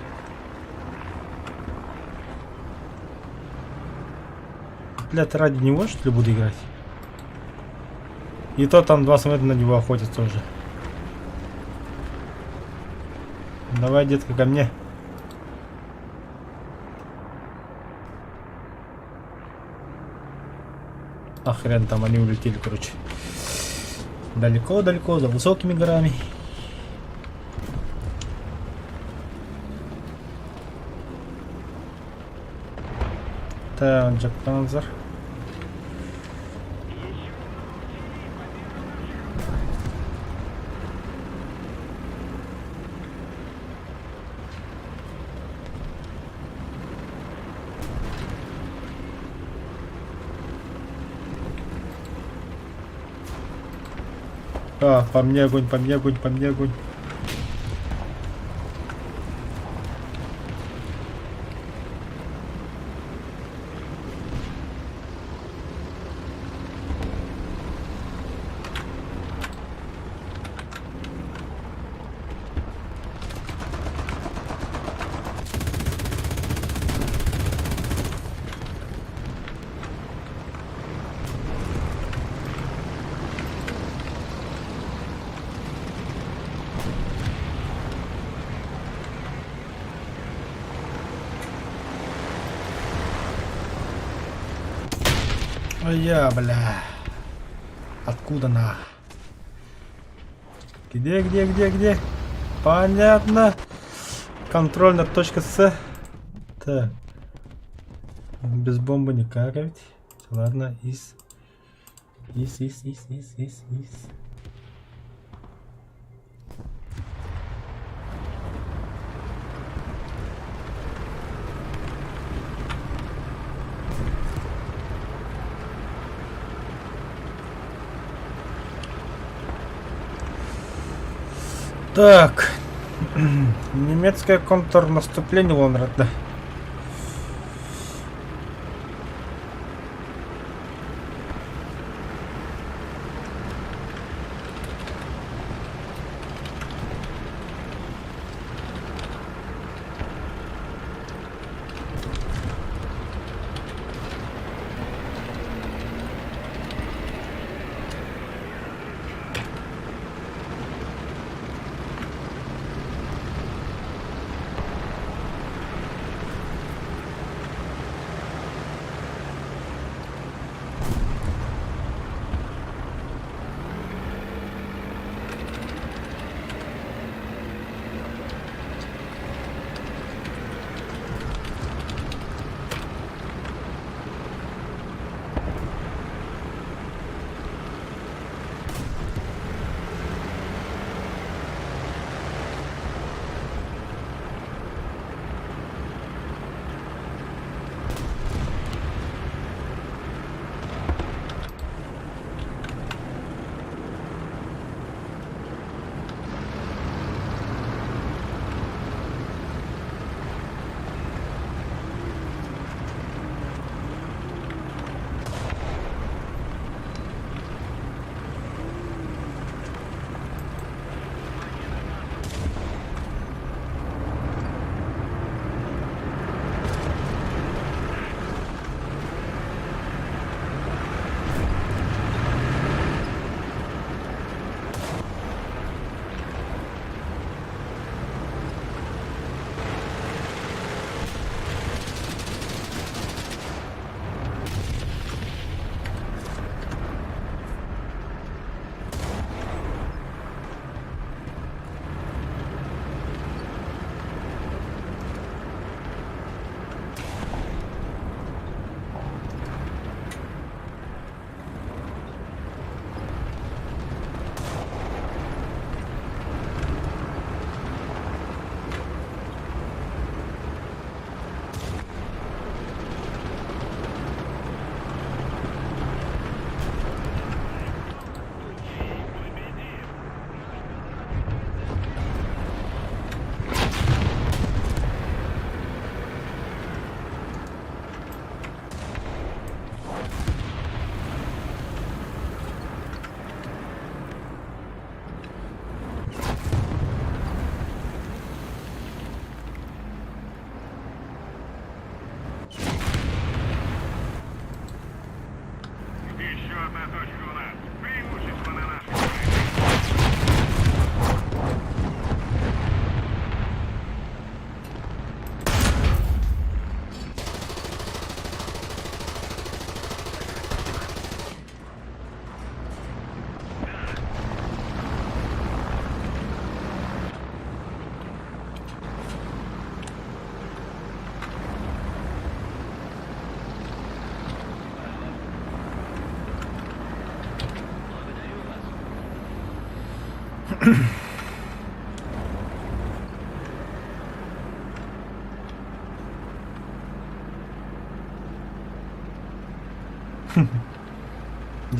Блядь, ради него что ли буду играть? И то там два самолета на него охотятся уже. Давай, детка, ко мне. А хрен там, они улетели, короче. Далеко-далеко, за высокими горами. Так, Джек Панзер. А, по мне огонь, по мне огонь, по мне огонь. Ой, я, бля. Откуда на? Где, где, где, где? Понятно. Контрольная точка С. Так. Без бомбы никак ведь. Ладно, из. Из, из, из, из, из, из. Так. Немецкое контрнаступление Лонрада.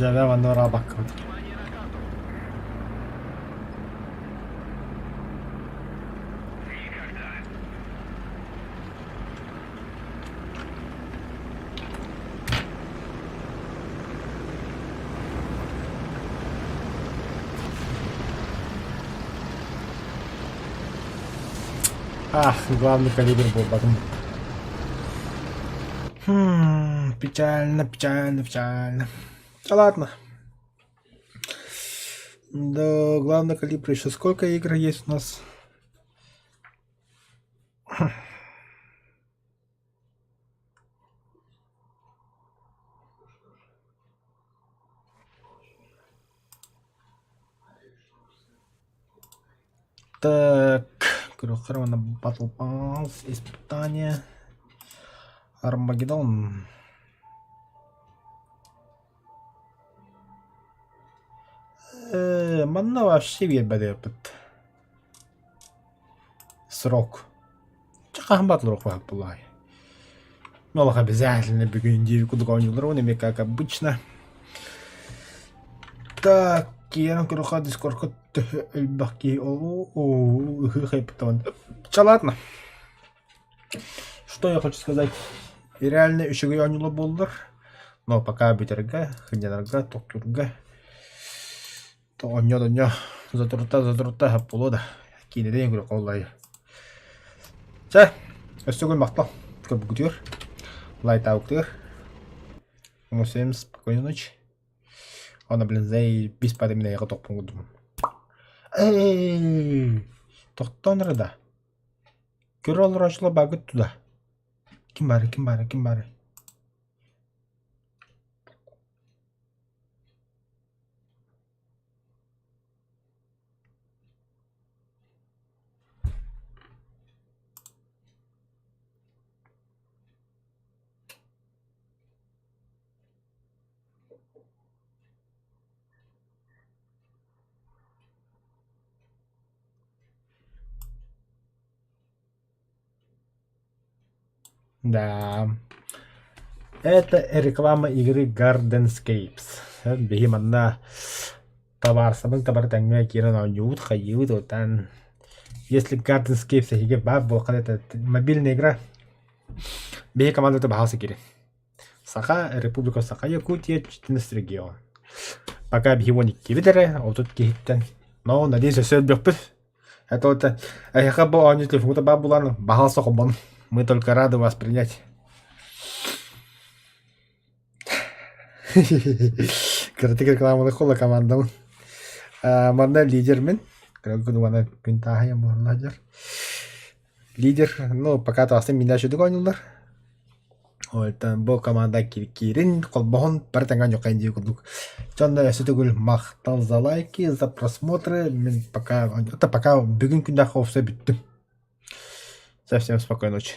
Дьэ, манна бараабаккабыт. Ах, главный калибр буолбатым. Хм, печально, печально, печально. Да ладно. До главного калибра еще сколько игр есть у нас? Так, Крюхермана Battle Pass, испытание, Армагеддон. Э, манна вообще биэрбэт Срок. Хаһан батлырук буоллаҕай. Олох обязательно бүгүн диир курдук оонньуулар эмиэ как обычно. Так, киирэн көрүөххэ дискордка төһө элбэх киһи оо ыһыах айбыттабын. Ча ладно. Что я хочу сказать. Реально үчүгэй оонньуулар буоллар. Но пока бүтэргэ, сынньанарга, тохтуурга Оонньоо-оонньоо, соторута-соторута сөп буолуо да, киинэдэ көрүөххэ буоллаҕай. Чэ, өссө күн махтал көрбүккүтүгэр, лайктаабыккытыгар. Всем спокойной ночи. Аны блин заебись падай мин эйиэхэ тохпун курдукпун. Эй, тохтоон эрэ да. Көрө олороочулар бааргыт туда. Ким баарый, ким баарый, ким баарый? Да. Это реклама игры Gardenscapes. Биһи манна табаарсабын табар тэҥҥэ киирэн оонньуубут, хайыыбыт отан если Gardenscapes эһиги баар буолхан это мобильная игра. Биһи командата баһаалса киирин. Саха, Республика Саха, Якутия, 14 регион. Пока биһи 12 эрэ, 30 киһиттэн. Но, надеюсь, өссө өлбөхпүт. Это вот эһиэхэ бу оонньуу телефоҥҥута баар буолан баһаалыста холбон. Мы только рады вас принять. Кыратык рекламалыы холла командабын. Манна лидермин. Күн күн тааһыйан буолла Лидер, ну, пока таҕыстым мин да оонньууллар. Оттон бу команда киирин, холбоһун бары тэҥҥэ оонньуохха дии курдук. Дьонно өссө төгүл махтал за лайки, за просмотры. Мин пока, это пока бүгүн күннээх офса бүттүм. Совсем спокойной ночи.